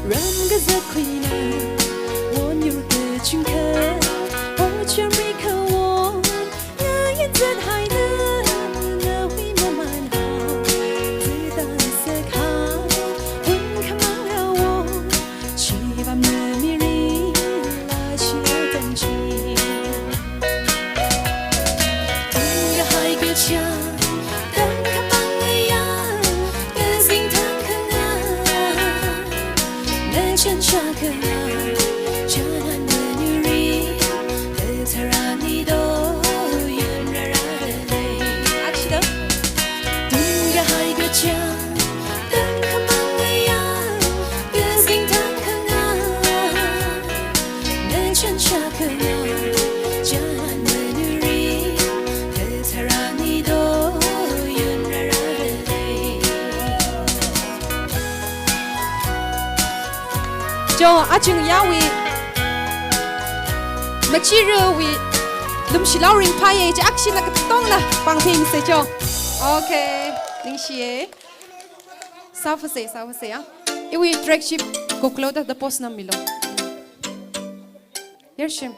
Ram kazat khuina, won yur kachungkha, ocham rikha won, ngayin zat haida, ngahui maman hao, zita sakha, hun Jo, achung yawui, machirawui, lumshilao ringphāya, chi akshila katongla pāngphingsa jo. Okay, ningshiya. Sāphāsa, sāphāsa ya. Iwui track chi kuklo da, da pause nam milo. Yershim.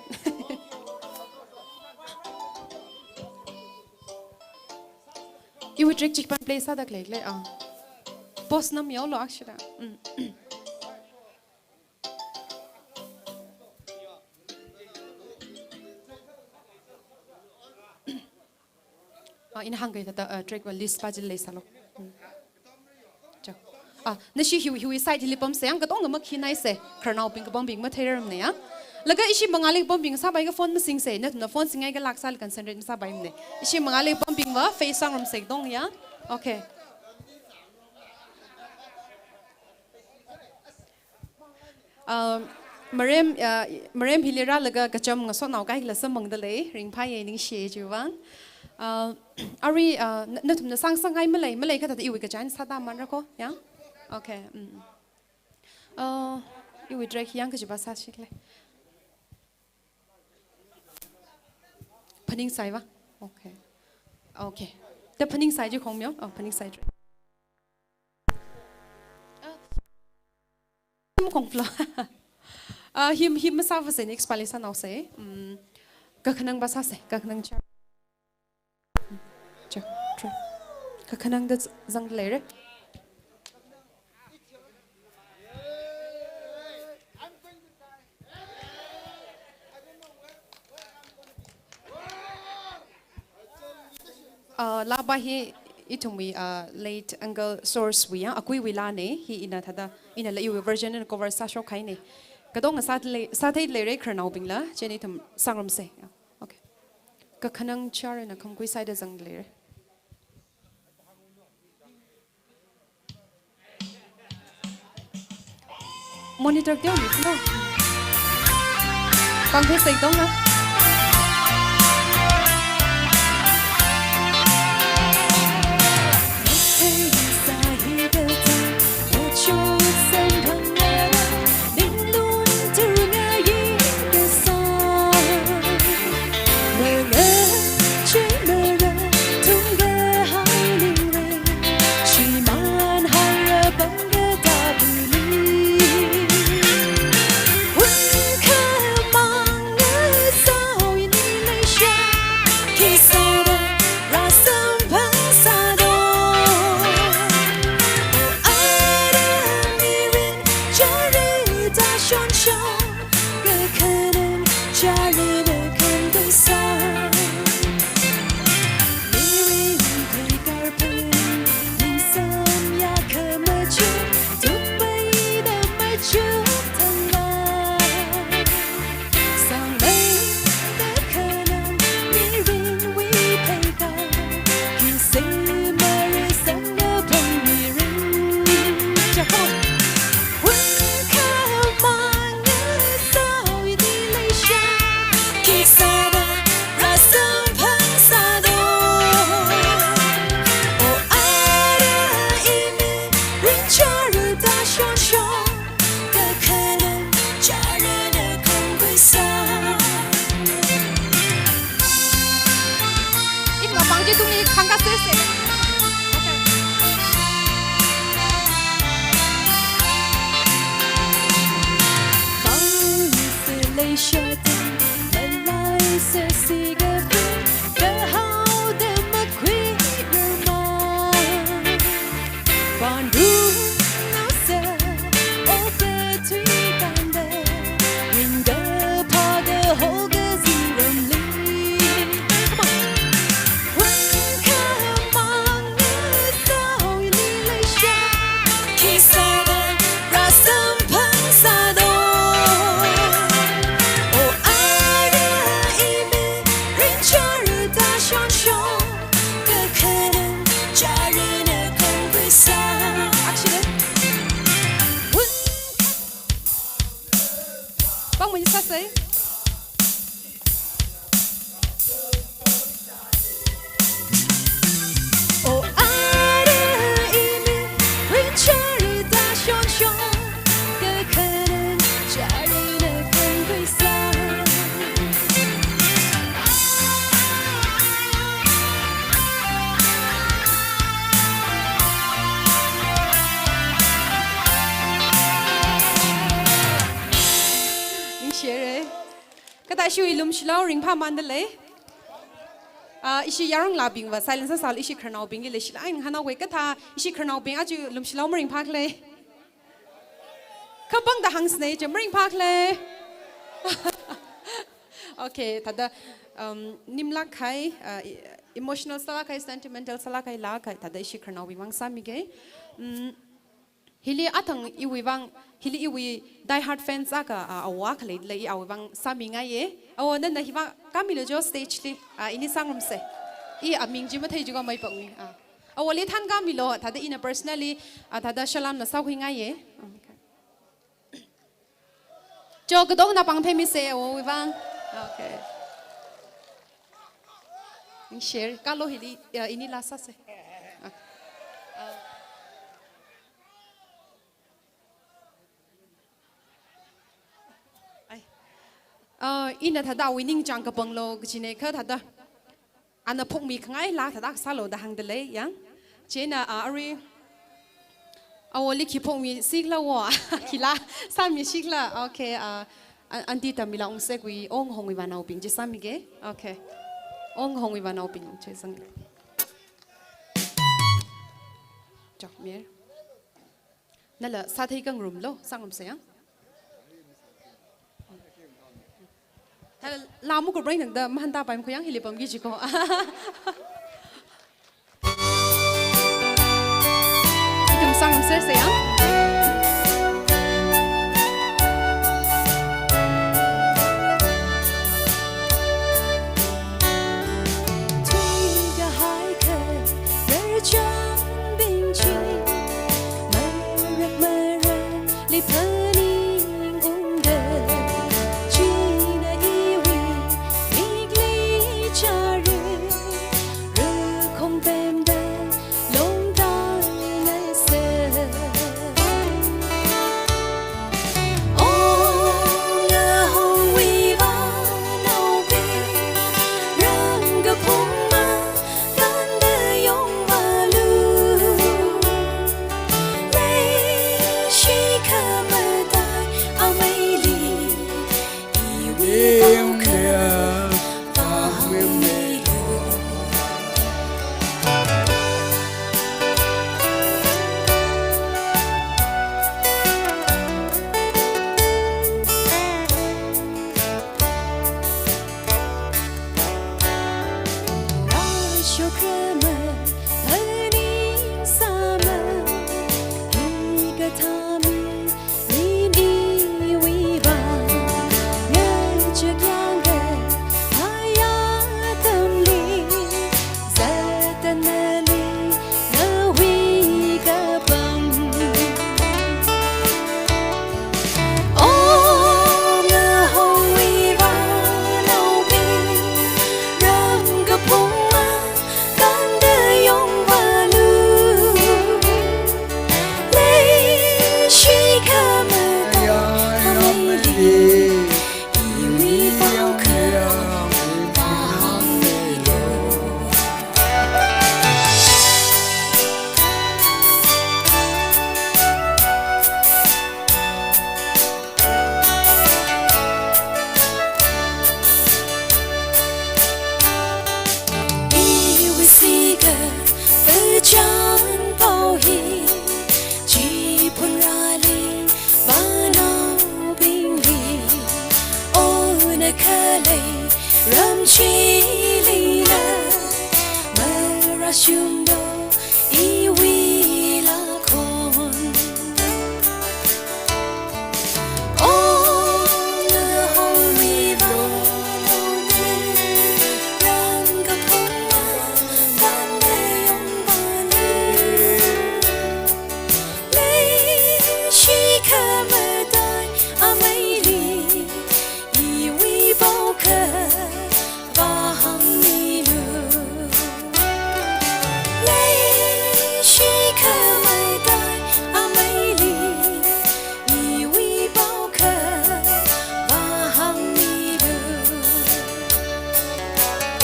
Iwui track chi pan play sāda khalei khalei, ah. Pause nam yolo akshila. Mm. Ah, ina hāngkahai thāda, ah, track va list va chili leisālo. Hmm. Cha. Ah, nashi hiwui, hiwui side hili pamsa ya, katonga makhinaisa, khararnaobing kapambing matheirarmana ya. Laga ishi mangāli kapambing sāpai akha phone masingsa, nathumna phone singai akha lāk sālaga concentrate masāpaimana. Ishi mangāli kapambing va face sāngarumsa katong ya. Okay. Um, marem, uh, marem hili rālaga kacham ngasotnao kaikhala samphangda lei, ringphāya ningshiya chiwui vang. Uh, arui, uh, na-, nathumna sāngasakngai malei, malei kathāda iwui kachāng sāda manra ko, ya? Okay, mm. Uh, iwui track yang kajiva sāsi khalei. Phaningsai va? Okay. Okay. Da phaningsai ji khong myo? Oh, phaningsai. Him khong flo. Ah, him, him masāphāsa, next pali sānaosa. Mm, kakhanang va sāsa, kakhanang cha. Cha, cha. Kakhanang da zangda leira. Ah, laa va hi ithumwui, ah, late Uncle Source wui ya, akuiwui laana, hi ina thāda, inala iwui version eina cover sāshok kahaina. Katonga sāthei lei, sāthei leira khararnaobingla, chieina ithum sāngarumsa. Ya, okay. Kakhanang chara na khamkui side zangda leira. Monitor teomi sino. Pāngphingsa katongna. Thāda ishiwui lumshilao ringphāmanda lei. Ah, ishi yaronglābingva silence sāsālu, ishi khararnaobingli leishilāk eina ngahānhaoga kathā ishi khararnaobing aja lumshilao maringphākhala. Khapangda hāngsāna chi maringphākhala. Okay, thāda, um, nimlāk kahai, uh, e-, emotional sālāk kahai, sentimental sālāk kahai, lāk kahai, thāda ishi khararnaowui vang sāmige. Um, hili athang iwui vang, hili iwui die hard fans akha, uh, awo akha leilei, awui vang sāmingaiye. Awo nana hi vang kāmilu jo stage li, uh, ini sāngarumsa. I aming chi mathei chiakha maipakmi. Uh. Awoli thānkāmilu, thāda ina personally, uh, thāda salamna sākhuingaiye. Okay. Cho, katongna pāngphaimise, awowui vang. Okay. Ningshire, kalo hili, uh, ini last sāsa. Uh. Uh. Ai. Uh, ina thāda awui ningchāng kapanglu, kachina kha thāda. Ana phokmi khangaila thāda sālu da hāngda lei, yang. Chieina, ah, arui. Awoli khi phokmisikhala wo, khila, sāmisikhala. Okay, ah, an-, aunty Tamila ungsekhui, Onghongwui vānaobing chi sāmige. Okay. Onghongwui vānaobing chi sāmi. Chok mir. Nala sāthei khangarumlu, sāngarumsa yang. Thāla lāmu kubreng nangda mahānda paimkhui yang hili pamki jiko. Ithum sāngarumsersa yang.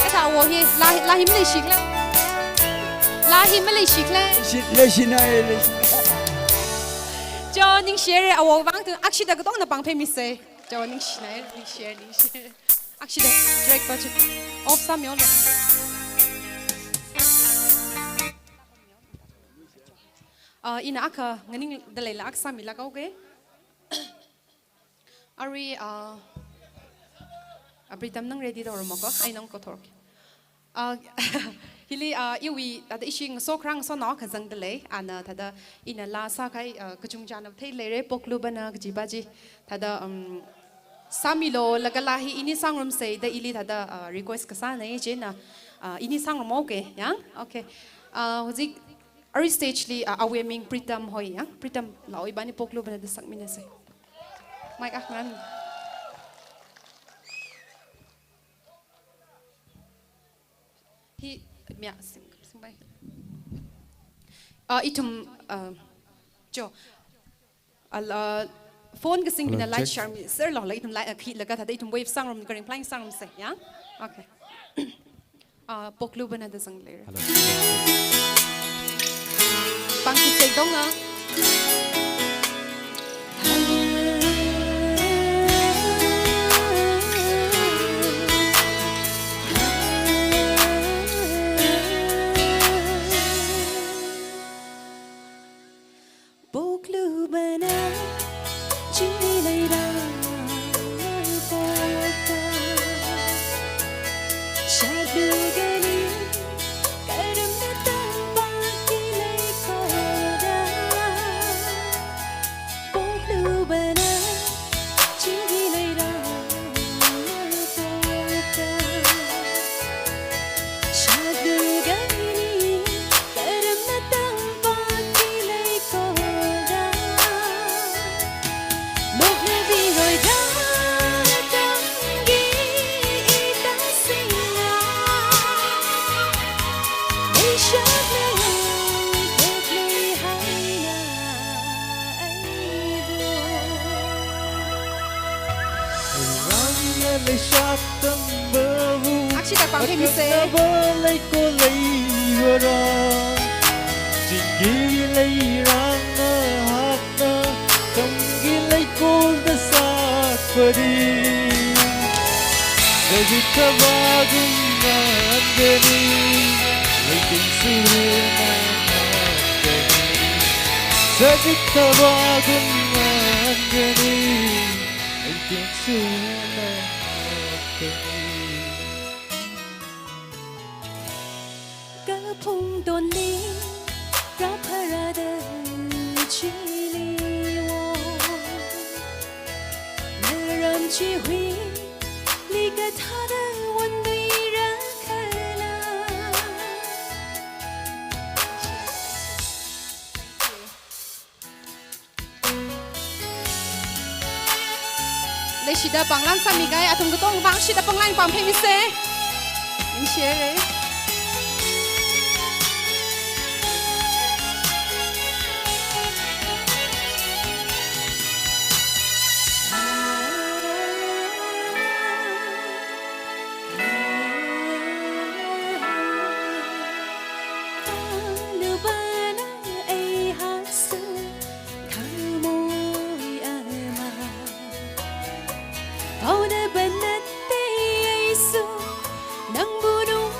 Kathā wo hi, laa, laa hi maleishikhala. Laa hi maleishikhala. Shi-, leishinai, leishi-. Cho, ningshire, awo vang tu, akshida katongna pāngphaimise. Cho, ningshinai, ningshire, ningshire. Akshida, direct budget. Off sāmilu. Ah, ina akha nganingda leila akha sāmilāka, okay? Arui, ah, ah, Pritam nang ready da oromoko, ai nang kothor. Ah, hili, ah, iwui, thāda ishi ngaso kharā ngasonao akha zangda lei, ana thāda ina laa sākahai, ah, kachungchāna theilei re, Poklubana kajipa chi, thāda, um, sāmilu, laga laa hi ini sāngarumsa da ili thāda, ah, request kasāna, chieina, ah, ini sāngarum, okay, ya? Okay. Ah, hujik, arui stage li, ah, awui ming Pritam hoi, ya? Pritam lao, ibani Poklubana da sakminasa. Mic akha ngan. Hi, mia, sing, singpai. Ah, ithum, ah, jo. Al, ah, phone kasingbina light share mi, sir, lo, la ithum light, ah, khi laga thāda ithum wave sāngarum, karing flying sāngarumsa, ya? Okay. Ah, Poklubana da zangda lei re. Hello. Pangki Sekdong a. Poklubana chili leirang pokta. Shadu gani karam na tampa ki leikoda. Poklubana chili leirang pokta. Shadu gani karam na tampa ki leikoda. Mokna bihoida tanggi ita singa. Leishakna tekle haina aibo. Rangna leishak tambabu. Akshida pangki mi se. Akana ba leiko leivara. Chingki leirangna hakna, tamki leikoda sāpari. Sajik taba gungan gani, leiting suna gani. Sajik taba gungan gani, leiting suna gani. Kaphung tonli, rapharada chili wo. Naram chihui, likathada wandui rakhala. Leishida panglang sāmi kahai, athum katonga vang shida panglang pangphei mi se. Ningshi haira. Lubana ei hatsu khamoi ama. Paona banate eisu nangbu nung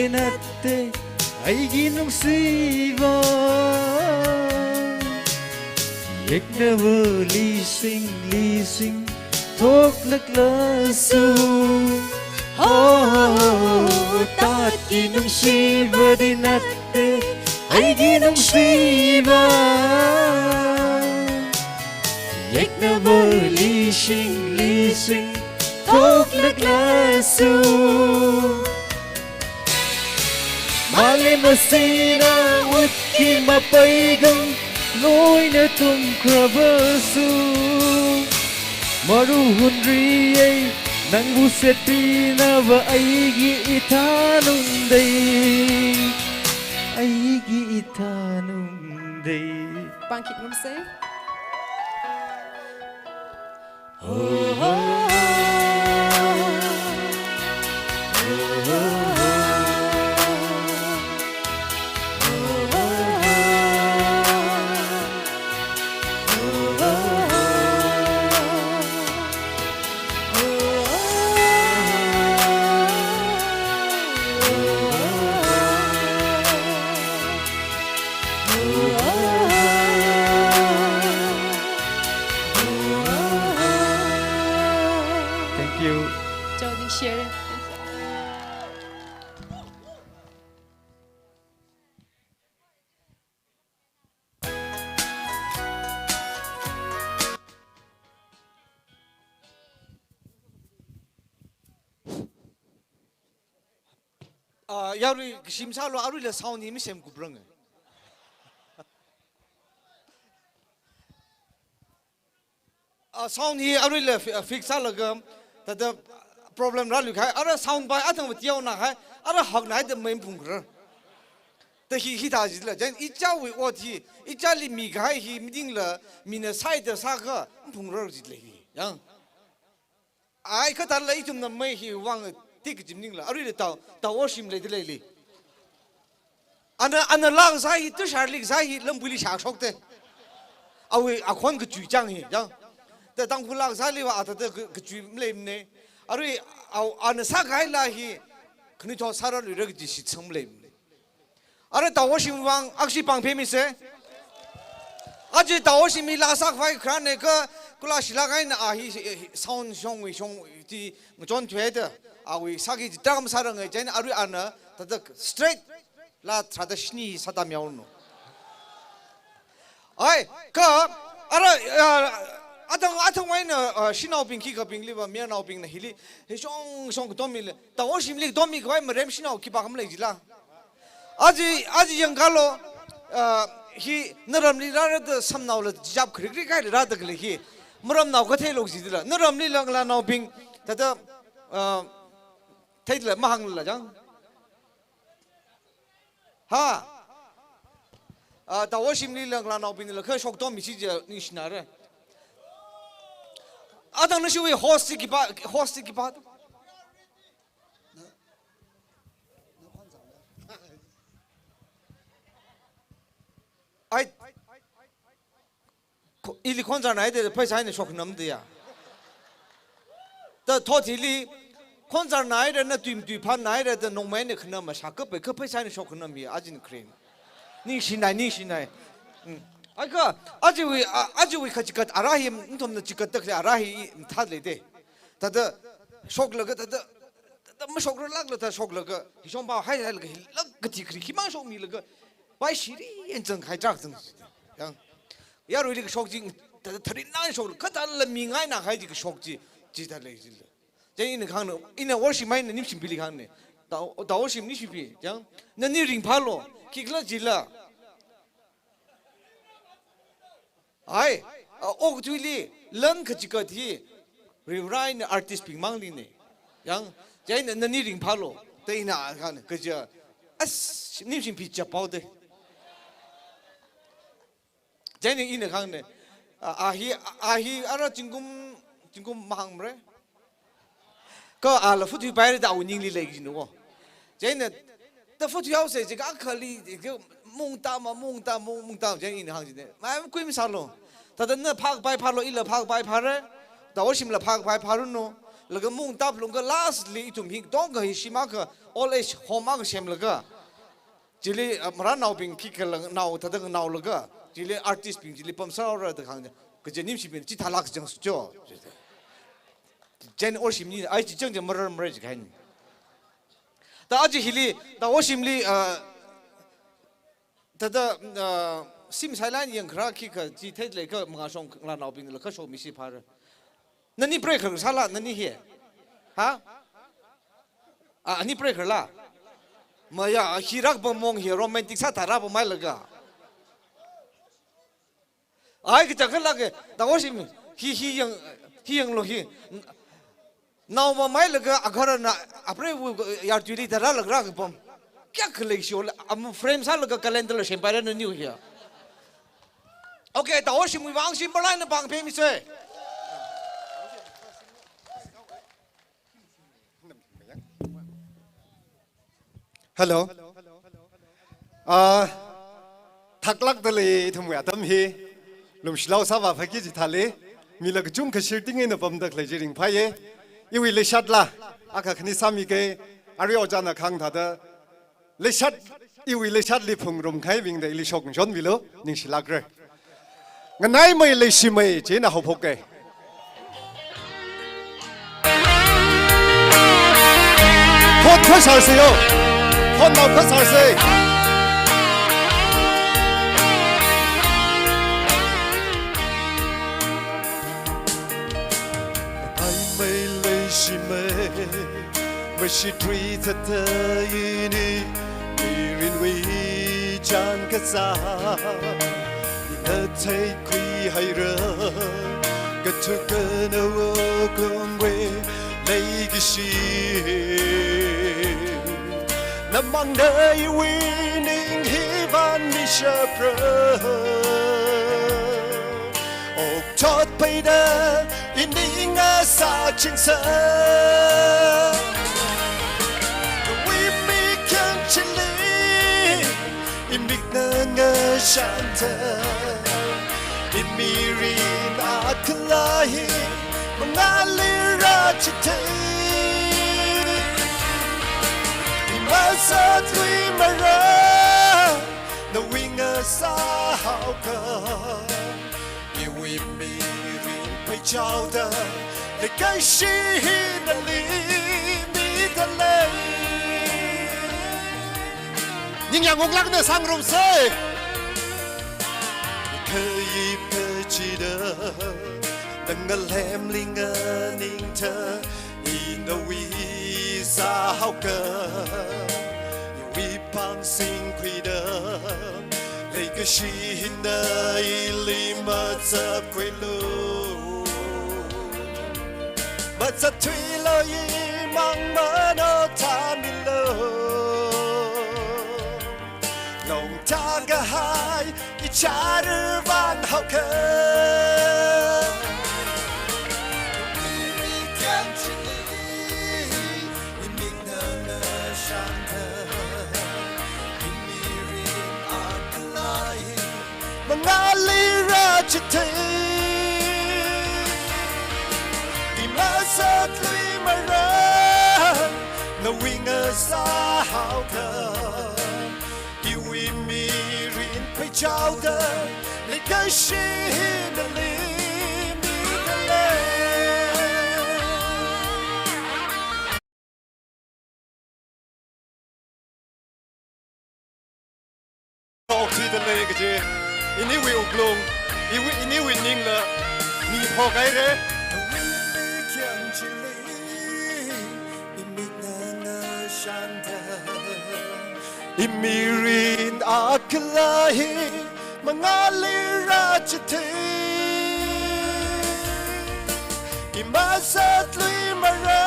Natte, aigi nungsiva. Yeknava lising, lising, thoklaklasu. Oh, tatki nungsivadi natte, aigi nungsiva. Yeknava lising, lising, thoklaklasu. Malem asina utki mapaigang, loina tumkravasu. Maruhunri ei, nangbu setpinava aigi ithanungdei. Aigi ithanungdei. Pāngkhit ngarumsei. Thank you. Joining share. Ah, yarui kashim sālu, aruila sound hi mi semkupranga. Ah, sound hi aruila fi-, ah, fix sālaga, thāda problem rāluikahai, ara sound bai athang va tiao na hai, ara hakna haida mei phungrar. Thā hi, hithā jila, chieina ichāwui ot hi, ichāli mikahai hi, midingla, mina sāida sākha, phungrar jila hi, yang. Ai, kathāla ithumna mei hi vang tik jim ningla, aruila tao, tao oshim leida leili. Ana, ana lākasā hi, tusharli kasā hi, lambuili shāshokte. Awui akhon kachui chang hi, chang. Thā Tangkhul lākasāli va, athāda ka-, kachui maleimane. Arui, au, ana sākahaila hi, khanuithot sāraluira kaji shitsang maleimane. Ara tao oshim vang, akshi pāng phemisa. Aja tao oshim hi lāsākhavai kharāna kha, kula shilāk eina a hi, hi, sound shongwui, shongwui, ti ngachon thuida, awui sāki jitram sārangai chieina arui ana, thāda straight, lā tharāda shini sāda miaono. Ai, kha, ara, ah, athang, athang eina, ah, shanaobing khikhabingliva, mayarnaobingna hili, hi shong, shong katom mila, tao oshimli katom mikhavai marem shanao khipākha malei jila. Aja, aja yangkalo, ah, hi naramli rārada samnaola jap krik krik kahaila rāda khalei hi. Maramnao kathei lok jidila. Naramlila ngalānaobing, thāda, ah, theila mahāngla chang. Ha? Ah, tao oshimlila ngalānaobinglakha shoktom mishi je ningshinare. Athang nashiwui host chi khipā, host chi khipā. Ai, ko-, ili khonzar naida pheisā eina shoknamda ya. Thā thot hili khonzar naida na tuim tui phan naida thā nongmei eina khanam mashā kapai kha pheisā eina shoknam hi ajin kren. Ningshinai, ningshinai. Mm. Ai kha, ajawui, a, ajawui kha chikat ara hi, nathumna chikat tak le ara hi, mathālei de. Thāda, shoklaga thāda, thāda mashokralākla thā shoklaga, hishongpao haihailaga, hilāk kathi khri, khimang shokmilaga, bai shiri en zang hai chak zang. Yang, yaruili kashok chi, thāda tharin nang shok, kathāla mingaina hai chi kashok chi, chithālei chila. Chieina ina kahāngna, ina worship mai na Nimshimpili kahāngna. Tao, tao worship Nimshimpi, yang, nani ringphālu, khikhala jila. Ai, a, okathuili, lan kachikat hi, Reverend artist bing mangli ne. Yang, chieina nani ringphālu, thā ina kahāng, kaja, as, Nimshimpi chapao de. Chieina ina kahāngna, a, a hi, a hi, ara zingkum, zingkum mahāngmare. Kha ala futhui paira da awui ningli lei jinu ko. Chieina, thā futhui haosa, chi kha akhali, chi kha mungta ma, mungta, mung, mungta, chieina ina hāng jine. Mai kuimasālu. Thāda na phākapai phālu, ila phākapai phāra. Tao worshipla phākapai phāranu. Laga mung tap lungga lastly ithum hi tongkha hi shim akha old age home akha semlaga. Chili, uh, marānaobing khikhala nao thāda naolaga. Chili artist bing chili pamsāra da khang. Kaje nimshibing chithālāk jang sucho. Jen or shimni, ai chi jang jang marar marar chi kahaina. Da aja hili, da or shimli, uh, thāda, uh, sim sailan yang khara khikha chi theilei kha mangāshong ngalānaobingla kha shomishi phāra. Nani preikhar sāla, nani hi. Ha? Ah, ani preikharla. Maya, hi rākapam mong hi romantic sātharā pamhailaga. Ai, kachangkhala ke, da or shim, hi, hi yang, hi yanglu hi. Nao mamai laga agarana, apreiva yartuili tharālaga rākapam. Kayākha leishiwala, am frame sālaga calendar la sempaira naniu hi. Okay, da or shimwui vang shim malaina pāng phemisa. Hello. Ah, thaklākdalei ithumwui atam hi. Lumshilao sāvā phāki chithālei. Mila kachungkha shirting eina pamda khalei chi ringphāya. Iwui leishatla. Akha khani sāmikei. Ari ojāna khang thāda. Leishat, iwui leishatli phungrumkahaibingda ili shok nganchonmilu, ningshilākra. Nganaimei leishimei, chieina haophoka. Phon khosārsa yo. Phon nao khosārsa. Nganaimei leishimei. Mashitri thāda ini, mirinwui chān kasā. Ina theikhuihaira, kathuka nawui kongwui leikashi. Namangna iwui ning hi vānmishapra. Okchot peida ining ngasāchingsa. Nawui mikyan chili imikna ngashanda. Imirin akhala hi mangāli rāchithei. Imasāthuimara. Nawui ngasāhaoka, iwui mirin pheichaoda, leikashi hi nali midalei. Ningyāng oklākna sāngarumsa. Khayip kachida, ngalem linga ningtha, inawui sāhaoka, iwui pāng singkhuida, leikashi hina ili mazapkhuilu. Mazapthuilu imang mano thāmilu. Longtakahai ichara vānhaoka. Imikna ngashanda, imirin akhala hi mangāli rāchithei. Imasāthuimara, nawui ngasāhaoka. Iwui mirin pheichaoda, leikashi hi nali midalei. Okthuidalei kaji, iniwui wuklung, iwui, iniwui ningla miphok haira. Nawui mikyan chili, imikna ngashanda. Imirin akhala hi mangāli rāchithei. Imasāthuimara,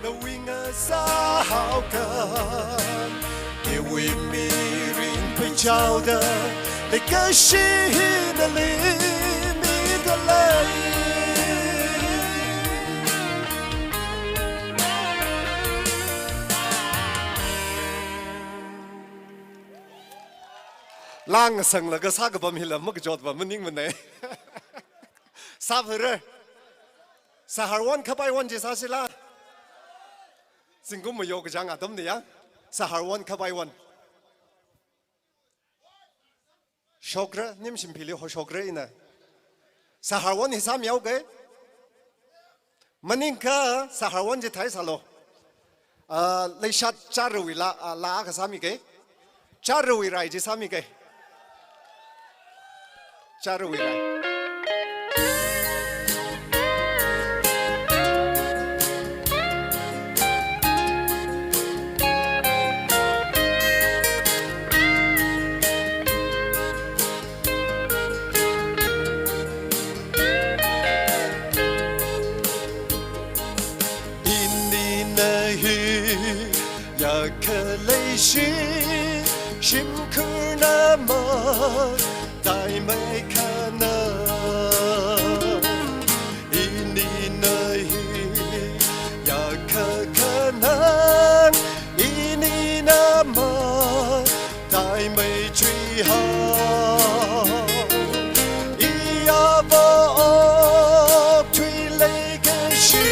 nawui ngasāhaoka. Iwui mirin pheichaoda, leikashi hi nali midalei. Lāng sanglaga sākapam hila makachotva maningmanei. Sāphara. Sahar won khapai won chi sāsila. Zingkum mayo kachang atamna ya. Sahar won khapai won. Shokra, nim shimphili ho shokra ina. Sahar won hi sāmihaoke. Maningakha sahar won chi thai sālu. Ah, leishat charawui laa, ah, laa kasāmike. Charawui rai chi sāmike. Charawui rai. Inina hi ya khaleishi, shimkhurna mataimei khanang. Inina hi ya kha khanang, inina mataimei chuihao. Iyava okthui leikashi,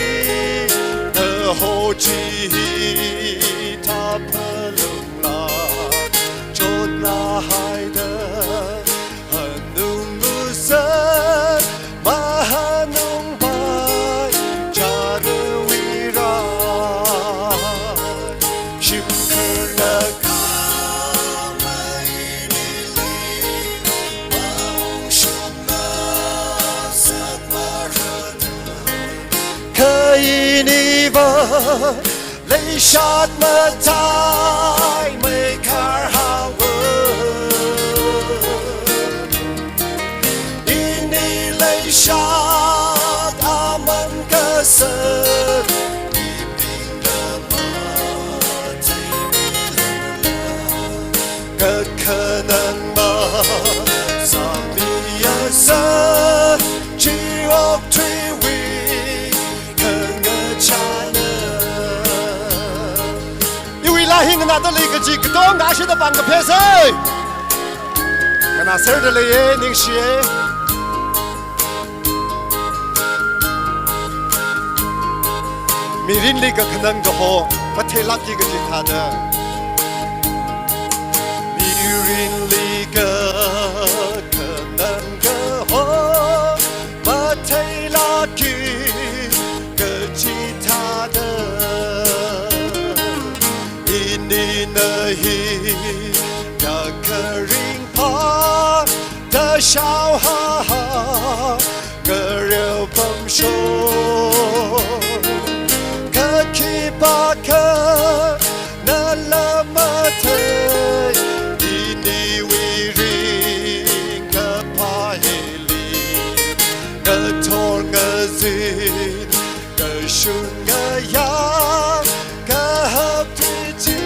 naho chi hithā phalungla, chotna haida hanung usa, mahanung bai, charawui rai. Shimkhurna khamei nili, maungshungna sakmarada. Kha iniva, leishat mataimei kharhaowa. Ini leishat aman kasak, mibingna mataimei lala, kakhanang masāmiasa, chi okthuiwui khangachāna. Iwui laa hi nganāda lei kaji katonga ashida pāng kaphesai. Nganāserda leiye, ningshiye. Mirinli kakhanang kaho matheilākki kaji thāda. Mirinli kakhanang kaho matheilākki kaji thāda. Inina hi ya kharing phāda shaohaha, khareo pamsho. Kha khipākha nala mathei, iniwui ringkaphā hili, ngathor ngazin, kashun ngayā, kahap thuichi,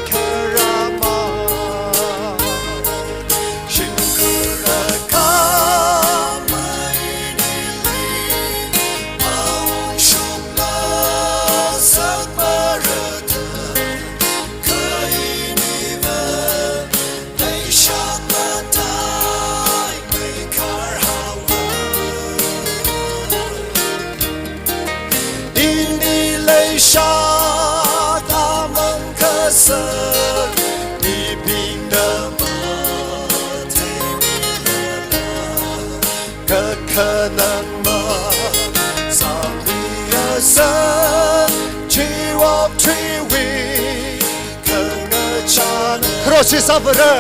kharāmei. Shimkhurna khamei nili, maungshungna sakmarada. Kha iniva, leishat mataimei kharhaowa. Ini leishat aman kasak, mibingna mataimei lala, kakhanang masāmiasa, chi okthuiwui khangachāna. Kharosai sāvāra.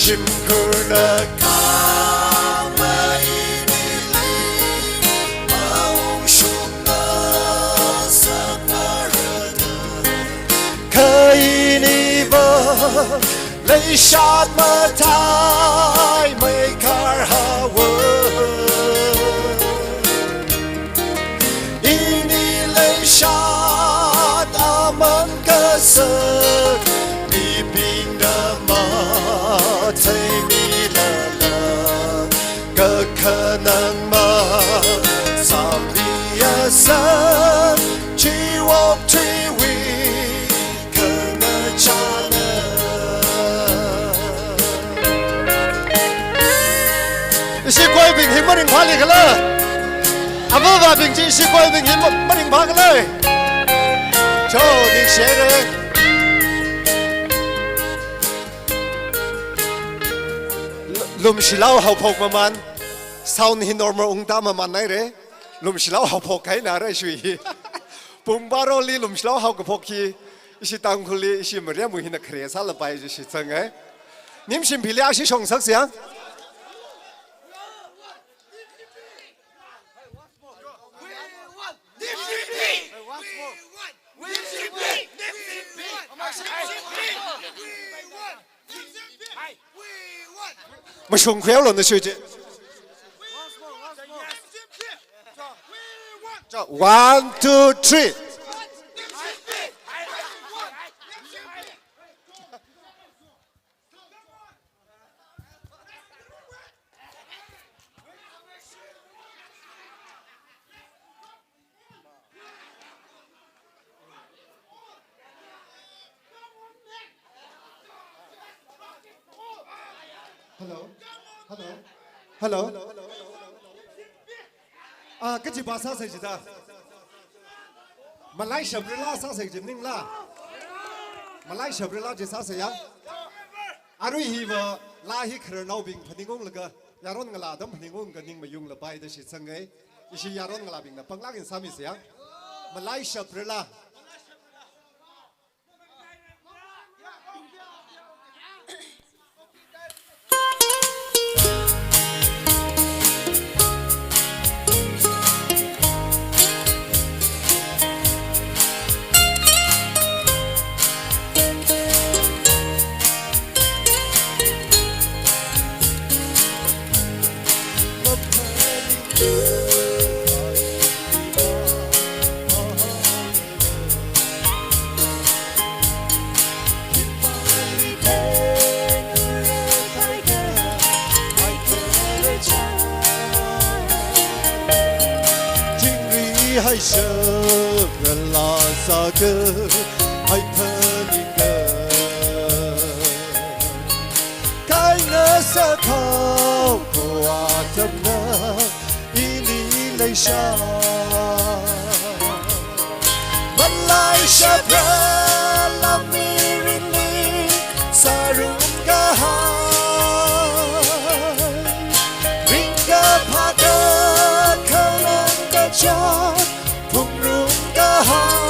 Shimkhurna khamei nili, maungshungna sakmarada. Kha iniva, leishat mataimei kharhaowa. Ini leishat aman kasak, mibingna matheimei lala, kakhanang masāmiasa, chi okthuiwui khangachāna. Ishi koibing hi maringphāli khala. Avāvabing chi ishi koiwui ming hi ma-, maringphākhala. Cho, ningshihaira. Lumshilao haophok mamān. Sound hi normal ungda mamānhaira. Lumshilao haophok kahaina aruishui hi. Pung baroli lumshilao haokaphok hi. Ishi Tangkhulli, ishi Mariam hina khare sālapai jishi chang ai. Nimshim phili ashi shong saksai ya. Mashung khuihaolu nashui chi. One, two, three. Hello? Hello? Hello? Ah, kachi ba sāsai jida. Malaishaprala sāsai ji maningla. Malaishaprala ji sāsai ya. Arui hiva laa hi khararnaobing phaningunglaga, yaron ngalā atam phaningunglaga ning mayunglapai da shitsanga. Ishi yaron ngalābingna panglāk eina sāmisai ya. Malaishaprala. Chingri haishaprala sāka, haiphaningka. Kaina sākhao ko atamna, ili leisha. Malaishaprala mirinli sārumkahai. Ringkaphā kakhalang kachot phungrumkahai.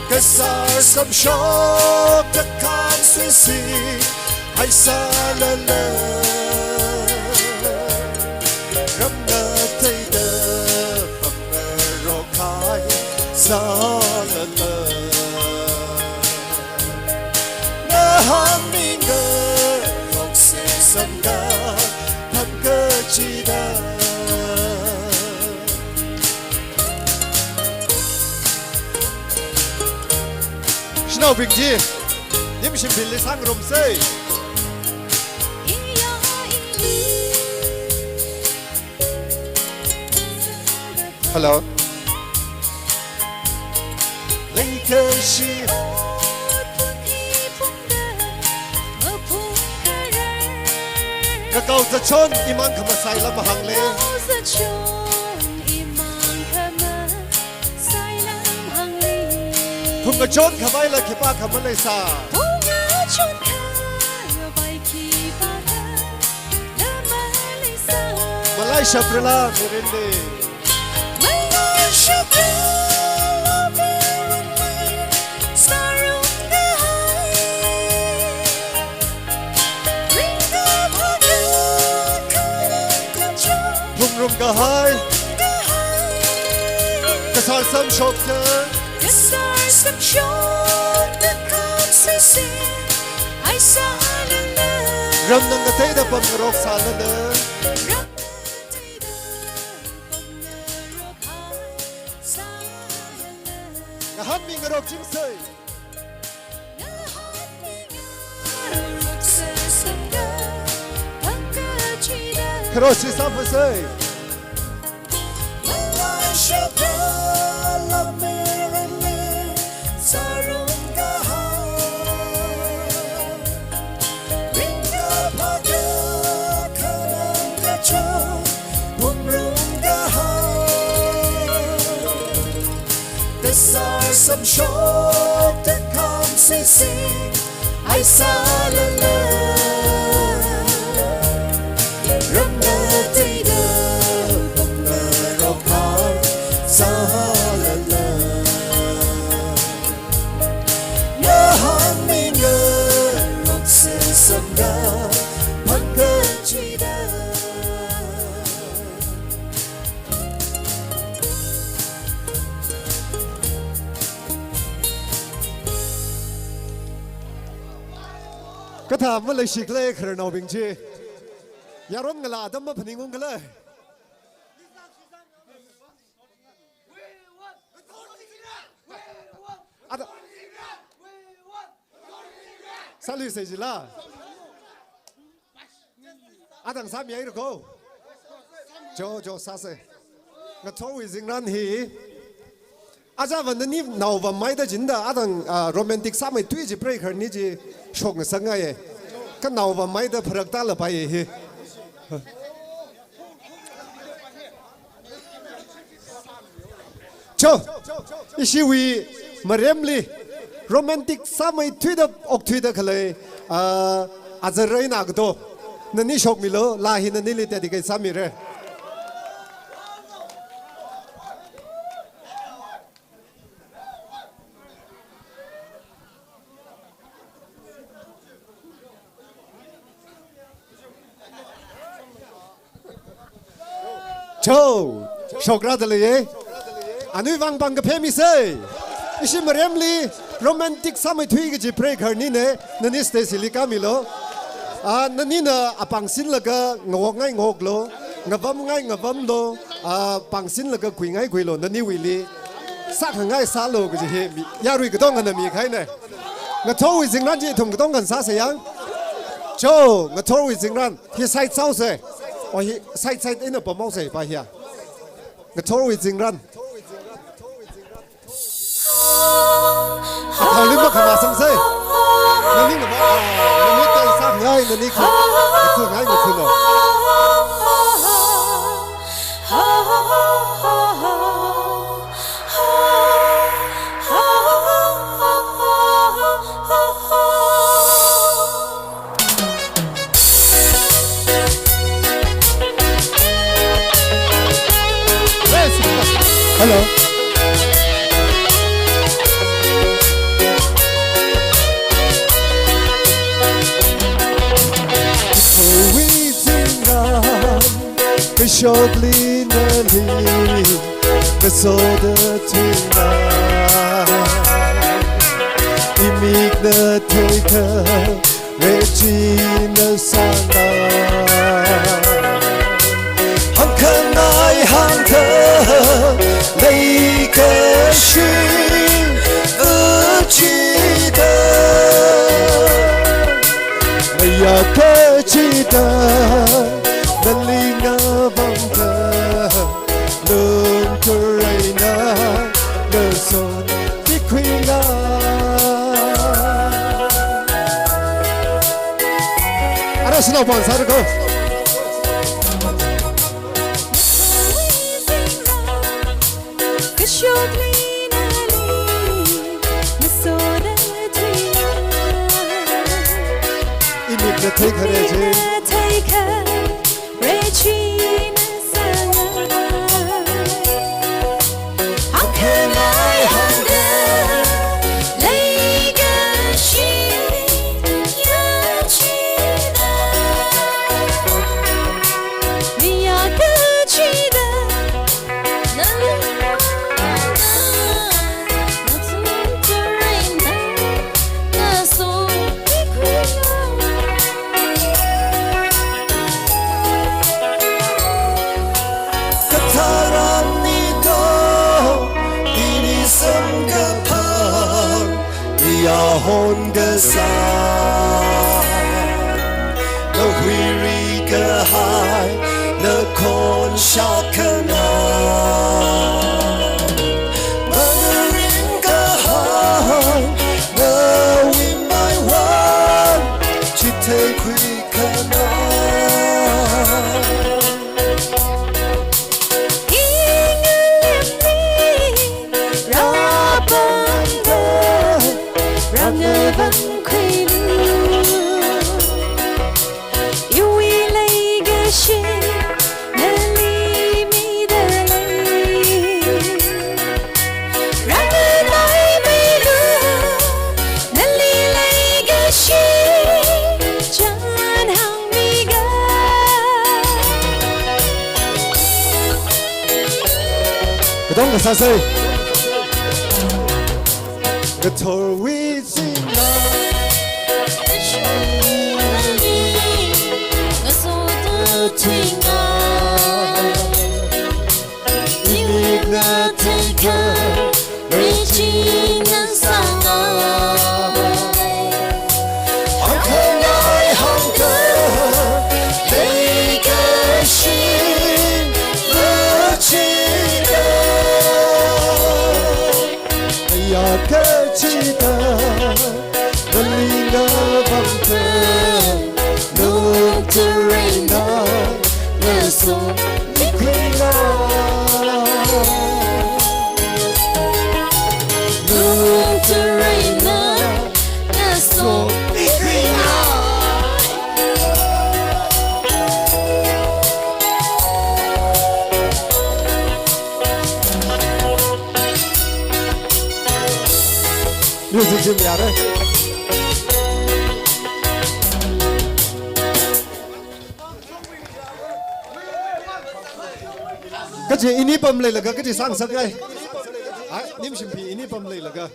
Kasar samshok kakhan suisi haisālala. Ram ngateida pamngarok haisālala. Ngahānmi ngaroksa samkaphang kachida. Shanaobing chi, nimshim phili sāngarumsei. Hello. Leikashi. Kakao zachon imang khamasai lam hāngle. Phung kachon khamaila khipākha maleisa. Malaishaprala mirinli. Phungrumkahai. Kasar samshokta. Ram ngateida pamngarok sālala. Ngahānmi ngarok chingsei. Kharoshi sāpasei. Sing, sing, hai sālala. Ramna teida, pamna rokhan sālala. Ngahānmi ngaroksa samda, pangkachida. Kathā maleishikhala khararnaobing chi. Yaron ngalā atam maphaningungkhala. Ada. Sāluisei jila. Atang sāmihaira ko. Jo, jo, sāsei. Ngathorwui zingran hi. Ajava nani naovam maida jinda atang, ah, romantic sāmeithui chi preikhar ni chi shokngasakngaiye. Kha naovam maida pharak tālapai hi. Cho, ishiwui maremli romantic sāmeithuida okthuida khalei, ah, azar eina kato. Nani shokmilu, laa hi nanili dedicate sāmira. Cho, shokra dalei. Anui vang pangkaphe misei. Ishi maremli romantic sāmeithui kaji preikhar nine, nani stage li kāmilu. Ah, nanina apāng sinlaga ngawokngai ngawoklu, ngavamngai ngavamlu, ah, pāng sinlaga khuingai khuilu, naniwuili sākhangai sālu kaji hi mi, yarui katongana mikahaina. Ngathorwui zingran chi ithum katongana sāsei yang. Cho, ngathorwui zingran. Hi side sāhaosei. O hi side side eina pamhaosei pa hiya. Ngathorwui zingran. Athangli makhamā sangsei. Nani ngava, nani tai sāngai, nani khi, ngathungai, ngathulu. Hello. Kashokli nali, kasoda thinga. Imikna theikha, rechina sānga. Hāngkhangai hāngda, leikashi, uchida. Mayākachida, nali ngavamda, lungthureina, ngasoda khuinga. Ara sānao pāng sāra ko. Imikna theikha rechi. Katharan nito, ini samkaphang, iyahon kasā. Nahuiri kahai, nakhon shākhanā. Manaring kahai, nawui maiwan, chitheikhui khanā. Ingalemli, rapangda, ranga Dong kasāsei. Ngathorwui singa. Ngasoda thinga. Imikna theikha. Meiching ngasanga. Akhangai hangda, leikashin machida. Ayakachida, malinga bangda, nungthureina, ngaso mikhuina. Nungthureina, ngaso mikhuina. Music jim yare. Kachi ini pam leilaga kachi sangsakngai. Ai, nimshim phi ini pam leilaga.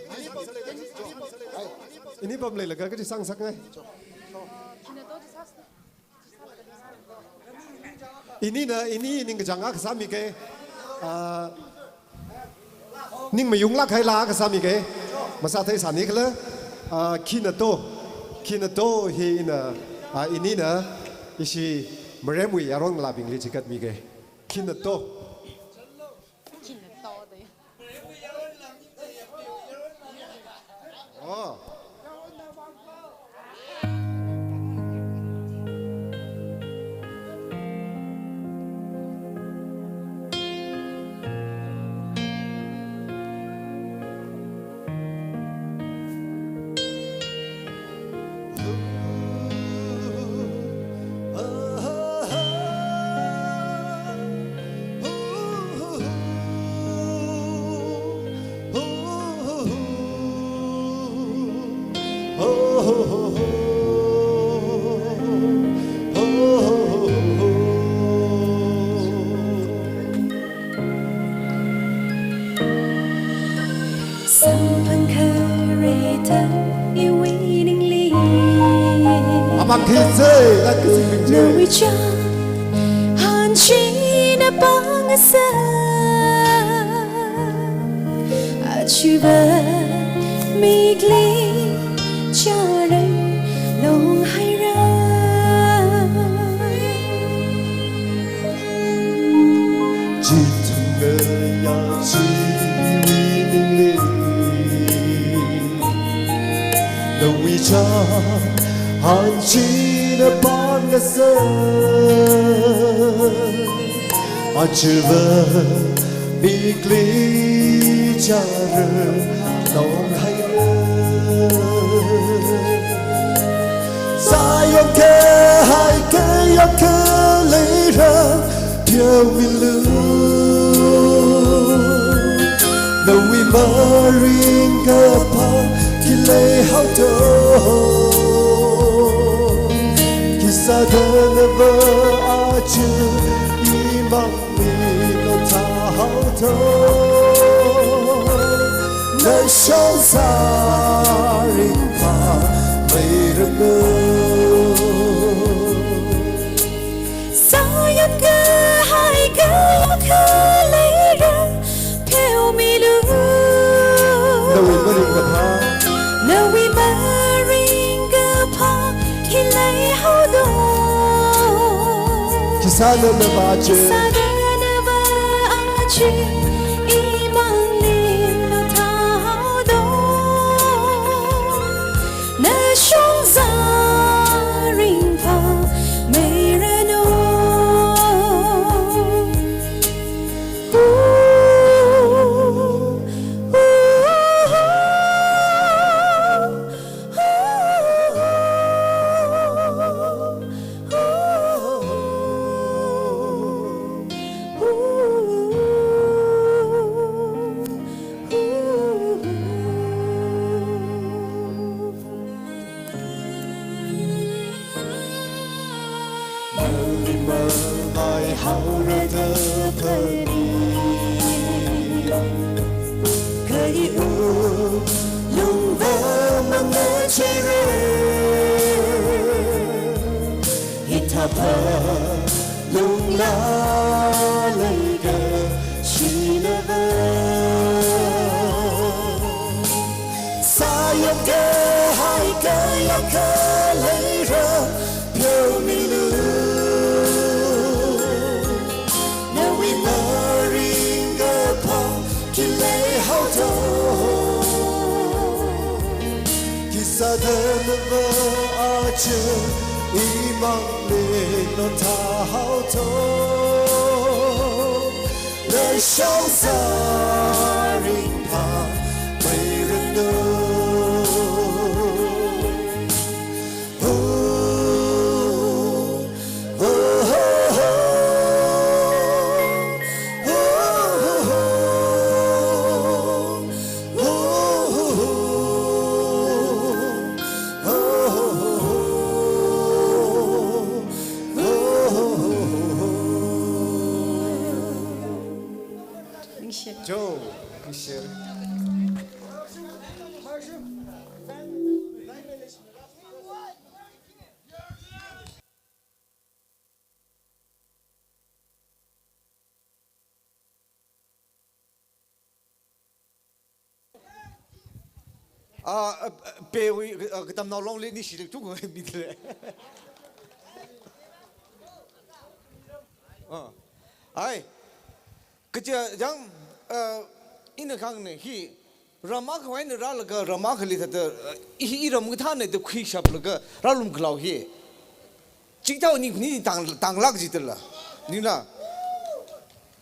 Ini pam leilaga kachi sangsakngai. Inina, ini ningkachāng akha sāmike. Ah, ning mayunglāk haila akha sāmike. Masāthei sāni khala. Ah, khina to. Khina to hi ina, ah, inina ishi maremwui yaron ngalābingli chikatmike. Khina to. Oh. Samphang kharei ta iwui ningli. Apam khi sei, la kazing bing sei. Nawui chān, hanchina pāngasa. Achiva mikli chara longhaira. Chithang ngayā chiwui ningli. Nawui chān, hanchina pāngasa. Achiva mikli chara longhaira. Zion kahai kayākha leira pheomilu. Nawui maringkaphā khi leihaoda. Khisāda nava aja imang milo thāhaoda. Nashongza ringphā meiranu. Zion kahai kayākha leira pheomilu. Nawui maringkaphā. Nawui maringkaphā khi leihaoda. Khisāna nava aja. Khisāna nava aja imang milo thāhaoda. Nashongza ringphā meiranu. Mali malai haora da phani. Lungva mangacheira, hithāpā lungla leikashilava. Sāyangkahai kayākha leira, pheomilu. Nawui maringkaphā khi leihaoto. Khi sāda nava aja imangli nothāhaoto. Nashao sāringphā mairanu. Joe, ningshi. Ah, ah, ah, pewui, ah, katamnao longli ningshili tung midle. Ah. Ai. Kaja jang, ah, ina khangne hi, ram akha eina rālaga ram akhali thāda, ah, hi iram kathāne da khuishaplaga rālum khalao hi. Chithao ni, ni tang, tanglāk jidala. Nina.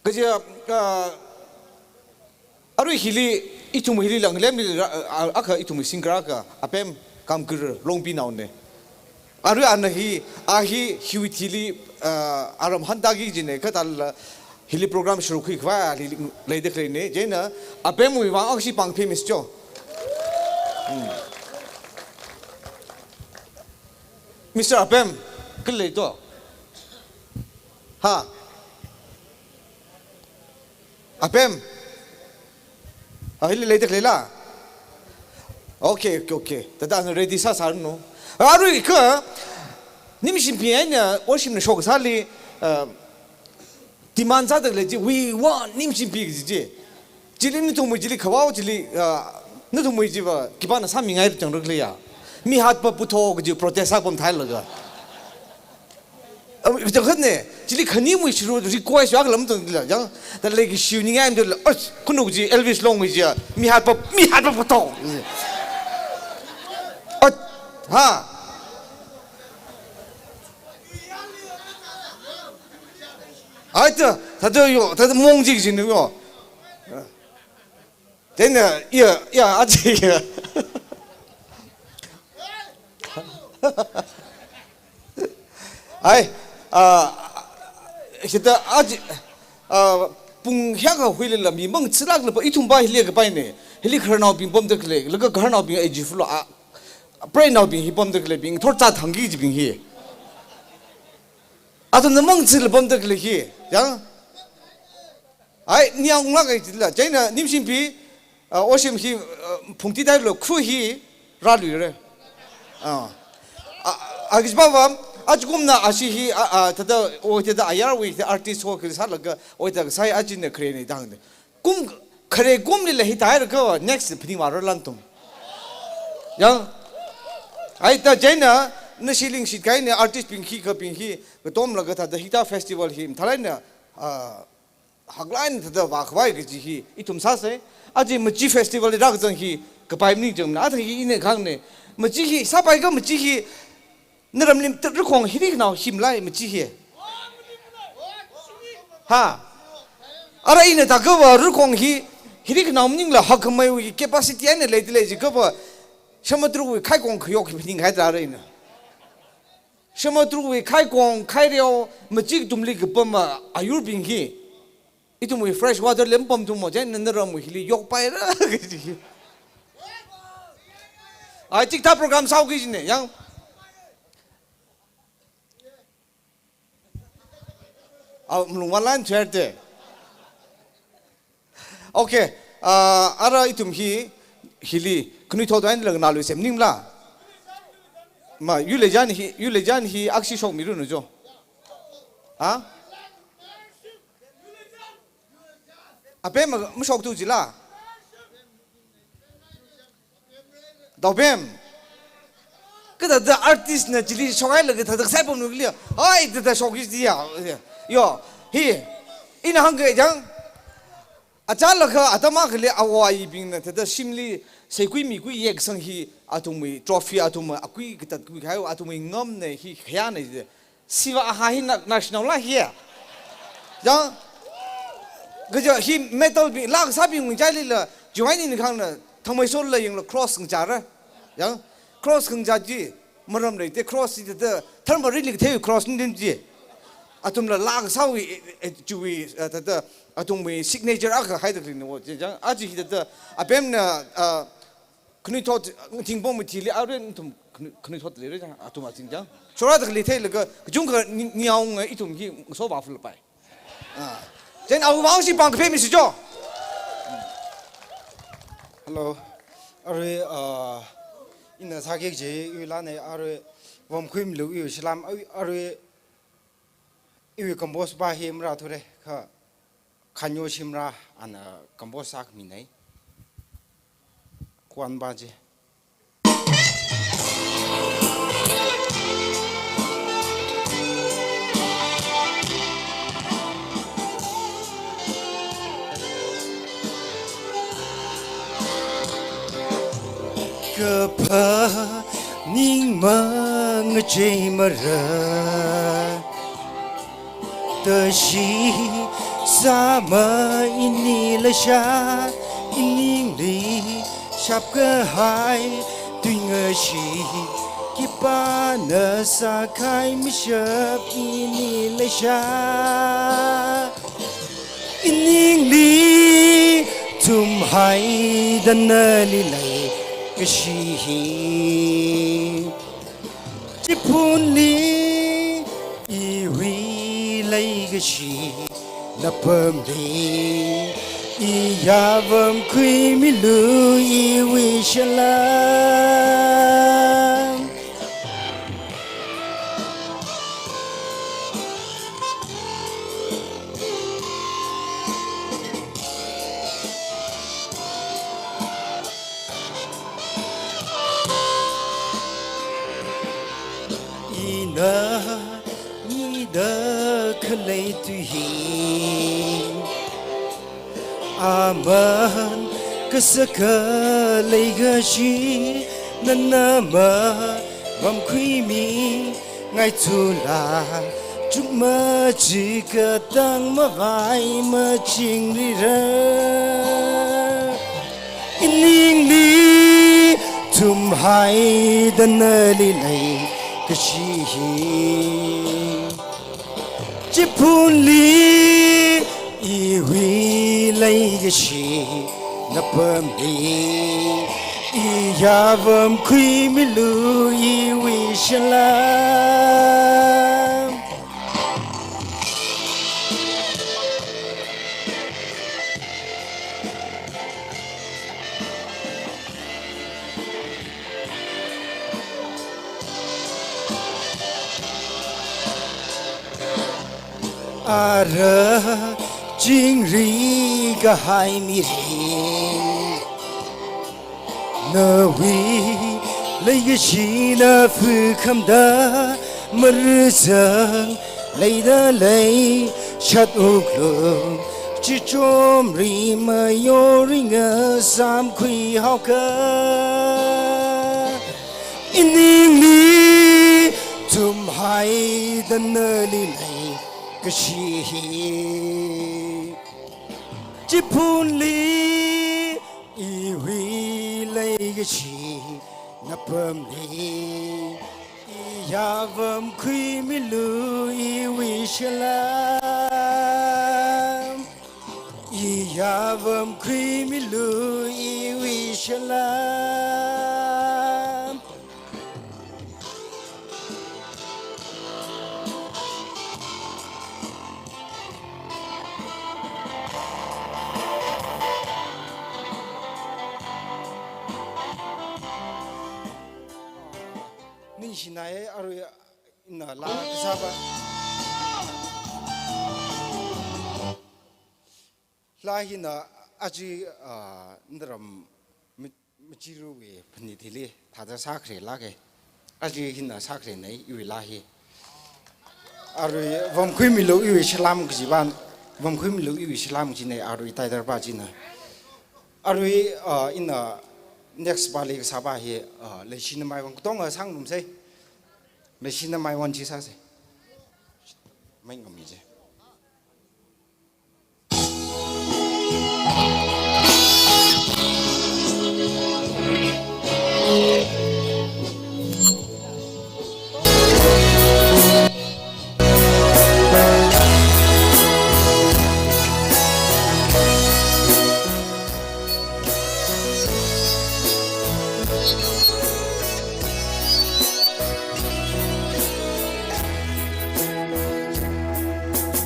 Kaja, ah, arui hili, ithum hili langlemli ra-, ah, akha ithum singer akha, Apem Kamkar Longpinaone. Arui ana hi, a hi, hiwui thili, ah, aram hantaki jine, kathāla, hili program shurukhui khavai, hili leida khaleine, chieina, Apemwui vang akshi pāng famous jo. Hmm. Mister Apem, khalei to? Ha? Apem? Ah, hili leida khaleila? Okay, okay, okay. Thāda ana ready sāsāranu. Arui kha, Nimshinpi eina, worship na shoksāli, ah, demand sāda khalei chi, "We want Nimshinpi" kaji chi. Chili nathumwui chili khavao chili, ah, nathumwui chiva, khipāna sāmingai chang rukli ya. "Mihatpa putho" kaji protest sāpam thailaga. Ah, chang khatne, chili khanimwui shiru request ya khala matangla, yang, da leikashi ningai mdala, "Ach, khanuk chi Elvis Longwui chi ya, mihatpa, mihatpa putho." Ach, ha. Ai ta, thāda yo, thāda mong jik jin yo. Then, uh, yeah, yeah, aji. Ai, ah, hithāda aji, ah, pung hiyākha huilala mi mangachilāklapa ithumva hili kapaine. Hili khararnaobing pamda khalei, laga khararnaobing A G Flow, ah, preinaobing hi pamda khaleibing, thor cha thangki jibing hi. Athumna mangachila pamda khalei hi, yang. Ai, niyanglāk ai jila. Chieina Nimshinpi, ah, worship hi, ah, phungti dailo khu hi rāluire. Ah. Ah, ah, kajipava, achikumna ashi hi, ah, ah, thāda, o thāda ayarwui, thāda artist ho khisālaga, o thāda sai achina kharene dangde. Kum khare kumlila hithāhaira kha next phaningvāra lantum. Yang, ai ta chieina, nashi lingshit kahaina artist bing hi kha bing hi, katomlaga thāda hithā festival hi, mathālāk eina, ah, haklāk eina thāda vākhavai kaji hi, ithum sāsei, aja Machi festival rākazang hi, kapai maningchangna, athang hi ina khangne, Machi hi, sāpai kha Machi hi, naramli ta rakhong hili khanao hi malei Machi hi. Ha. Ara ina thākha va rakhong hi, hili khanao maningla hakkhameiwui capacity eina leida lei jikha va, samudrawui khaikong khayok hi phaninghaida rāra ina. Samudrawui khaikong, khaireo, Machi katumli kapama ayurbing hi. Ithumwui fresh water lem pamthuma, chieina naramwui hili yokpaira kaji. Ai, chithā program sāuki jine, yang. Au, mlung valan cherte. Okay. Ah, ara ithum hi, hili, khanuithot eina laga ngalui semningla. Ma, Yuleijan hi, Yuleijan hi akhashi shokmiranu jo. Ha? Apem ma, mashoktu jila. Daopem. Kathāda artist na chili shokhailaga thāda kasai pamlu kali. Hai, thāda shokki jiya. Yo, hi. Ina hāngkajang. Achālakha atam akhali awui bingna thāda shimli seikui mikui yeksang hi athumwui trophy athumwui akui katat kuikahai athumwui ngamna hi khayāna ji. Siva aha hi na-, national la hi. Yang, kaja hi medal bing, laa kasābing wui chālila, juaini ni khangna, thangmei sola yangla cross ngachāra. Yang, cross ngachā ji, maram leite cross ji thāda, tharmarinli kathei cross ni din ji. Athumla laa kasāwui, eh, eh, chiwui, eh, thāda, athumwui signature akha haida khalei ni wo ji. Yang, aja hi thāda, apemna, ah, khanuithot, thingpong mathili arui ithum khanui-, khanuithot leira jang, athum azing jang. Shorada khalei theilaga, kachungkha ni-, niyaonga ithum hi ngaso vāfulapai. Ah. Jen awui vang shi pāng kaphemisi jo. Hello. Arui, ah, ina sāki kaji, iwui laa nei, arui, Vamkhui Milu iwui salam, arui, arui, iwui compose pa hi marāthure, kha, Khanyo Shimrah ana compose sākhami nei. Kwan ba ji. Kaphā ningmang ngachei mara. Tashi sāma ini leisha, iningli shapkahai tuingashit, khipāna sākahai mashap ini leisha. Iningli thumhaida nali leikashi hi. Chiphunli iwui leikashi napamli, iya Vamkhui Milu iwui salam. Ina mida khalei tui hi, aman kasaka leikashi, nana mavamkhuimi ngaithula, chukmajā katang mavai machingrira. Iningli thumhaida nali leikashi hi. Chiphunli iwui leikashi napamli, iya Vamkhui Milu iwui salam. Ara chingri kahai mirin, nawui leikashina phukhamda, marizang leida leishat wuklung, chichomri mayoringa samkhui haoka. Iningli thumhaida nali leikashi hi. Chiphunli iwui leikashi napamli, iya Vamkhui Milu iwui salam. Iya Vamkhui Milu iwui salam. Ina laa kasāva. Laa hina aja, ah, naram mi-, machiruwui phanit hili thāda sākharela ke. Aja hina sākharena iwui laa hi. Arui vamkhuimilu iwui salam kajiva, vamkhuimilu iwui salam kajina, arui title pa china. Arui, ah, ina next pali kasāva hi, ah, Leishina Maiwon, katonga sāngarumsa. Leishina Maiwon chi sāsa. Mai ngami je.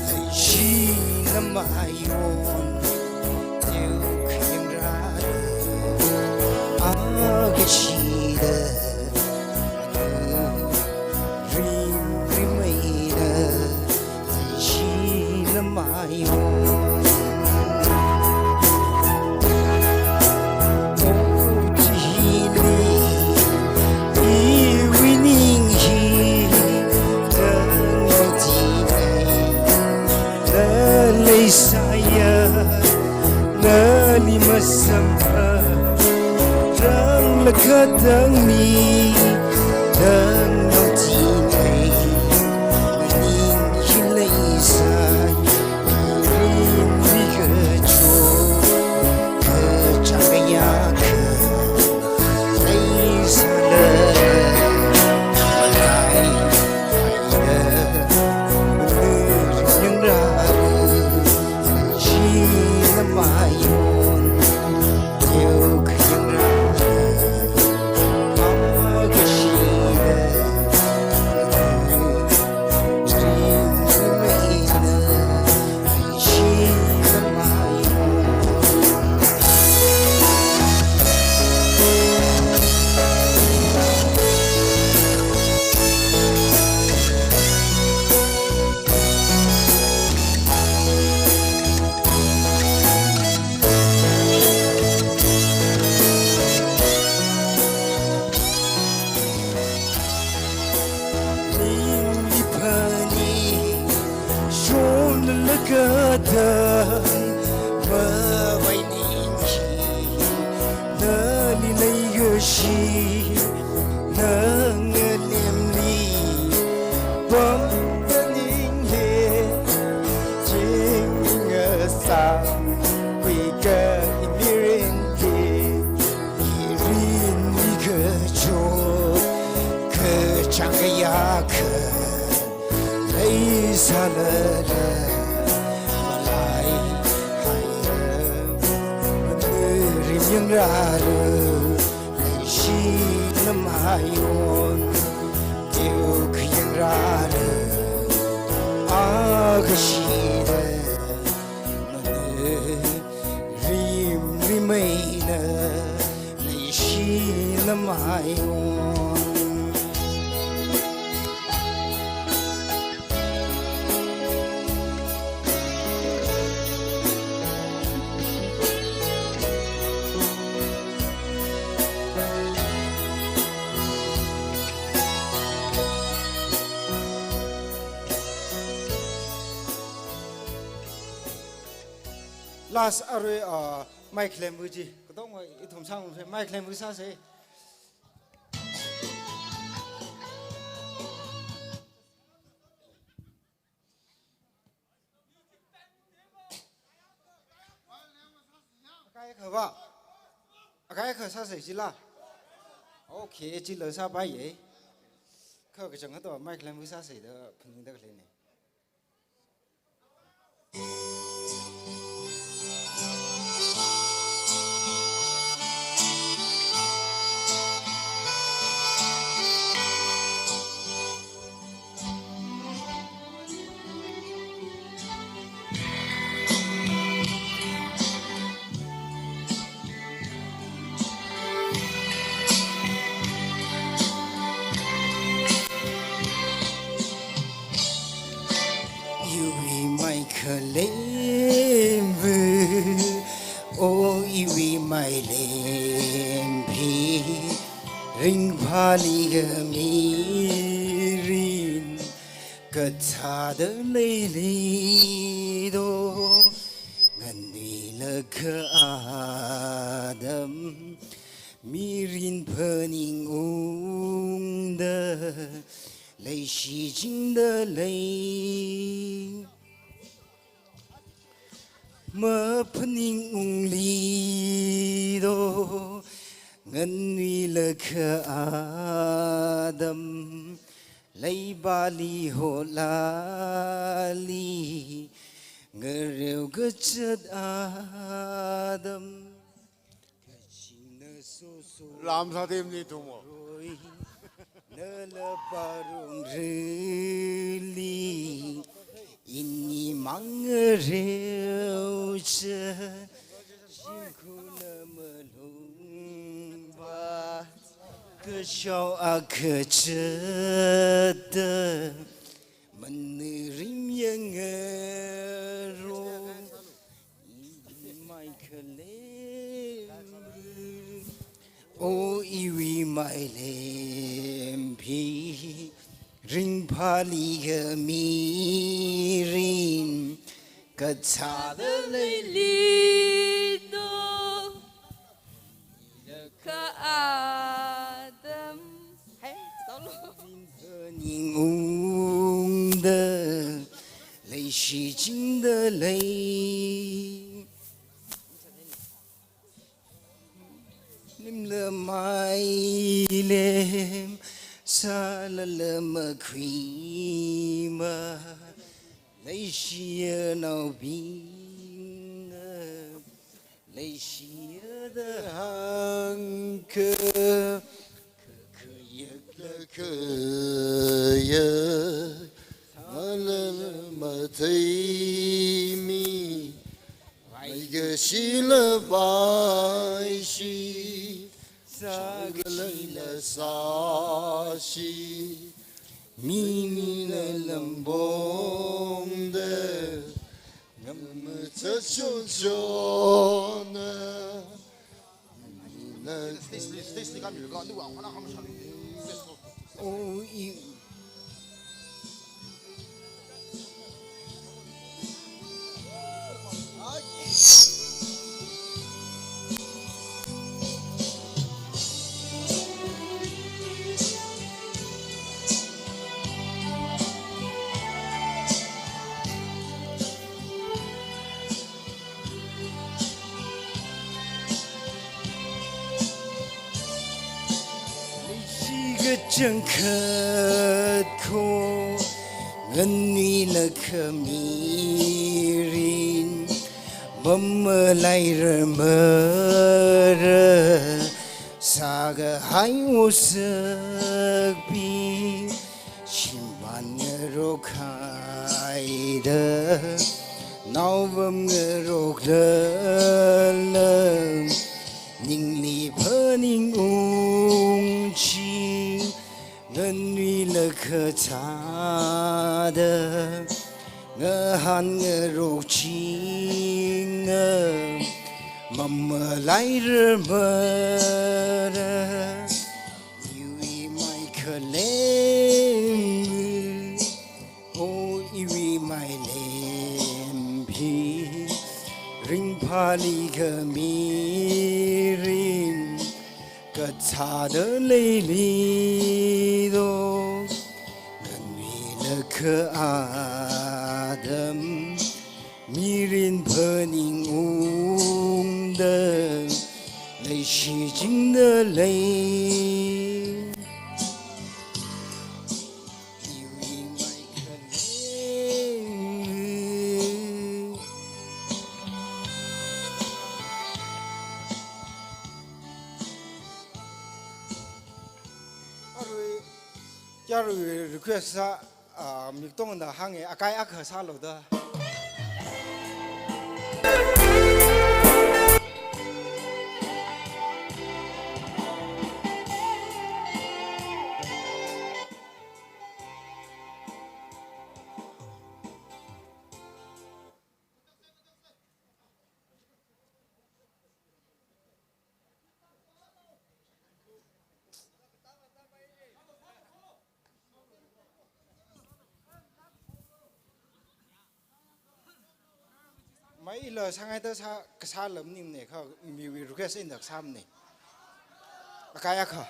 Leishina Maiwon, teo khayangra akashida, rim rimeina, Leishina Maiwon. Chili iwui ning hi tangmati nai, na leisāya, nali masamphang, rālaga tangmi, tangmati nai, ning hi leisāya. Ningli phanit shonlaga tangmavai ning hi, nali leikashi, nang ngalemli pamda ning hi, ching ngasāngkhui ka imirin hi, mirinli kachot kachāng kayākha leisālala, malaihaira, manurim yangrālu, Leishina Maiwon, teo khayangrālu akashida, manurim rimeina, Leishina Maiwon. Last arui, uh, mai khalemwui chi. Katonga ithum sāngarumsa, mai khalemwui sāsa. Akha kha va. Akha kha sāsa chila. Okay, chila sāpaiya. Kha kachang kha to mai khalemwui sāsa da phaningda khaleina. Khalemvu, o iwui mailembi, ringphālikha mirin kathāda leili do, nganuilakha Adam, mirin phaningungda, leishichingda lei. Maphaningungli do, nganuilakha Adam, leibali holali, ngareo kachat Adam. Lam sa tem ni tumo. Nala parung rili, ini mangareo cha, shimkhurna malungva, kashao akha chada, manurim yangaro. Iwui mai khalemvu, o iwui mailembi, ringphālikha mirin kathāda leili do. Kha Adam. Hey, solo. Ningungda, leishichingda lei. Limla mailem, sālala makhuima, leishiya naobingna, leishiya da hāngkha, khayakla khayak, sālala matheimi, vaikashila vaishi, sākashila sāshi, minina lambongda, ngamachachonchona. Stage, please, stage, please, come here. Go, do what? Oh, you. Leishi kachangkhat kho, nganuilakha mirin, mamalairarmara, sākahai wosakbing, shimān ngarokhaida, naovam ngaroklala, ningli phaningungchi, nganuilakha thāda, ngahān ngarokchinga, mamalairarmara. Iwui mai khalemvu, o iwui mailembi, ringphālikha mirin kathāda leili do, nganuilakha Adam, mirin phaningungda, leishichingda lei. Iwui mai khalemvu. Arui, yarui request sā, ah, Miktongna hānge, akai akha sālu da. Ila sāngaida sā, kasā lam ning ne kha, miwui request eina sāmane. Akai akha.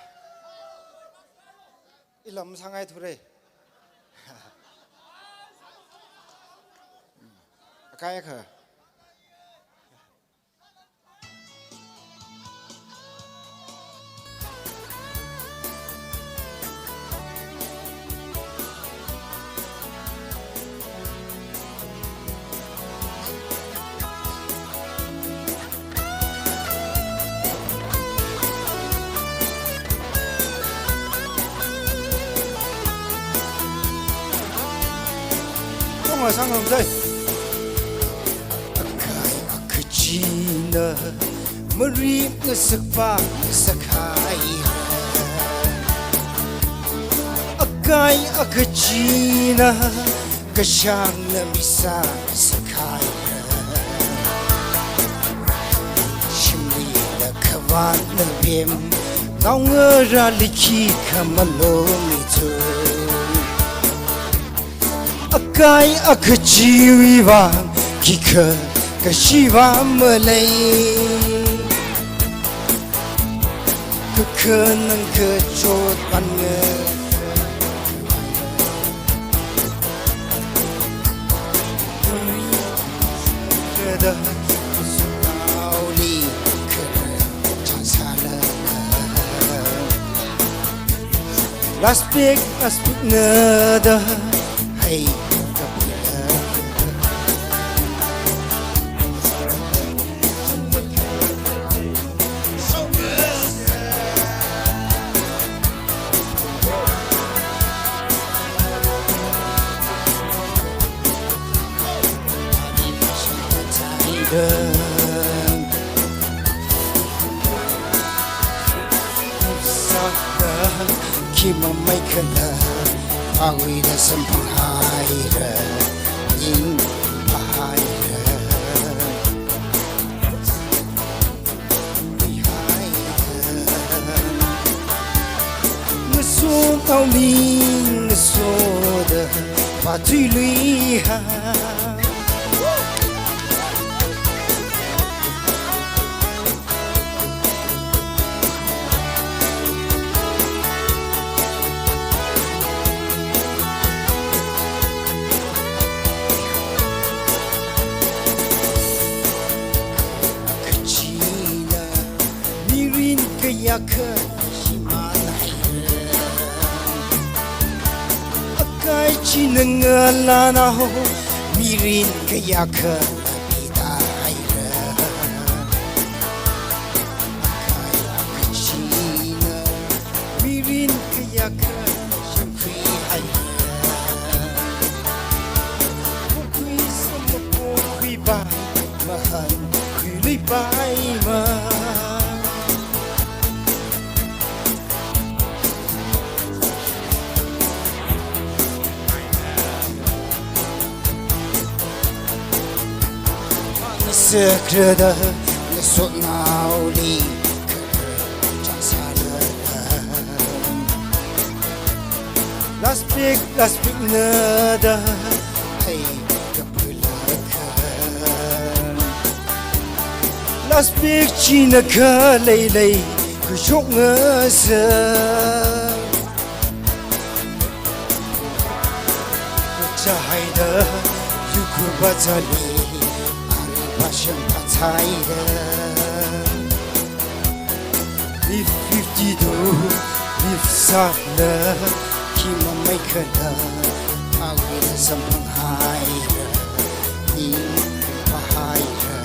Ila masāngaithura. Akai akha. Tongla sāngarumsa. Akai akha china mari ngasakpa ngasakhaira. Akai akha china kashāngna misa ngasakhaira. Shimlila khavātna bem, naongarāli khikha malomito. Akai akha chiwui vang khikha kashiva malei. Kakhanang kachot pānga. Last pick, last pick nada. Hey. Khi mamai khala, awui da samphang haira, ning phahaira. Ngaso taomi ngasoda phatui luiha. Kachina mirin kayākha shimān haira. Akai china ngalānao mirin kayākha mida haira. Akai akha china mirin kayākha shimkhui haira. Pokhui sāma pokhui pai, mahān khuilui paima. Ngasakrada ngasotnaoli khararchān sāra. Last pick, last pick nada. Hey, kapulakha. Last pick china khaleilei khuishok ngasa. Chahaida yuku bazali ari basham pachaida. If fifty-two, if sapna, khi mamai khala, awui da samphang haira, ning phahaira.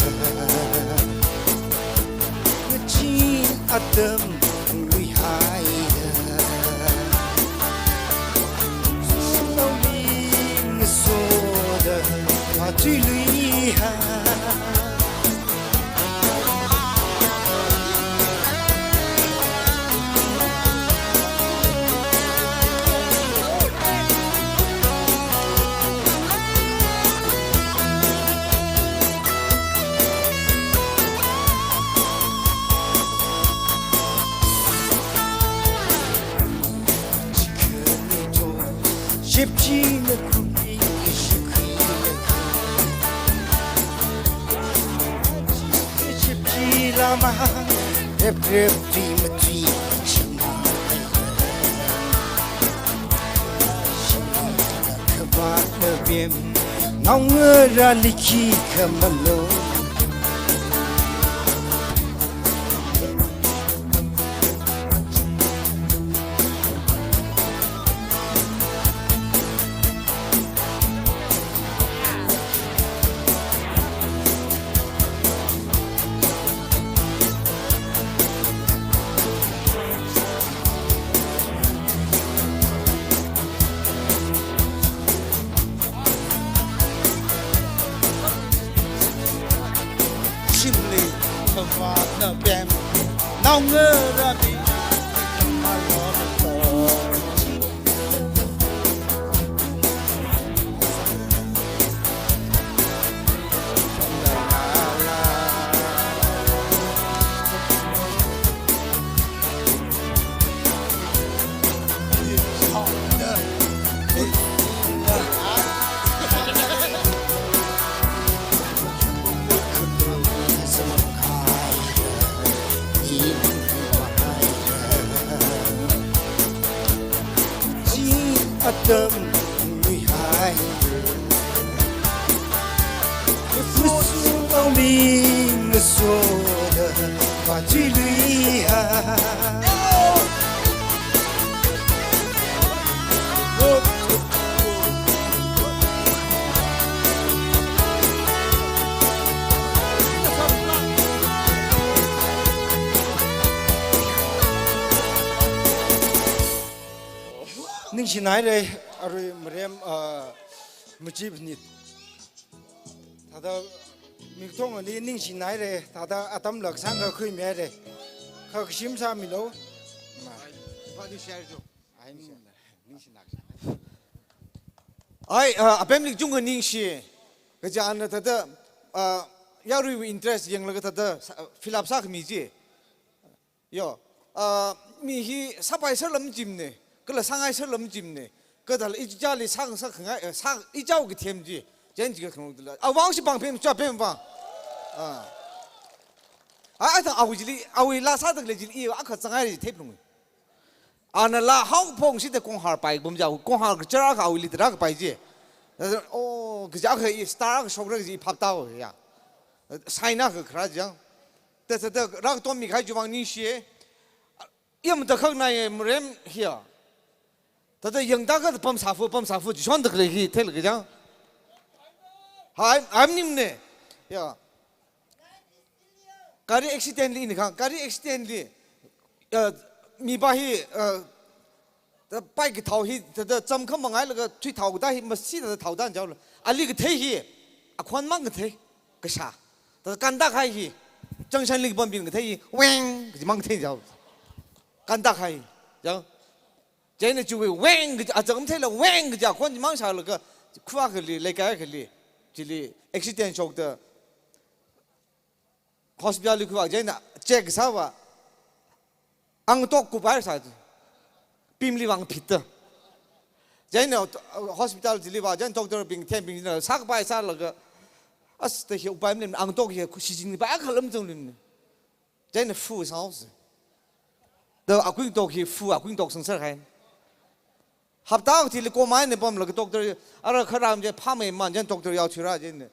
Ngachin atam lui haira. Sulawi ngasoda phatui luiha. Shipchina kumi shikhi. Lama, rep rep, tui matui, shimna, shimna, kaba, mabem, naongarā likhi khamalo. Shimli, khamana pem, naongarā mi, khamalo. Atam mihai. Ngasotnao mi ngasoda vāthuiluiya. Ningshinaire, arui marem, ah, machip nit. Thāda mikathongli ningshinaire, thāda atam lak sangkakhui mere. Kha kashim sāmilo. Ma. Body share jo. Ai, ningshi, ningshinaksa. Ai, ah, apemli kachungkha ningshi. Kaja ana thāda, ah, yaruiwui interest yanglaga thāda sa-, fill up sākhami chi. Yo, ah, mi hi sāpai sālam jimne, kala sāngai sālam jimne, kadala ichali sāngasak khangai, eh, sā, ichao kathem chi, jen chi kakhanung dala. Awui vang shi pāng pem, cha pem vang. Ah. Ai, ai thang awui chili, awui laa sāda khalei chili, i akha zangai ri thep lung. Ana laa haophok shida konghar pai bum ja, konghar kachara kha awuili tara kapai chi. Oh, kaja kha i star kha shokra kaji phap tao ya. Sign na kha khara jang. Thāda, thāda, rākatom mikahai chiwui vang ningshiye. Yamda khak nai marem hiya. Thāda yangda kha pamsāfu, pamsāfu, chishonda khalei hi, theilaga jang. Hai, ai maningmane. Ya. Gari accident li ina khang, gari accident li, uh, mipā hi, uh, thāda pai kathao hi, thāda cham khamangailaga thui thao kathā hi, masi thāda thao dan jaola. Ali kathei hi, akhon mang kathei, kasā. Thāda kanda khai hi, junction li pambing kathei hi, weng, kaji mang kathei jao. Kanda khai, jao. Chieina chiwui weng, kaji, achang theila weng, kaji akhon mang sālaga, khuwa khali, leikai khali, chili, accident shokda, hospital li khuwa, chieina check sāva, ang tok kupai sā, pimli vang phit ta. Chieina hospital chili va, chieina doctor bing, them bing na, sākapai sālaga, as ta hi upai mlim, ang tok hi, khu shijing pa khalam zong lim. Chieina fu sao se. Da akwing tok hi fu, akwing tok sangsar hai. Hapta thili komai ne pamlaga doctor, ara kharam je phamei man jen doctor yao chira je ne,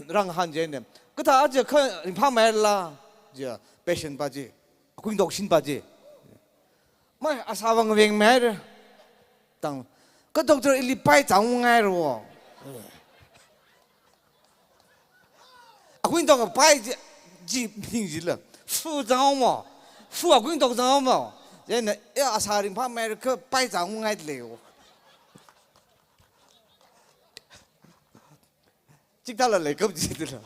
rang han je ne. Kathā aja kha ringphāmeila, je patient pa je, akwing tok shin pa je. Mai asā vang veng mer. Tang, ka doctor ili pai chang ngai ro. Akwing tok pai ji, ji, ping jila. Fu zang mo. Fu akwing tok zang mo. Chieina, ya asā ringphāmei ka pai zang ngai leo. Chik tala leikap jila.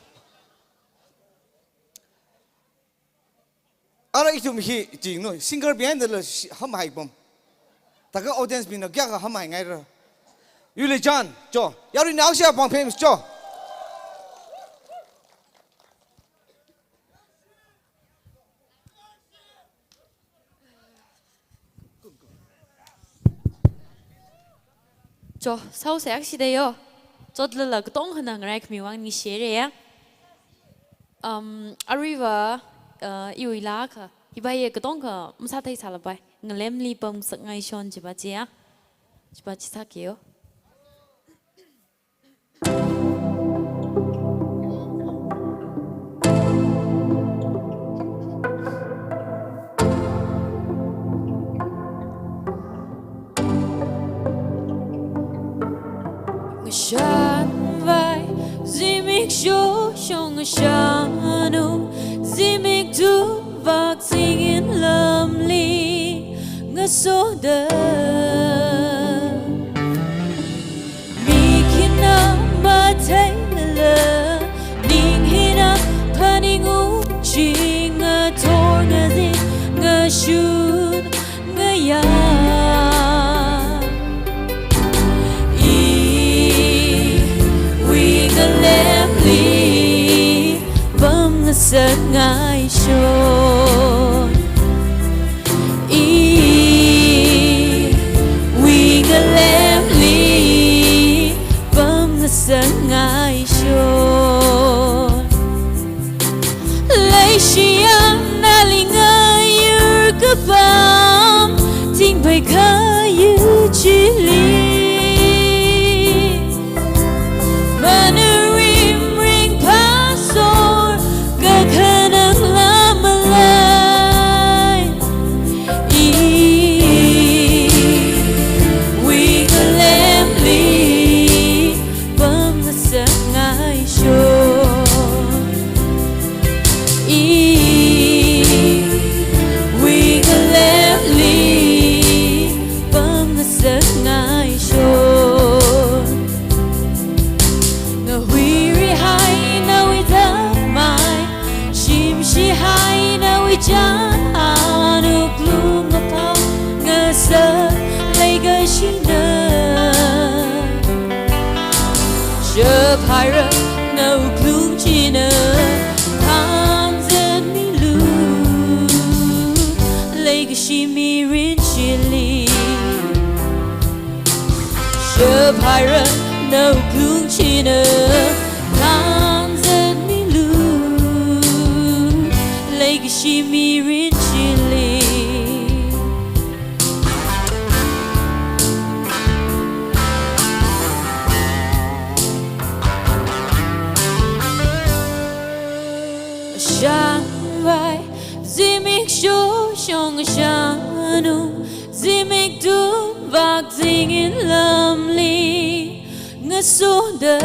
Ara ithum hi jing no, singer behind the shi-, hamhai bom. Taka audience bingna kayākha hamhai ngaira. Yuli John, cho. Yarui nao sia pang famous, cho. Cho, sao se aksi de yo. Chotlala katong hana ngarai khami vang ningshire ya. Um, aruiva, uh, iwui laa akha, hiva ye katonga masātheisālapai. Ngalemli pamngasakngaishon chiva chiya. Chiva chisākeo. Ngashanvai, zimiksho shong ngashanung, zimik tuvak zingin lamli ngasoda. Mi khina matheilala, ning hina phaningung chi ngathor ngazin ngashun ngayā. Iwui ngalemli pamngasakngaishon. Iwui ngalemli pamngasakngaishon. Leishiya nali ngayur kapam, tingpai khayu chili. Manurim ringphasor, kakhanang lamalai. Iwui ngalemli pamngasakngaishon. Iwui ngalemli pamngasakngaishon. Ngahuiri hai nawui tangmai, shimshi hai nawui chān, wuklung apam ngasak leikashina. Shaphaira nawui wuklung china, thangzan milu, leikashi mirin chili. Shaphaira nawui wuklung china, thangzan milu, leikashi mirin chili. Shanvai, zimiksho shong shanung, zimik tuvak zingin lamli ngasoda.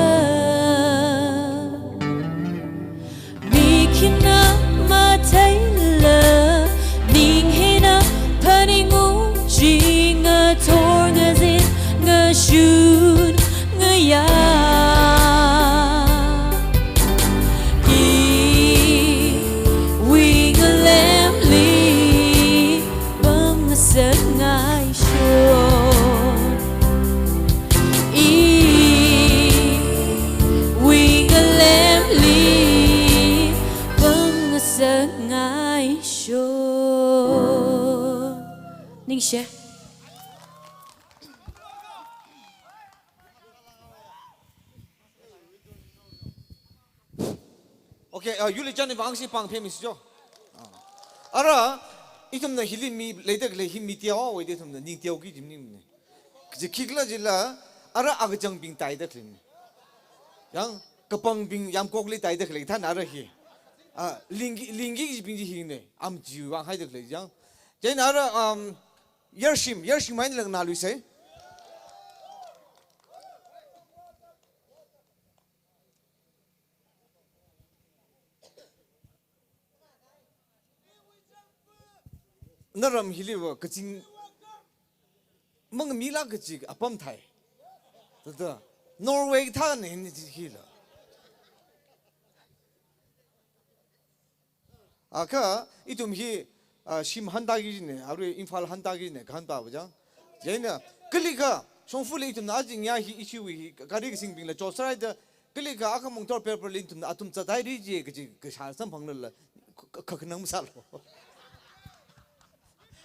Mi khina matheilala, ning hina phaningung chi ngathor ngazin ngashun ngayā. Iwui ngalemli pamngasakngaishon. Iwui ngalemli pamngasakngaishon. Ningshi. Okay, uh, yuli chani vangsi pāng phemisi jo. Ah. Ara, ithumna hili mi leida khalei hi mi teohaowa da ithumna ning teoki jim ning ne. Kaji khikhala jila, ara akachangbing taida khalei ne. Yang kapangbing yamkokli taida khalei thāna ara hi. Ah, lingki, lingki kajibing ji hi ne. Am ji vang haida khalei yang. Chieina ara, um, Yarshim, Yarshim mai lang na luisei. Naram hiliva kaching mang mila kachi apam thai. Tata Norway thāna ni hila. Akha, ithum hi, ah, shim hānda kajine, arui Imphal hānda kajine, kahānda bajang. Chieina, kalikha, shongfali ithumna ajing ya hi, ishi wi hi, gari kasingbingla chosaraida, kalikha, akha mungtor paper li ithumna athum zathairi je, kaji, kashā samphanglala, ka, ka, kakhanang masālo.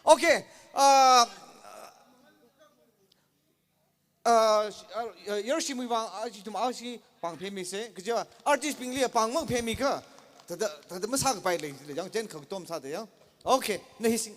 Okay, ah, Uh, sh-, uh, uh, Yarshimwui vang, uh, ithum ashi pāng phemisi, kaja artist bingli pāng mang phemikha. Thāda, thāda masākapai lei, lei, yang jen khatom sāda yang. Okay, na hi sing.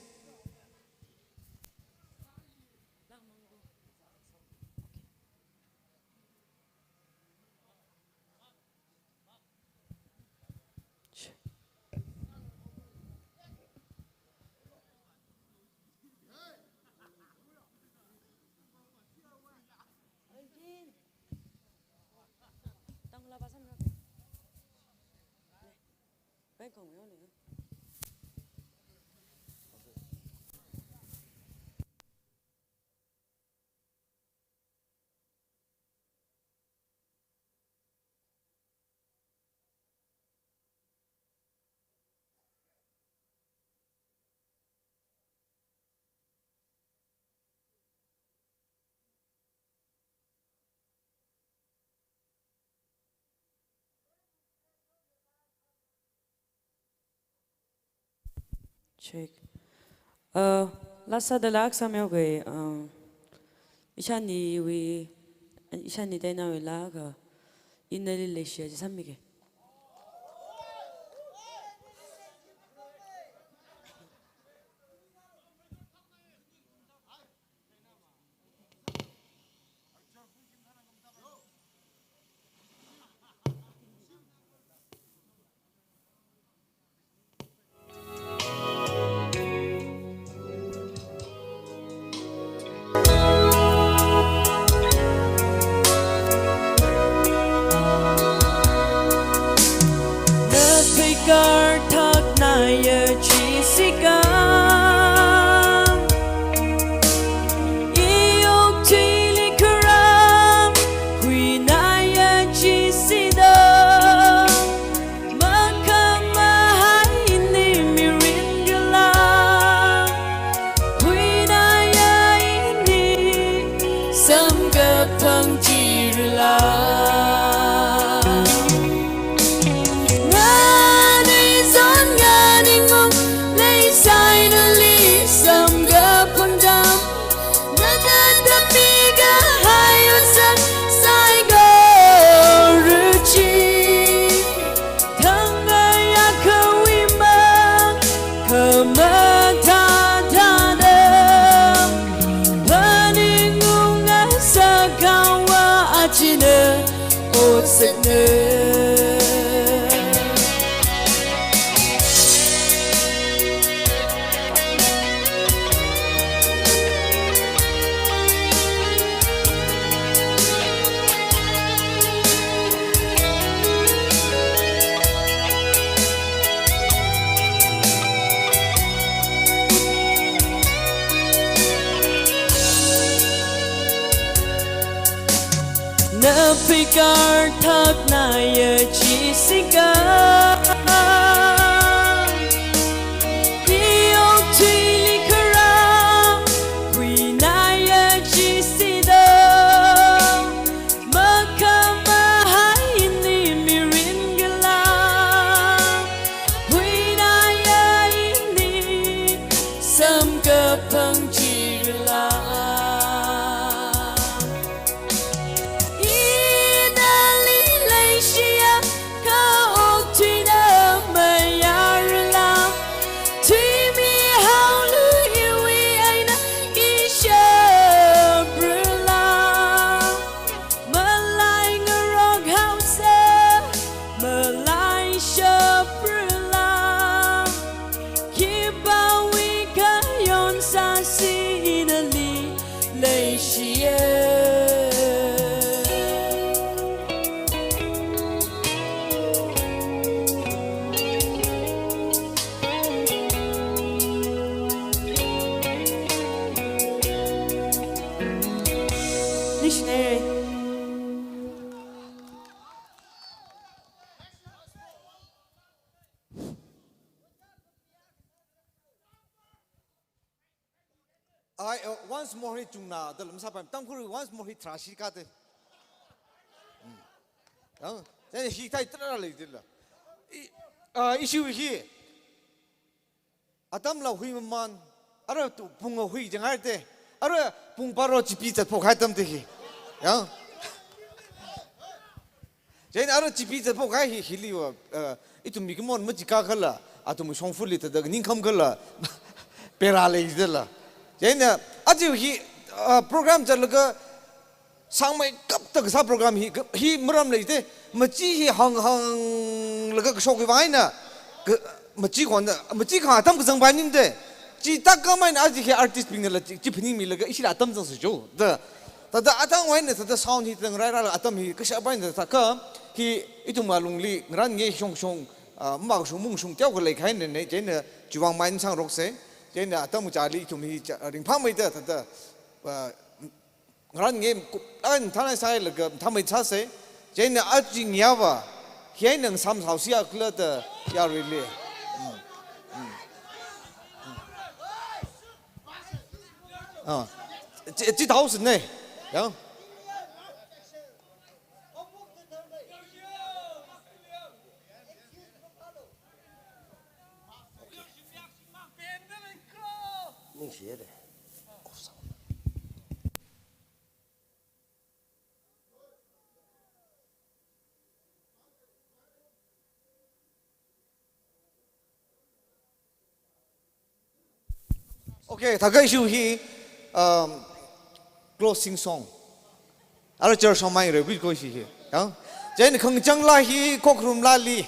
Check. Uh, last sāda lāk sāmihaoga, uh, ishāniwui, ishāni Dainawui lāka, Ina Nali Leishiya chi sāmige. Napikar thak naya chi sikam. Iyok chili karam, hui naya chi sidam. Makhamahai ini mirin gala. Hui naya ini samkaphang chirila. Ngani zon ngani ngong, leisai nali samkaphang dam. Nana tapi kahai usan saikorali. Thangaya kawima, kamathāthāda. Phaningunga sākhawa achina, otsakna. Napikar thak naya chi sikam. Iyok chili karam, hui naya chi sidam. Makhamahai ini mirin gala. Hui naya ini samkaphang chirila. Ina Nali Leishiya, ka okthuina mayarala. Thuimihaolu iwui eina ishāprala. Malai ngarok haosa, malai shāprala. Khipāwui khayon sāsi Ina Nali Leishiya. Missionary. Ai, uh, once more hi chungna, da lam sāpai, Tangkhul once more hi tharāshi kate. Hmm. Yang, yang hi thai tarā lei dila. I, uh, issue hi. Atamla hui maman, ara tu pung hui jangai te, ara pung paro chipi chat phok hai tam te hi. Yang. Chieina ara chipi zatphok kahai hi, hiliva, uh, ithum mikumon machikā khala, athum shongfali thāda ningkham khala, pera leidala. Chieina aja hi, uh, program zatlaga sāngmeikapta kasā program hi, hi maram leite, machi hi hāng hānglaga kashok hi vang eina, ka, machi khon, machi khon atam kazang pai ninte. Chi thākhamei eina aja hi artist bingnala chi, chi phaningmilaga ishila atam zangsa jo. Da, thāda atam wui eina thāda sound hi thāda ngarai rālaga atam hi kashap pai eina thākha hi ithum alungli ngarān nge shong shong, ah, makashung mungshung teokha leikahai eina ne, chieina chiwui vang mai sāngarokse. Chieina atam chili ithum hi cha, ringphāmeida thāda, ah, ngarān nge kup, ah, thanai sālaga, thanmei sāse. Chieina aja ngayāva, hi eina ngasam saosi akla da yaruili. Mm. Mm. Mm. Ah. Chi, chi thousand ne. Ya. Okay, thākha ishi hi, um, closing song. Ara church song mai re, which go ishi hi. Ya? Chieina khangachāng laa hi, khokharum laali.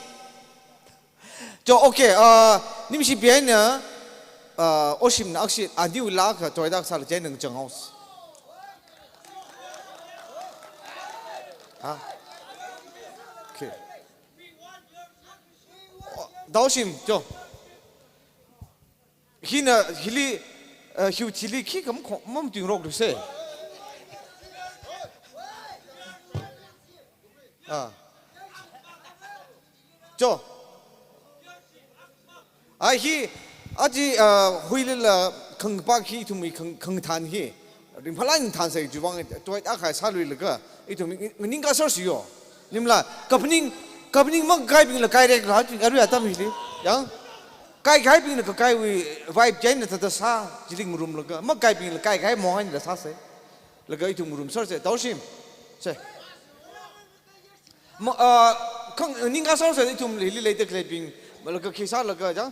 Jo, okay, uh, nimshi piaina, uh, Oshimna akshi, adiu laa kha, toida sāla chieina ngachāng haos. Ha? Okay. Oh, da Oshim, jo. Hina, hili, uh, hiu chili khi kam khong, mam tuingarok du se. Ah. Jo. Ai hi, aja, ah, huilila khangpak hi ithumwui khang, khangthan hi. Ringphālāk eina thanse chiwui vang, tuai akhai sāluilaga, ithum nganingkasar siyo. Nimla, kaphaning, kaphaning makaibingla kairek la, arui atam hili. Ya? Kaikahaibingna kakaiwui vibe chieina thāda sā, chili ngarumlaga, makaibingla kaikahai mong einala sāse. Laga ithum ngarumsarse, da Oshim. Se. Ma, ah, khanganingkasarse ithum hili leida khaleibing, laga khi sālaga ja.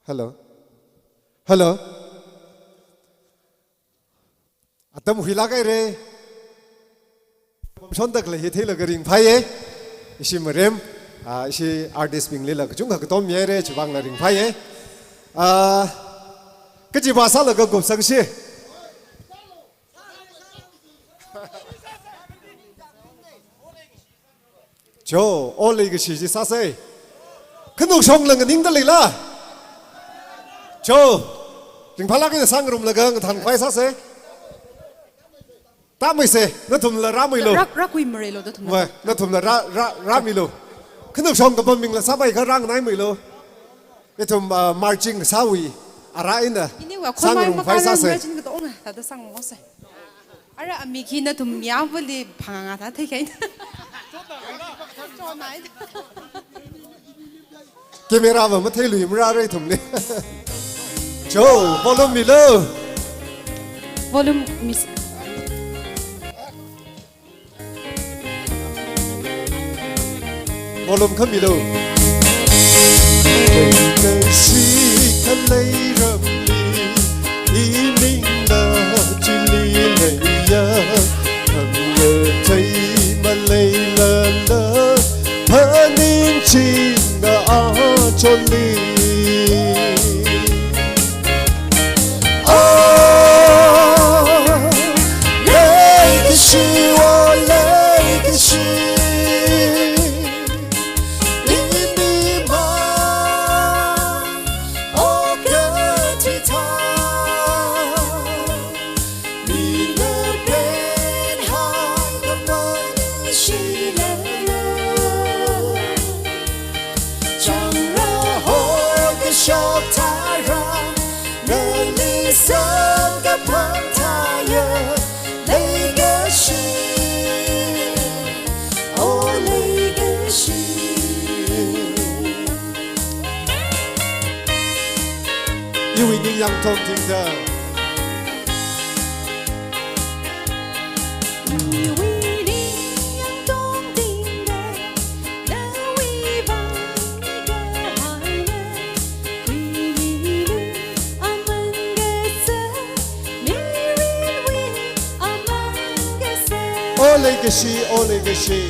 Hello. Hello. Atam huilāk haire. Shonda khalei hi theilaga ringphāye. Ishi marem, ah, ishi artist binglila kachungkha katom mihaire, chiwui vangla ringphāye. Ah, kaji vāsālaga kupsangsi. Jo, o leikashi chi sāse. Khanukshongla nganingda leila? Jo, ringphālāk eina sāngarumlaga ngathankhavai sāse. Tāmeise, nathumla rāmeilu. Rā, rākhui marei lo, nathumla. Wei, nathumla rā, rā, rāmeilu. Khanukshong kapam bingla sāpai kha rānganaimeilu. Ithum, ah, marching sāwui, ara eina. Iniwa, khomai sāngarumkhavai sāse. Marching katonga, thāda sāngarumse. Ara amik hi nathum yāngvali phangā thā theikhaina. Camera va matheilui marāra ithumli. Jo, volume milu. Volume mis- Volume kha milu. Leikashi khalei ramli, imingna chili leiya. Khangachei maleilala, phaningchingna achonli. Oh, leikashi, oh, leikashi. Ini mang, oh, kathāda. Mina pen hāngda maningshilala. Changra ho. Iwui ningyāng tongtingda. Iwui ningyāng tongtingda, nawui vang mikahai, khuimilu aman kasā, mirinwui aman kasā. O leikashi, o leikashi.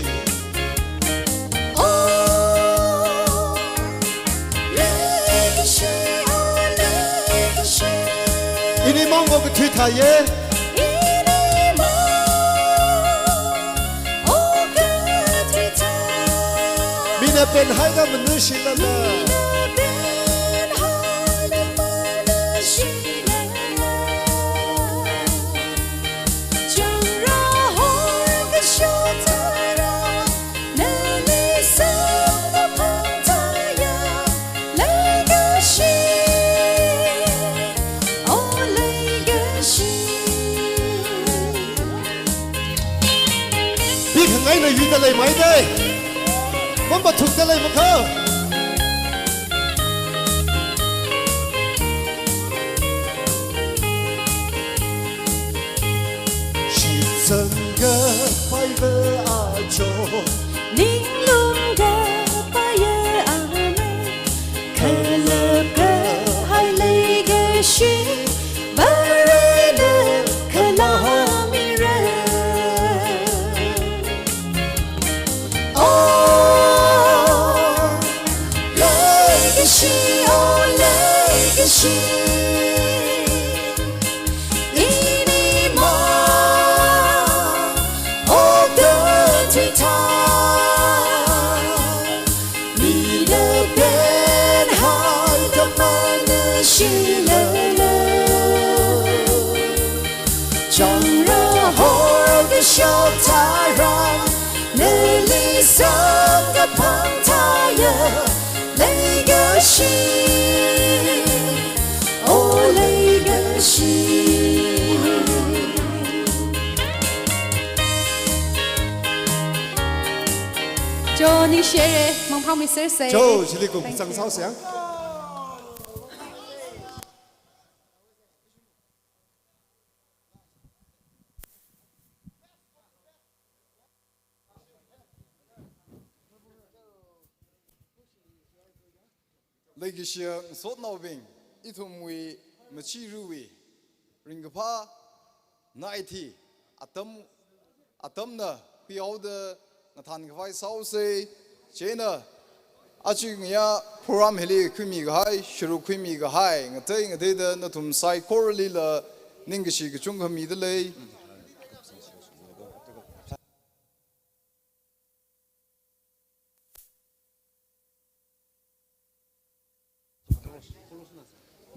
O leikashi, o leikashi. Ini mang okathui thāya. Ini mang okathui thā. Mina penhaida manushilala. Mina penhaida manushilala. Changrahor kashok tharan, nali samkaphang thāya, leikashi, o leikashi. Pikhangaina yuida leimei dai. Mamathukda lei makha. Shitsang kapaiva achon, ninglum kapaiya aman, khalap kahai leikashi, Varena khalamira. O leikashi, o leikashi. Ini mang okathui thā. Mina penhaida manushilala. Changrahor kashok tharan, nali samkaphang thāya, leikashi, o leikashi. Cho, ningshire, mangphāmei serse. Cho, chili kum. Thank you. Chang sao siang. Leikashiya ngasotnaobing, ithumwui machiruiwui ringkaphā naithi atam, atamna khuihaoda ngathānkhavai sāhaosa. Chieina aja ngayā program hili khuimi kahai, sharuk khuimi kahai ngatei ngateida nathum saikoralila ningkashi kachungkha mida lei.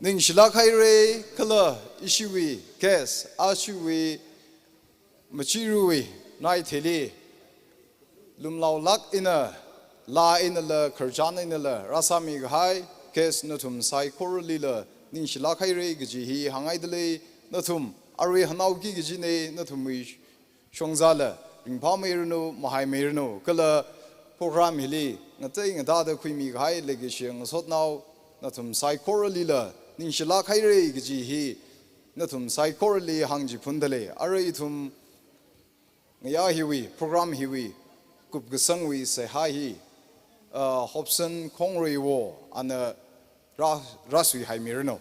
Ningshilāk haira, kala ishiwui guest, ashiwui machiruiwui naitheili lumlaolāk eina, laa einala, khararchan einala rāsāmi kahai guest nathum saikoralila ningshilāk haira kaji hi hāngngaida lei. Nathum arui hāngnaoki kajina, nathumwui shongzala ringphāmeiranu, mahaimeiranu, kala program hili ngatei ngateida khuimi kahai leikashiya ngasotnao nathum saikoralila ningshilāk haira kaji hi nathum saikorali hāngchiphunda lei. Arui ithum ngayā hiwui, program hiwui kupkasangwui seihā hi, uh, Hobson Khongreiwo ana rā, rāsuihaimiranu.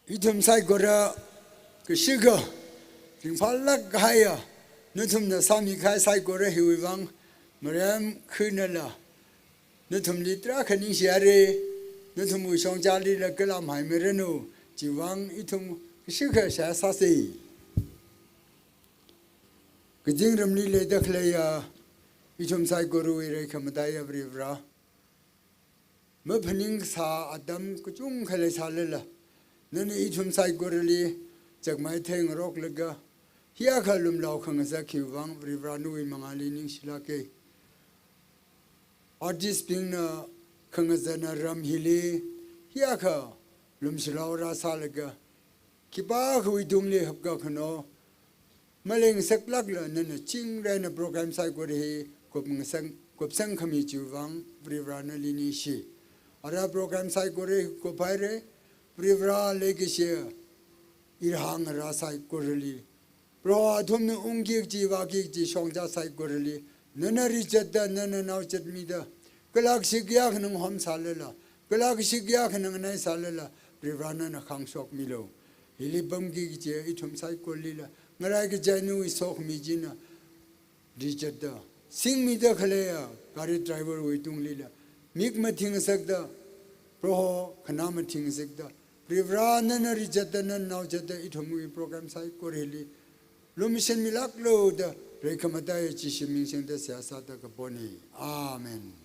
Ithum saikora kashikha ringphālāk kahaiya nathumna sāmi kahai saikora hiwui vang maremkhuinala nathumli tarākha ningshihaira. Nathumwui shongzalila khalamhaimiranu. Chiwui vang ithum kashikha seihā sāsa. Kazingramli leida khaleiya ithum saikorawui reikhamataiya Varivara, maphaningsā atam kachungkha leisālala, Nana ithum saikorali chakmai theingaroklaga, hiyākha lumlao khangasak hiwui vang Varivarā nawui mangāli ningshilāka. Artist bingna khangazana ram hili hiyākha lumshilao rāsālaga, khipākhawui tungli hapkakhano malengngasaklākla nana chingri eina program saikora hi kupngasang, kupsangkhami chiwui vang Varivarā nali ningshi. Ara program saikora hi kuphaira, Varivarā leikashiya irhāngarā saikorali, Proho athumna ungki kaji vāki kaji shongza saikorali, nana rizatda, nana naozatmida, kala kashik kayākha nganahom sālala, kala kashik kayākha nganai sālala, Varivarā nana khāngshokmilu. Hili pamki kaji ithum saikoralila ngarai kachai nawui sokhami china rizatda, singmida khaleiya gari driver wui tunglila mik mathing ngasakda, Proho khanā mathing ngasakda, Varivarā nana rizatda, nana naozatda, ithumwui program saikora hili lumashanmilāklu da, reikhamataiya Jishu ming singda seihā sāda kapona. Amen.